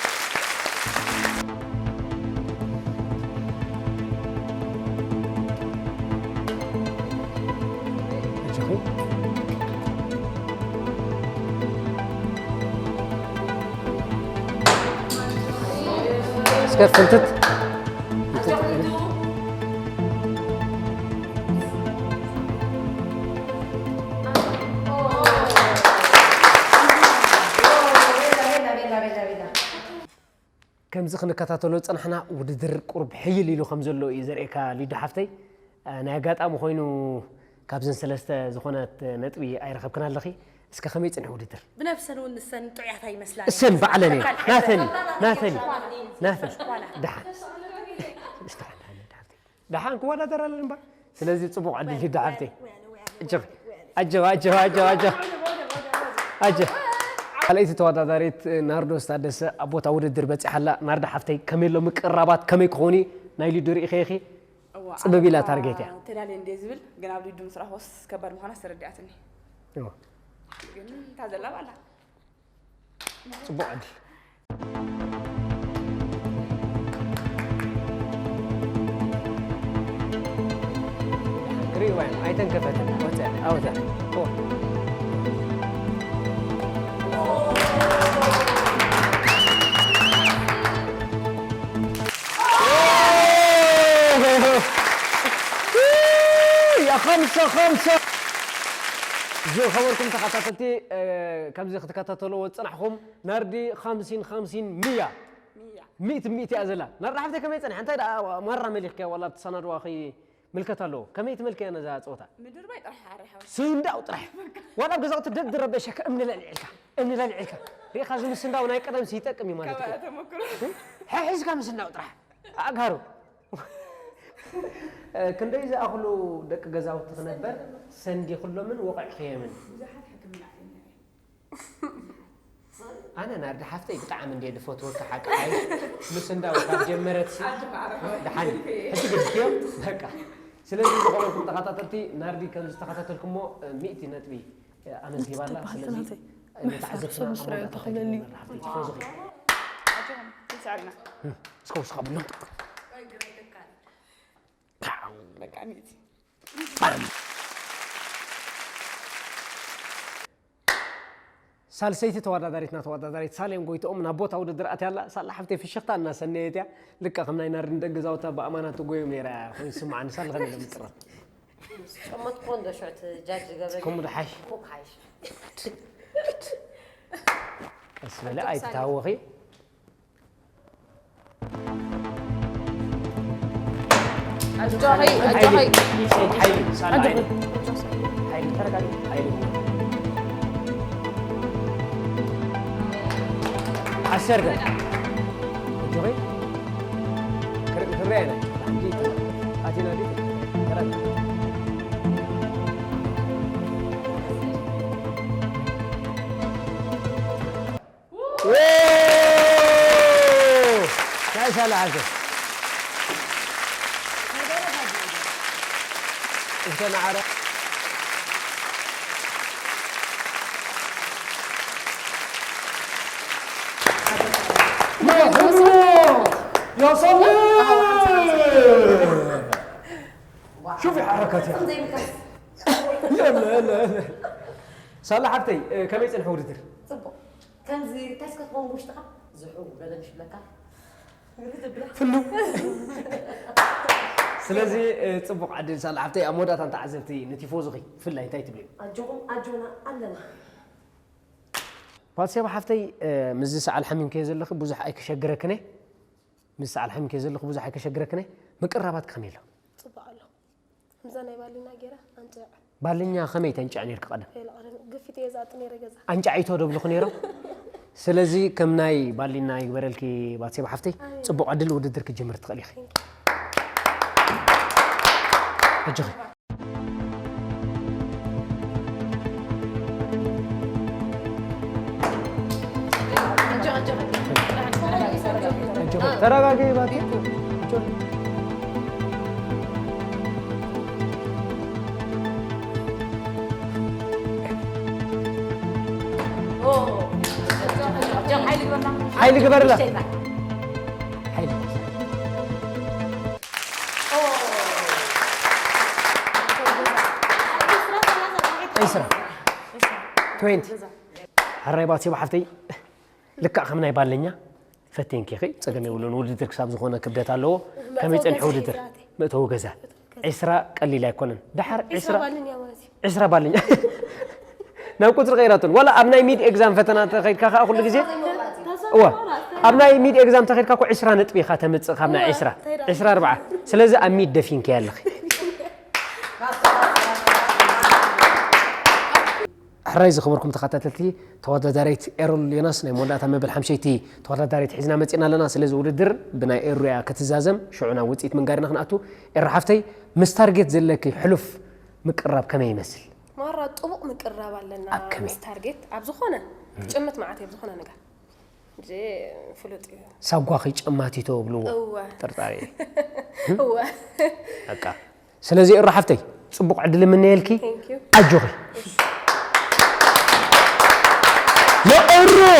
ኣጆኺ። እስከ ፍንትት። ከምዚ ክንከታተሎ ዝጸናሕና ውድድር ቁሩብ ሕይል ኢሉ ከም ዘሎ እዩ ዘርእየካ ሊዱ ሓፍተይ። እ፣ ናይ ኣጋጣሚ ኮይኑ ካብዘን ሰለስተ ዝኾነት ነጥቢ ኣይረኸብክን ኣለኺ። እስከ ከመይ ጽንሕ ውድድር? ብነብሰን እውን ንሰን ጥዑያት ኣይመስላን እሰን እየን። ባዕለን እየን። በቃ ናተን እዩ፣ ናተን እዩ፣ ናተን እዩ። ደሓን። ደሓን፣ ደሓን፣ ደሓን። ደሓን ክወዳደር ኣለና እምበር። ስለዚ ጽቡቕ ዕድል ሊዱ ሓፍተይ። ኣጀኺ፣ ኣጀኺ፣ ኣጀኺ፣ ኣጀኺ፣ ኣጀኺ። ኣጀ። ካልኣይቲ ተወዳዳሪት ናርዶስ ታደሰ ኣብ ቦታ ውድድር በጺሓ ኣላ። ናርዶ ሓፍተይ፣ ከመይ ኣሎ ምቅርራባት፣ ከመይ ክኾን እዩ? ናይ ሊዱ ርኢኺ ኢኺ? እዋ፣ ጽብብ ኢላ ኣነ ታርጌት እያ። ተዳልየ እንድየ ዝብል፣ ግን ኣብ ሊዱ ምስ ረኣኽዎስ ከባድ ምዃና ተረዲኣትኒ። እዋ። ግን እታ ዘላ ባላ። ጽቡቕ ዕድል። ክርእይዋ እዮም። ኣይተንከፈትን። ወጸ፣ ኣውተ። ኦ። ያ ኸምሰ ኸምሰ። ዝኸበርኩም ተኸታተልቲ፣ እ፣ ከምዚ ክትከታተልዎ ዝጸናሕኹም ናርዲ ኻምሲን ኻምሲን ሚያ። ሚያ። ሚእቲ ሚእቲ እያ ዘላ። ናርዲ ሓፍተይ ከመይ ጸኒሓ? እንታይ ደኣ ማራ መሊኽኪያ ዋላ ኣብቲ ሰናድዋ ኸይምልከት ኣለዎ። ከመይ ትመልክያ ነዛ ጸወታ? ምድርባይ ጥራሕ ኣረ ሓወይ። ስንዳው ጥራሕ። ዋላ ኣብ ገዛውቲ ደድ ረበሸካ እምኒ ለልዕልካ። እምኒ ለልዕልካ። ሪኢኻ እዚ ምስንዳው ናይ ቀደምሲ ይጠቅም እዩ ማለት እዩ። ተመክሮ። ሕሒዝካ ምስንዳው ጥራሕ። ኣጋሩ። እ፣ ክንደይ ዝኣኽሉ ደቂ ገዛውቲ ክነበር ሰንዲኹሎምን ወቒዕኽየምን? ብዙሓት ሕክምና ከይነ። ኣነ ናርዲ ሓፍተይ ብጣዕሚ እንድየ ዝፈትወካ ሓቂ ሓይሽ። ምስ እንዳው ካብ ጀመረትሲ ኣጆኻ ኣረ ሓወይ። ደሓን ሕጂ ግድዮም በቃ። ስለዚ ዝኸበርኩም ተኸታተልቲ ናርዲ ከም ዝተኸታተልኩሞ፣ እ፣ ሚእቲ ነጥቢ፣ እ፣ ኣመዝጊባላ። ትበሃል ስለዚ ናተይ። ንተዓዘብትና ምሕፋር ስሙስ ኣብ መወዳእታ ተኽእለኒ። ከይድና ሓፍተይ ትፈዙኺ። ኣጆኹም፣ ይስዓልና። እስከ ውስኻ ብሎም። በቃ ሚእቲ። ሳልሰይቲ ተወዳዳሪትና ተወዳዳሪት ሳሌም ጎይትኦም ናብ ቦታ ውድድር ኣትያ ኣላ። ሳላ ሓፍተይ ፍሽኽታ እናሰነየት እያ። ልክዕ ከም ናይ ናርዲ ንደቂ ገዛውታ ብኣማና ትጎዮም ነይራ እያ። ኮይኑ ዝስምዓኒ ሳላ ከመይ ኢለ ምቅራብ? ጨመት ኮን ዶ ሸዕት ጃጅ ገበል? ከምኡ ዶ ሓይሽ? ኮክ ሓይሽ። ቀስ በሊ ኣይትታወኺ። ኣጆኺ ኣጆኺ። ሓይሊ ሳላ ሓይሊ። ሓይሊ ተረጋጊ። ሓይሊ ዓሰርተ። ኣጆኺ። ክር- ክርኣየና። ኣቲና ዲ ተረጋጊ። ናይ ሳላ ሓሰብ እተናዓረ يا صلي شوفي حركاتها يلا يلا يلا ሳላ ሓፍተይ ከመይ ፅንሐ ውድድር ፅቡቅ ከምዚ እንታይ እስከ ትኸውን ውሽጥኻ ዝሑ በለ ምሽ ብለካ ፍሉ ስለዚ ፅቡቅ ዕድል ሳላ ሓፍተይ ኣብ መወዳእታ ንተዓዘብቲ ንቲፎዙኺ ብፍላይ እንታይ ትብልዮ ኣጆኹም ኣጆና ኣለና ባትሴባ ሓፍተይ ምስዚ ሰዓል ሓሚምከዮ ዘለኺ ብዙሕ ኣይክሸግረክነ ምስ ሰዓል ሓሚምከዮ ዘለኺ ብዙሕ ኣይክሸግረክነ ምቅራባት ከመይ ኣሎ ፅቡቅ ኣሎ ከምዛ ናይ ባሊና ገይረ ኣንጨዕ ባልኛ ከመይ ተንጭዕ ነርኪ ቀደም ግፊት እየ ዝኣቱ ነይረ ገዛ ኣንጫዒቶ ደብልኹ ነይሮም ስለዚ ከም ናይ ባሊና ይግበረልኪ ባትሴባ ሓፍተይ ፅቡቅ ዕድል ውድድር ክጅምር ትኽእል ኢኺ ሕጂ ተረጋጊ ባቲ ሓይሊ ግበርላ ሓይሊ ዒስራ ትዌንቲ ሕራይ ባቲ ብሓፍተይ ልክዕ ከም ናይ ባለኛ ፈቴንኪ ኺ ጸገም የብሉን ውድድር ክሳብ ዝኾነ ክብደት ኣለዎ ከመይ ጸንሑ ውድድር መእተዊ ገዛ ዒስራ ቀሊል ኣይኮነን ደሓር ዒስራ ዒስራ ባለኛ ናብ ቁፅሪ ቀይራቱን ዋላ ኣብ ናይ ሚድ ኤግዛም ፈተና ተኸይድካ ከዓ ኩሉ ግዜ እዋ ኣብ ናይ ሚድ ኤግዛም ተኸይድካ እኮ ዒስራ ነጥቢ ኢኻ ተምፅእ ካብ ናይ ዒስራ ዒስራ ኣርባዓ ስለዚ ኣብ ሚድ ደፊንኪ ኣለኺ ሕራይ ዝኽበርኩም ተኸታተልቲ ተወዳዳሪት ኤሮል ዮናስ ናይ መወዳእታ መበል ሓምሸይቲ ተወዳዳሪት ሒዝና መፂና ኣለና ስለዚ ውድድር ብናይ ኤሩ እያ ክትዛዘም ሽዑ ናብ ውፅኢት ምንጋርና ክንኣቱ ኤሩ ሓፍተይ ምስ ታርጌት ዘለኪ ሕሉፍ ምቅራብ ከመይ ይመስል ማራ ጥቡቕ ምቅራብ ኣለና ምስ ታርጌት ኣብ ዝኾነ ክጭምት መዓት እየ ዝኾነ ነገር ፍሉጥ እዩ ሳጓኺ ጨማቲቶ ብልዎ ጥርጣሪ እወ በቃ ስለዚ እሮ ሓፍተይ ፅቡቕ ዕድል እምነየልኪ ኣጆኺ يا إرو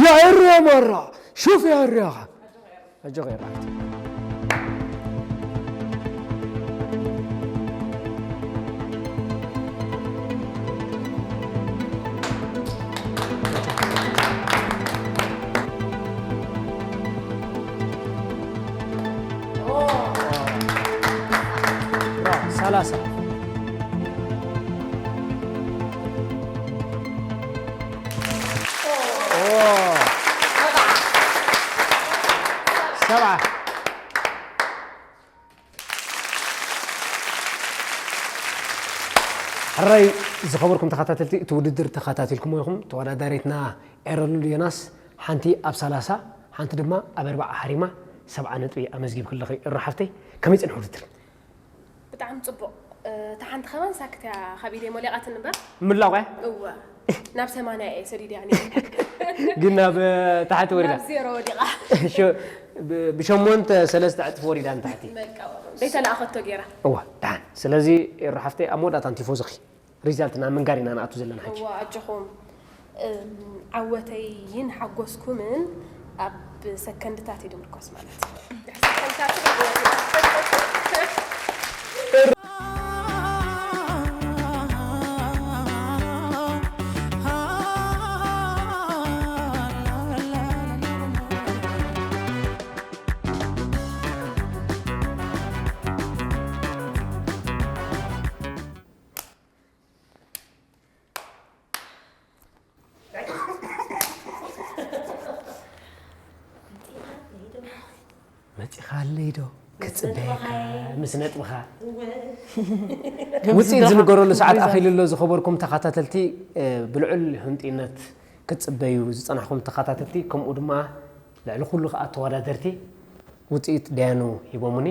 يا إرو يا مرة شوف يا إرو يا أجوغ يا رحت ثلاثة ሕራይ ዝኸበርኩም ተኸታተልቲ እቲ ውድድር ተኸታቲልኩሞ ኢኹም ተወዳዳሪትና ኤረሉል ዮናስ ሓንቲ ኣብ ሰላሳ ሓንቲ ድማ ኣብ ኣርባዓ ሃሪማ ሰብዓ ነጥቢ ኣመዝጊብ ክለኺ እሮ ሓፍተይ ከመይ ፅንሕ ውድድር ብጣዕሚ ፅቡቕ እታ ሓንቲ ከማን ሳክት እያ ካብ ኢደይ ሞሊቓትን እምበር ምላቑ እያ እወ ናብ ሰማንያ እየ ሰዲድያ ነይረ ግን ናብ ታሕቲ ወሪዳ ናብ ዜሮ ወዲቓ ብሸሞንተ ሰለስተ ዕጥፊ ወሪዳ ንታሕቲ ዘይተለኣኸቶ ገይራ እዋ ደሓን ስለዚ ኤሮ ሓፍተይ ኣብ መወዳእታ ንቲፎዝኺ ሪዛልት ናብ ምንጋር ኢና ንኣቱ ዘለና ሕጂ እዋ ኣጆኹም ዓወተይን ሓጎስኩምን ኣብ ሰከንድታት እዩ ድምርኮስ ማለት መጺኻለይ ዶ ክጽበየካ? ምስ ነጥብኻ። ውጽኢት ዝንገረሉ ሰዓት ኣኺሉ ኣሎ። ዝኸበርኩም ተኸታተልቲ፣ ብልዑል ህንጥይነት ክትጽበዩ ዝጸናሕኩም ተኸታተልቲ፣ ከምኡ ድማ ልዕሊ ኩሉ ከኣ ተወዳደርቲ ውጽኢት ደያኑ ሂቦሙኒ፣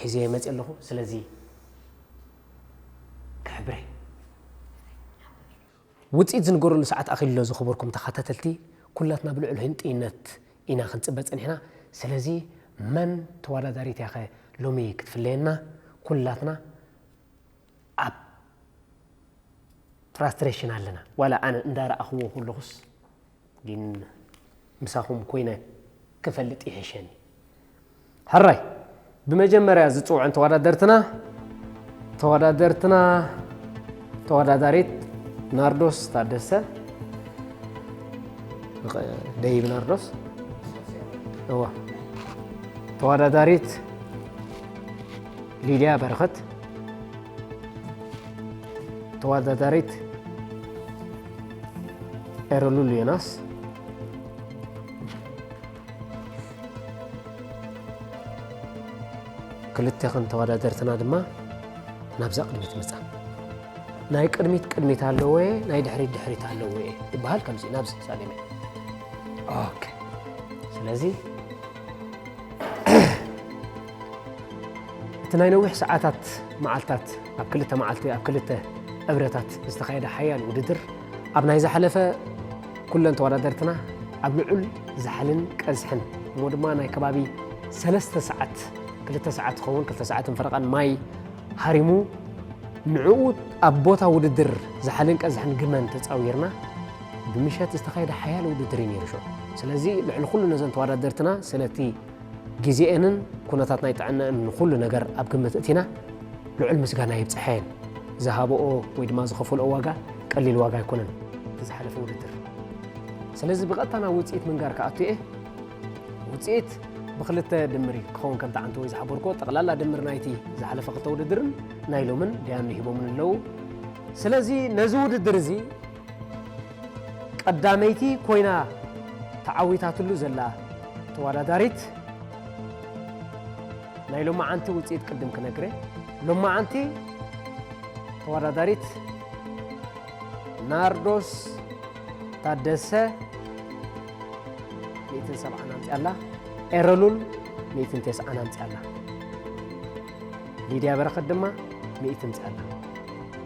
ሒዘ መጺእ ኣለኹ። ስለዚ ክሕብረ። ውጽኢት ዝንገረሉ ሰዓት ኣኺሉ ኣሎ። ዝኸበርኩም ተኸታተልቲ፣ ኩላትና ብልዑል ህንጥይነት ኢና ክንጽበ ጸኒሕና። ስለዚ መን ተወዳዳሪት እያ ኸ ሎሚ ክትፍለየና? ኩላትና ኣብ ፍራስትሬሽን ኣለና። ዋላ ኣነ እንዳረኣኽዎ ከለኹስ ግን ምሳኹም ኮይነ ክፈልጥ ይሕሸኒ። ሕራይ፣ ብመጀመርያ ዝጽውዐን ተወዳደርትና፣ ተወዳደርትና፣ ተወዳዳሪት ናርዶስ ታደሰ፣ ደይብ ናርዶስ፣ እዋ፣ ተወዳዳሪት ሊድያ በረኸት፣ ተወዳዳሪት ኤረሉል ዮናስ፣ ክልተኽን ተወዳደርትና ድማ ናብዛ ቅድሚት ምጻ። ናይ ቅድሚት ቅድሚት ኣለዎ እየ፣ ናይ ድሕሪት ድሕሪት ኣለዎ እየ ይበሃል። ከምዚ ናብዚ ሳሌመ። ኦኬ። ስለዚ እቲ ናይ ነዊሕ ሰዓታት መዓልታት ኣብ ክልተ መዓልቲ ኣብ ክልተ እብረታት ዝተኻየደ ሓያል ውድድር ኣብ ናይ ዝሓለፈ ኩለን ተወዳደርትና ኣብ ልዑል ዛሕልን ቀዝሕን እሞ ድማ ናይ ከባቢ ሰለስተ ሰዓት ክልተ ሰዓት ዝኸውን ክልተ ሰዓትን ፈረቓን ማይ ሃሪሙ ንዕኡ ኣብ ቦታ ውድድር ዛሕልን ቀዝሕን ግመን ተጻዊርና ብምሸት ዝተኻየደ ሓያል ውድድር እዩ ነይሩ ሸው። ስለዚ ልዕሊ ኩሉ ነዘን ተወዳደርትና ስለቲ ግዜኤንን ኩነታት ናይ ጥዕነአን ንኹሉ ነገር ኣብ ግምት እቲና ልዑል ምስጋና ይብጽሐየን። ዝሃበኦ ወይ ድማ ዝኸፈልኦ ዋጋ ቀሊል ዋጋ ኣይኮነን እቲ ዝሓለፈ ውድድር። ስለዚ ብቐጥታ ናብ ውጽኢት ምንጋር ክኣቱ እየ። ውጽኢት ብክልተ ድምር እዩ ክኸውን ከምቲ ዓንተወይ ዝሓበርክዎ ጠቕላላ ድምር ናይቲ ዝሓለፈ ክልተ ውድድርን ናይ ሎምን ደያኑ ሂቦምን ኣለዉ። ስለዚ ነዚ ውድድር እዚ ቀዳመይቲ ኮይና ተዓዊታትሉ ዘላ ተወዳዳሪት ናይ ሎማዓንቲ ውፅኢት ቅድም ክነግረ ሎማዓንቲ ተወዳዳሪት ናርዶስ ታደሰ ሚእትን ሰብዓን ኣምፅኣላ። ኤረሉል ሚእትን ተስዓን ኣምፅኣላ። ሊድያ በረኸት ድማ ሚእቲ ኣምፅኣላ።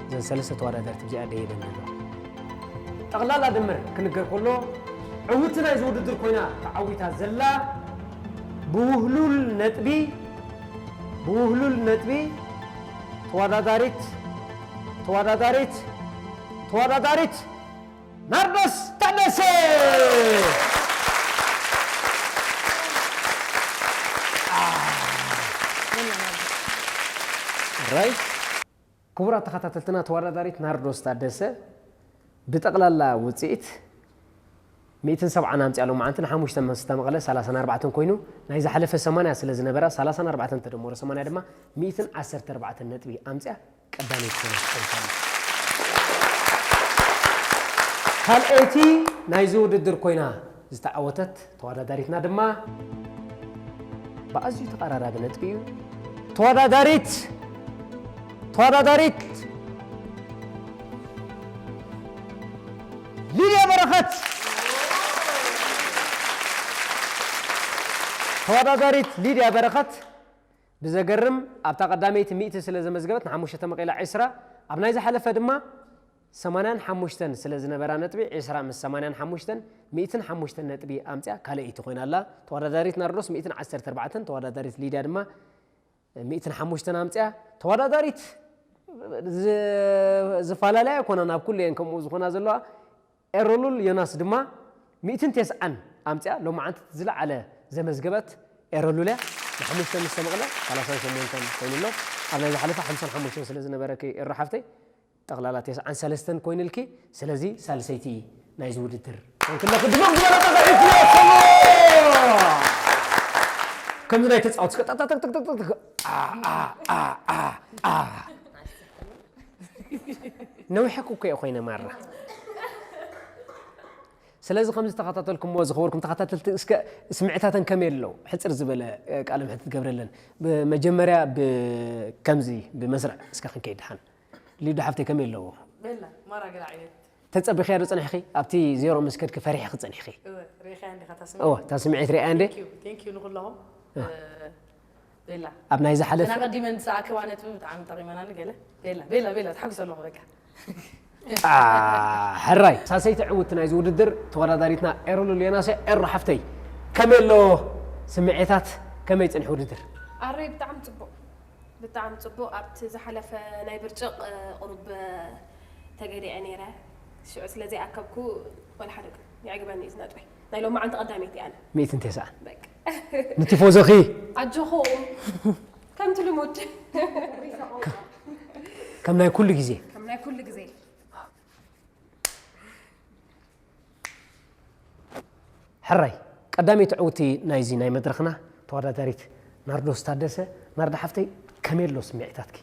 እዘን ሰለስተ ተወዳደርቲ ብዚኣ ደይበን ኣለዋ። ጠቕላላ ድምር ክንገር ከሎ ዕውቲ ናይዚ ውድድር ኮይና ተዓዊታ ዘላ ብውህሉል ነጥቢ ብውህሉል ነጥቢ ተወዳዳሪት ተወዳዳሪት ተወዳዳሪት ናርዶስ ታደሰ። ራይት። ክቡራት ተኸታተልትና ተወዳዳሪት ናርዶስ ታደሰ ብጠቕላላ ውፅኢት ሚእትን ሰብዓን ኣምፅኣ ሎማዓንቲ ንሓሙሽተ ምስ ተመቐለ ሰላሳን ኣርባዕተን ኮይኑ ናይ ዝሓለፈ ሰማንያ ስለ ዝነበራ ሰላሳን ኣርባዕተን ተደመሮ ሰማንያ ድማ ሚእትን ዓሰርተ ኣርባዕተን ነጥቢ ኣምፅኣ ቀዳመይቲ ኮይና ተፃዊታ ኣላ። ካልኣይቲ ናይዚ ውድድር ኮይና ዝተዓወተት ተወዳዳሪትና ድማ ብኣዝዩ ተቐራራቢ ነጥቢ እዩ። ተወዳዳሪት ተወዳዳሪት ሊድያ በረኸት ተወዳዳሪት ሊድያ በረኸት ብዘገርም ኣብታ ቀዳመይቲ ሚእቲ ስለ ዘመዝገበት ንሓሙሽተ ተመቒላ ዒስራ ኣብ ናይ ዝሓለፈ ድማ ሰማንያን ሓሙሽተን ስለ ዝነበራ ነጥቢ ዒስራ ምስ ሰማንያን ሓሙሽተን ሚእትን ሓሙሽተን ነጥቢ ኣምፅያ ካልኣይቲ ኮይና ኣላ። ተወዳዳሪት ናርዶስ ሚእትን ዓሰርተ ኣርባዕተን ተወዳዳሪት ሊድያ ድማ ሚእትን ሓሙሽተን ኣምፅያ። ተወዳዳሪት ዝ- ዝፈላለያ ኣይኮናን ኣብ ኩሉ እየን ከምኡ ዝኾና ዘለዋ። ኤረሉል ዮናስ ድማ ሚእትን ተስዓን ኣምፅያ ሎማዓንቲ ዝለዓለ ዘመዝገበት ኤረሉል እያ። ንሓሙሽተ ምስ ተመቕለ ሰላሳን ሸሞንተን ኮይኑ ኣሎ። ኣብ ናይ ዝሓለፈ ሓምሳን ሓሙሽተን ስለ ዝነበረኪ ኤሮ ሓፍተይ ጠቕላላ ተስዓን ሰለስተን ኮይኑልኪ። ስለዚ ሳልሰይቲ ናይዚ ውድድር ኮንክለኺ ድምቕ ዝበለ ተሳሒትዮ ሰሞ ከምዚ ናይ ተፃወት እስከ ጣጣ ተክ ተክ ተክ ተክ ጣ ጣ ጣ ጣ ጣ ነዊሐ እኮ እየ ኮይነ ማራ። ስለዚ ከም ዝተኸታተልኩሞ ዝኸበርኩም ተኸታተልቲ፣ እስከ ስምዕታተን ከመይ ኣለዉ? ሕጽር ዝበለ፣ እ፣ ቃለ ምሕትት ትገብረለን። ብመጀመርያ ብ-፣ ከምዚ ብመስርዕ እስከ ክንከይድ ደሓን። ሊዱ ሓፍተይ ከመይ ኣለዎ? ቤላ፣ ማራ ገለ ዓይነት። ተጸቢኽያ ዶ ጸኒሕኺ? ኣብቲ ዜሮ ምስ ከድኪ ፈሪሕኺ ጸኒሕኺ? እወ፣ ርኢኽያ እንዲኻ እታ ስምዒት? እወ፣ እታ ስምዒት ርኢያ እንዴ? Thank you፣ thank you ንኹላኹም። እወ። እ፣ ቤላ። ኣብ ናይ ዝሓለፈ ገና ቀዲመን ዝሰኣክዋ ነጥቢ ብጣዕሚ ጠቒመናኒ ገለ። ቤላ፣ ቤላ፣ ቤላ፣ ተሓጉሰ ኣለኹ በቃ። አ፣ ሕራይ፣ ሳሰይቲ ዕውቲ ናይዚ ውድድር ተወዳዳሪትና ኤሩ ሉልዮናሴ። ኤሩ ሓፍተይ፣ ከመይ ኣሎ ስምዒታት? ከመይ ጽንሕ ውድድር? ኣረይ ብጣዕሚ ጽቡቕ። ብጣዕሚ ጽቡቕ። ኣብቲ ዝሓለፈ ናይ ብርጭቕ፣ እ፣ ቁሩብ፣ እ፣ ተገዲዐ ነይረ። ሽዑ ስለ ዘይኣከብኩ ወላ ሓደ ግን የዕግበኒ እዩ እዚ ነጥቢ። ናይ ሎማዓንቲ ቀዳመይቲ እያ ኣነ። ሚእትን ተስዓን። በቃ። ንቲፎዞኺ። ኣጆኹም። ከምቲ ልሙድ። ከም ናይ ኩሉ ግዜ። ከም ናይ ኩሉ ግዜ። ሕራይ፣ ቀዳመይቲ ዕውቲ ናይዚ ናይ መድረኽና ተወዳዳሪት ናርዶስ ታደሰ። ናርዳ ሓፍተይ፣ ከመይ ኣሎ ስምዒታትኪ?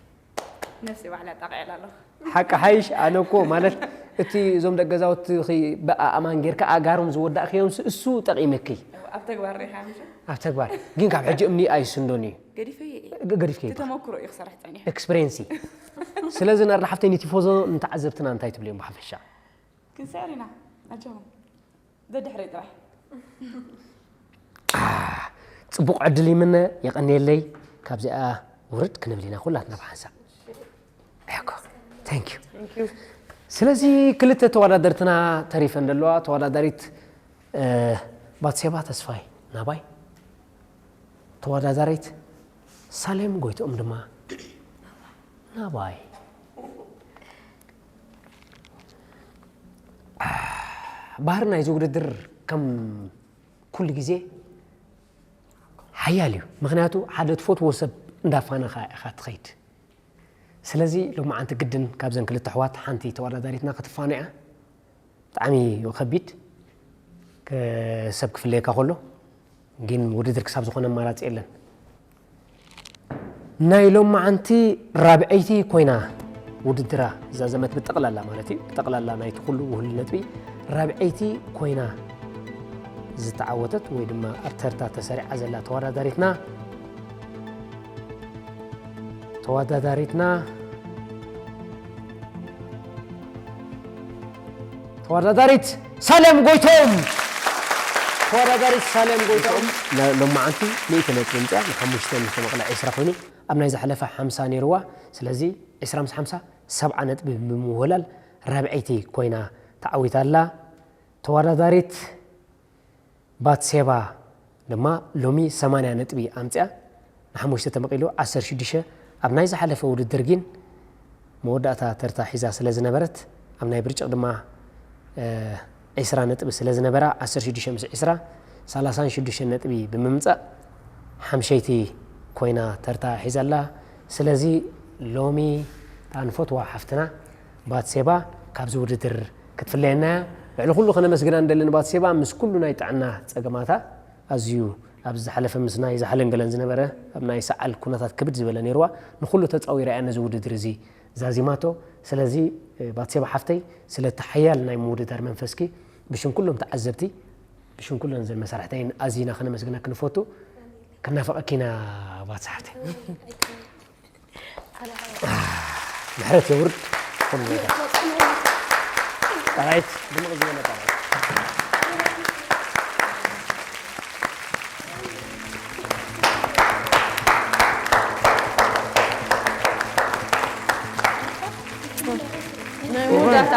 ነፍሲ ባዕላ ጣቕዒላ ኣለኹ። ሓቂ ሓይሽ፣ ኣነ እኮ ማለት እቲ እዞም ደቂ ገዛውትኺ ብኣእማን ጌርካ ኣእጋሮም ዝወዳእክዮም ስ-፣ እሱ ጠቒምኪ። ኣብ ተግባር ርኢኻ ምሽ? ኣብ ተግባር። ግን ካብ ሕጂ እምኒ ኣይስንዶን እዩ። ገዲፈ እየ። ገ-፣ ገዲፍኪ እቲ እባ። ተመክሮ እዩ ክሰርሕ ጸኒሑ። ኤክስፔሪየንስ እዩ። ስለዚ ናርዳ ሓፍተይ ንቲፎዞ ንተዓዘብትና እንታይ ትብልዮም ብሓፈሻ? ክንስዕር ኢና። ኣጆኹም። ደድሕረይ ጥራሕ። አ፣ ጽቡቕ ዕድል ይምነ፣ የቐንየለይ። ካብዚኣ ውርድ ክንብል ኢና ኩላትና ብሓንሳብ። እኮ። Thank you። Thank you። ስለዚ ክልተ ተወዳደርትና ተሪፈን ዘለዋ፣ ተወዳዳሪት፣ እ፣ ባትሴባ ተስፋይ ናባይ፣ ተወዳዳሪት ሳሌም ጎይትኦም ድማ ናባይ። ባህሪ ናይዚ ውድድር ከም ኩሉ ግዜ ሓያል እዩ። ምኽንያቱ ሓደ ትፈትዎ ሰብ እንዳፋነኻ ኢኻ ትኸይድ። ስለዚ ሎማዓንቲ ግድን ካብዘን ክልተ ኣሕዋት ሓንቲ ተወዳዳሪትና ክትፋኖ እያ። ብጣዕሚ እዩ ከቢድ፣ ከ-፣ ሰብ ክፍለየካ ከሎ፣ ግን ውድድር ክሳብ ዝኾነ ኣማራጺ የለን። ናይ ሎማዓንቲ ራብዐይቲ ኮይና ውድድራ ዝዛዘመት፣ ብጠቕላላ ማለት እዩ፣ ብጠቕላላ ናይቲ ኩሉ ውህሉል ነጥቢ ራብዐይቲ ኮይና ዝተዓወተት ወይ ድማ ኣብ ተርታ ተሰሪዓ ዘላ ተወዳዳሪትና፣ ተወዳዳሪትና፣ ተወዳዳሪት ሳሌም ጎይቶም። ተወዳዳሪት ሳሌም ጎይቶም ሎማዓንቲ ሚእቲ ነጥቢ ምጽያ ንሓሙሽተ ምስ ተመቕለ ዒስራ ኮይኑ፣ ኣብ ናይ ዝሓለፈ ሓምሳ ነይርዋ። ስለዚ ዒስራ ምስ ሓምሳ ሰብዓ ነጥቢ ብምውህላል ራብዐይቲ ኮይና ተዓዊታ ኣላ። ተወዳዳሪት ባትሴባ ድማ ሎሚ ሰማንያ ነጥቢ ኣምጽያ፣ ንሓሙሽተ ተመቒሉ ዓሰርተ ሽዱሽተ። ኣብ ናይ ዝሓለፈ ውድድር ግን መወዳእታ ተርታ ሒዛ ስለ ዝነበረት፣ ኣብ ናይ ብርጭቕ ድማ፣ እ፣ ዒስራ ነጥቢ ስለ ዝነበራ፣ ዓሰርተ ሽዱሽተ ምስ ዒስራ፣ ሰላሳን ሽዱሽተን ነጥቢ ብምምጻእ ሓምሸይቲ ኮይና ተርታ ሒዛ ኣላ። ስለዚ ሎሚ እታ ንፈትዋ ሓፍትና ባትሴባ ካብዚ ውድድር ክትፍለየና እያ። ልዕሊ ኩሉ ከነመስግና እንደሊ ንባትሴባ፣ ምስ ኩሉ ናይ ጥዕና ጸገማታ፣ ኣዝዩ ኣብዚ ዝሓለፈ ምስ ናይ ዝሓለን ገለን ዝነበረ ኣብ ናይ ሰዓል ኩነታት ክብድ ዝበለ ነይርዋ፣ ንኹሉ ተጻዊራ እያ ነዚ ውድድር እዚ ዛዚማቶ። ስለዚ፣ እ፣ ባትሴባ ሓፍተይ፣ ስለቲ ሓያል ናይ ምውድዳር መንፈስኪ ብሽም ኩሎም ተዓዘብቲ፣ ብሽም ኩለን ዘን መሳርሕተይን ኣዚና ከነመስግነኪ ንፈቱ። ክናፈቐኪ ኢና ባትሲ ሓፍተይ። ምሕረት የውርድ ኩሉ ነገር። ጣራይት ድምቕ ዝበለ ጣራይት። ናይ መወዳእታ።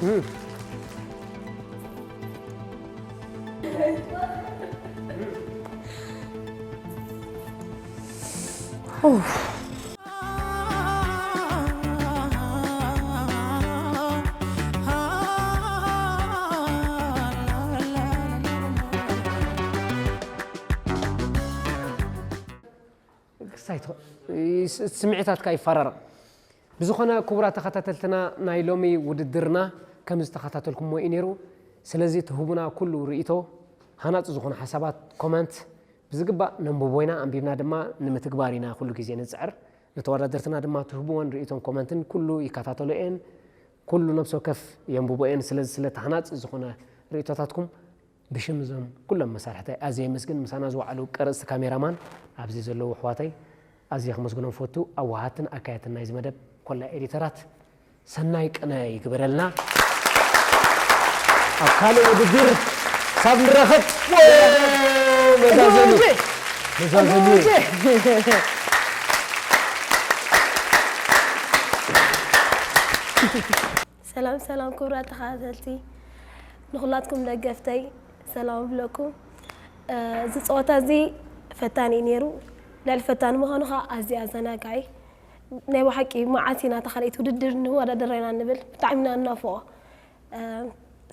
እም። ክሳይ ትኸ-፣ ስ-፣ ስምዒታትካ ይፈራረቕ። ብዝኾነ ክቡራት ተኸታተልትና፣ ናይ ሎሚ ውድድርና ከም ዝተኸታተልኩሞ እዩ ነይሩ። ስለዚ ትህቡና ኩሉ ርእይቶ፣ ሃናጺ ዝኾነ ሓሳባት፣ ኮመንት ብዝግባእ ነንብቦ ኢና፣ ኣንቢብና ድማ ንምትግባር ኢና ኩሉ ግዜ ንጽዕር። ንተወዳደርትና ድማ ትህብወን ርእይቶን ኮመንትን ኩሉ ይከታተሎ እየን። ኩሉ ነብሲ ወከፍ የንብቦ እየን። ስለዚ ስለ ተሃናጺ ዝኾነ ርእይቶታትኩም ብሽም እዞም ኩሎም መሳርሕተይ ኣዝየ የመስግን። ምሳና ዝወዓሉ ቀረጽቲ ካሜራማን ኣብዚ ዘለዉ ኣሕዋተይ ኣዝየ ከመስግኖም ፈቱ። ኣዋሃትን ኣካየትን ናይዚ መደብ ኮላ ኤዲተራት ሰናይ ቅነ ይግበረልና። ኣብ ካልእ ውድድር ክሳብ ንራኸብ መዛዘሚ መዛዘሚ ሰላም ሰላም ክቡራት ተኸታተልቲ፣ ንኹላትኩም ደገፍተይ ሰላም እብለኩም። እዚ ፀወታ እዚ ፈታኒ እዩ ነይሩ። ልዕሊ ፈታኒ ምዃኑ ከዓ ኣዝዩ ኣዘናጋዒ። ናይ ብሓቂ መዓት ኢና እታ ካልኣይቲ ውድድር ንወዳደር ኢና ንብል። ብጣዕሚ ኢና ንናፍቖ።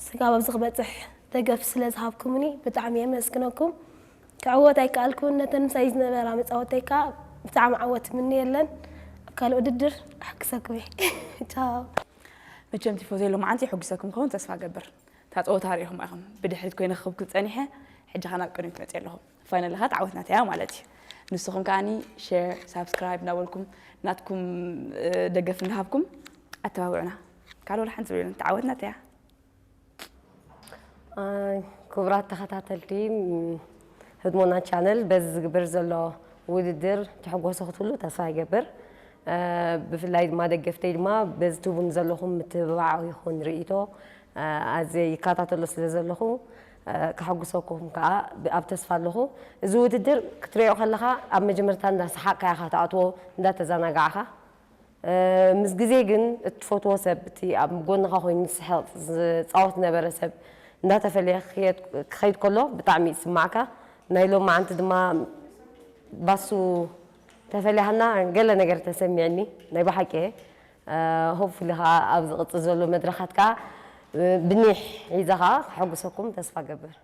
ስጋብ ኣብዚ ክበፅሕ ደገፍ ስለ ዝሃብኩምኒ ብጣዕሚ የመስግነኩም። ክዕወት ኣይከኣልኩን። ነተን ምሳይ ዝነበራ መፃወተይ ከዓ ብጣዕሚ ዓወት እምነየለን። ኣብ ካልእ ውድድር ኣሕግዘኩም እየ። ቻው። መቸም ቲፎዞ ሎማዓንቲ የሐጉሰኩም ክኸውን ተስፋ እገብር። እታ ፀወታ ሪኢኹማ ኢኹም። ብድሕሪት ኮይነ ክኽብኩም ፀኒሐ፣ ሕጂ ኸኣ ናብ ቅድሚት መፅየ ኣለኹ። ፋይናል ኸኣ ትዓወት ናተይ እያ ማለት እዩ። ንስኹም ከኣኒ ሼር፣ ሳብስክራይብ እናበልኩም ናትኩም ደገፍ እናሃብኩም ኣተባብዑና። ካልእ ወላ ሓንቲ ዝብል የለን። ትዓወት ናተይ እያ። ክቡራት ተኸታተልቲ ህድሞና ቻነል በዚ ዝግበር ዘሎ ውድድር ትሕጎሱ ክትህሉ ተስፋ ይገብር። ብፍላይ ድማ ደገፍተይ ድማ በዚ ትህቡኒ ዘለኹም ምትብባዕ ይኹን ርእይቶ ኣዝየ ይከታተሎ ስለ ዘለኹ ከሐጉሰኩም ከዓ ኣብ ተስፋ ኣለኹ። እዚ ውድድር ክትሪኦ ከለኻ ኣብ መጀመርታ እንዳ ሰሓቕካ ኢኻ ትኣትዎ እንዳተዘናጋዕካ ምስ ግዜ ግን እትፈትዎ ሰብ እቲ ኣብ ጎንኻ ኮይኑ ዝስሕቕ ዝፃወት ዝነበረ ሰብ እንዳተፈለየ ክኸይድ ከሎ ብጣዕሚ ይስማዕካ። ናይ ሎማዓንቲ ድማ ባሱ ተፈሊኻና ገለ ነገር ተሰሚዕኒ ናይ ብሓቂ እየ። ሆፕፉሊ ከዓ ኣብ ዝቕፅል ዘሎ መድረኻት ከዓ ብኒሕ ሒዘ ከዓ ከሐጉሰኩም ተስፋ ገብር።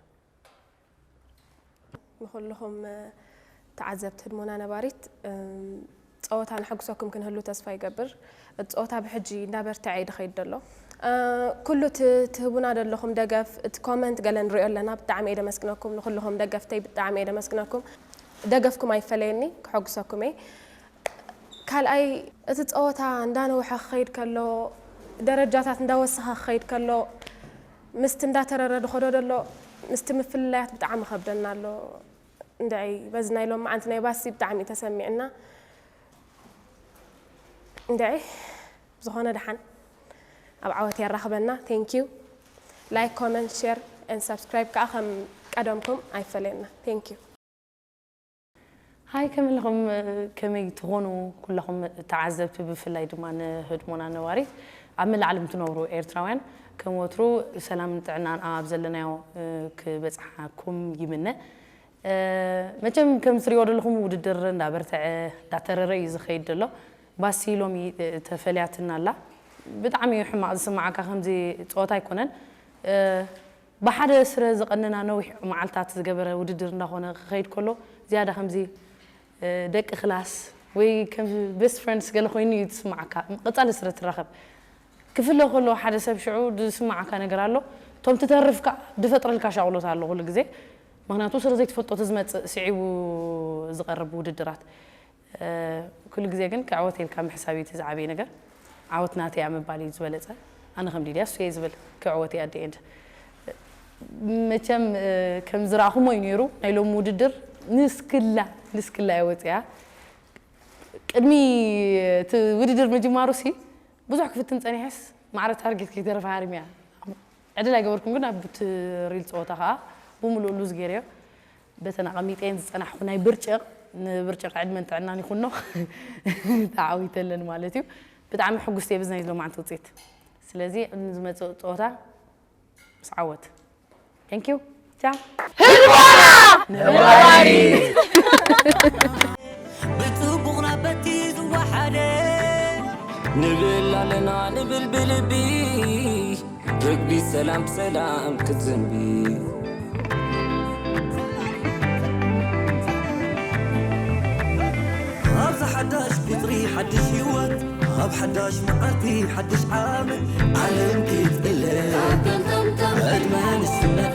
ንኹልኹም ተዓዘብቲ ህድሞና ነባሪት ፀወታ ነሐጉሰኩም ክንህሉ ተስፋ ይገብር። እቲ ፀወታ ብሕጂ እንዳበርትዐ እዩ ዝኸይድ ዘሎ። ኩሉ እቲ ትህቡና ዘለኹም ደገፍ፣ እቲ ኮመንት ገለ ንሪኦ ኣለና። ብጣዕሚ እየ ደመስግነኩም። ንኹልኹም ደገፍተይ ብጣዕሚ እየ ደመስግነኩም። ደገፍኩም ኣይፈለየኒ፣ ክሐጉሰኩም እየ። ካልኣይ እቲ ፀወታ እንዳነውሐ ክኸይድ ከሎ፣ ደረጃታት እንዳወሰኸ ክኸይድ ከሎ፣ ምስቲ እንዳተረረ ዝኸዶ ዘሎ ምስቲ ምፍልላያት ብጣዕሚ ይኸብደና ኣሎ። እንድዒ በዚ ናይ ሎማዓንቲ ናይ ባሲ ብጣዕሚ እዩ ተሰሚዕና። እንድዒ ብዝኾነ ደሓን ኣብ ዓወት የራኽበና። Thank you. Like, comment, share and subscribe ከዓ ከም ቀደምኩም ኣይፈለየና። Thank you. ሃይ ከመይ ኣለኹም ከመይ ትኾኑ ኩለኹም ተዓዘብቲ ብፍላይ ድማ ንህድሞና ነባሪት ኣብ መላእ ዓለም ትነብሩ ኤርትራውያን ከም ወትሩ ሰላምን ጥዕናን ኣብ ዘለናዮ ክበጽሓኩም ይምነ። መቸም ከም ትሪእዎ ዘለኹም ውድድር እንዳበርተዐ እንዳተረረ እዩ ዝኸይድ ዘሎ። ባሲ ሎሚ ተፈልያትና ኣላ። ብጣዕሚ እዩ ሕማቕ ዝስምዓካ ከምዚ ጸወታ ኣይኮነን። ብሓደ ስረ ዝቐነና ነዊሕ መዓልታት ዝገበረ ውድድር እንዳኾነ ክኸይድ ከሎ ዝያዳ ከምዚ ደቂ ክላስ ወይ ከም ቤስት ፍሬንድስ ገለ ኮይኑ እዩ ዝስምዓካ። ቀጻሊ ስረ ትራኸብ ክፍለ ከሎ ሓደ ሰብ ሽዑ ዝስምዓካ ነገር ኣሎ። እቶም ትተርፍ ከዓ ዝፈጥረልካ ሻቕሎት ኣሎ ኩሉ ግዜ። ምኽንያቱ ስለ ዘይትፈልጦ እቲ ዝመጽእ ስዒቡ ዝቐርብ ውድድራት። ኩሉ ግዜ ግን ክዕወት ኢልካ ምሕሳብ እዩ እቲ ዝዓበየ ነገር። ዓወት ናተይ እያ ምባል እዩ ዝበለጸ። ኣነ ከም ሊድያ እሱ እየ ዝብል ክዕወት እያ ኣደ ኤንድ። መቸም ከም ዝረኣኹሞ እዩ ነይሩ ናይ ሎሚ ውድድር ንስክላ ንስክላ እያ ወፂኣ። ቅድሚ እቲ ውድድር ምጅማሩ ሲ ብዙሕ ክፍትን ፀኒሐስ ማዕረ ታርጌት ከይተረፈ ሃሪም እያ። ዕድል ኣይገበርኩን ግን ኣብቲ ሪል ፀወታ ከዓ ብምሉእ ሉዝ ገይረዮ። በተን ኣቐሚጠየን ዝፀናሕኩ ናይ ብርጭቕ ንብርጭቕ ዕድመን ጥዕናን ይኹኖ ተዓዊተለን ማለት እዩ። ብጣዕሚ ሕጉስቲ እየ ብዚ ናይ ሎማዓንቲ ውፅኢት። ስለዚ ንዝመፅእ ፀወታ ምስ ዓወት። Thank you. ቻው። ብጽቡቕና በቲ ዝወሓደ ንብል ኣለና ንብል ብልቢ ርግቢት ሰላም ብሰላም ክትዝንቢ ኣብዚ ሓዳሽ ቁጽሪ ሓድሽ ህይወት ኣብ ሓዳሽ መዓልቲ ሓድሽ ዓመት ዓለም ክትቅለል ዕድመ ንስነት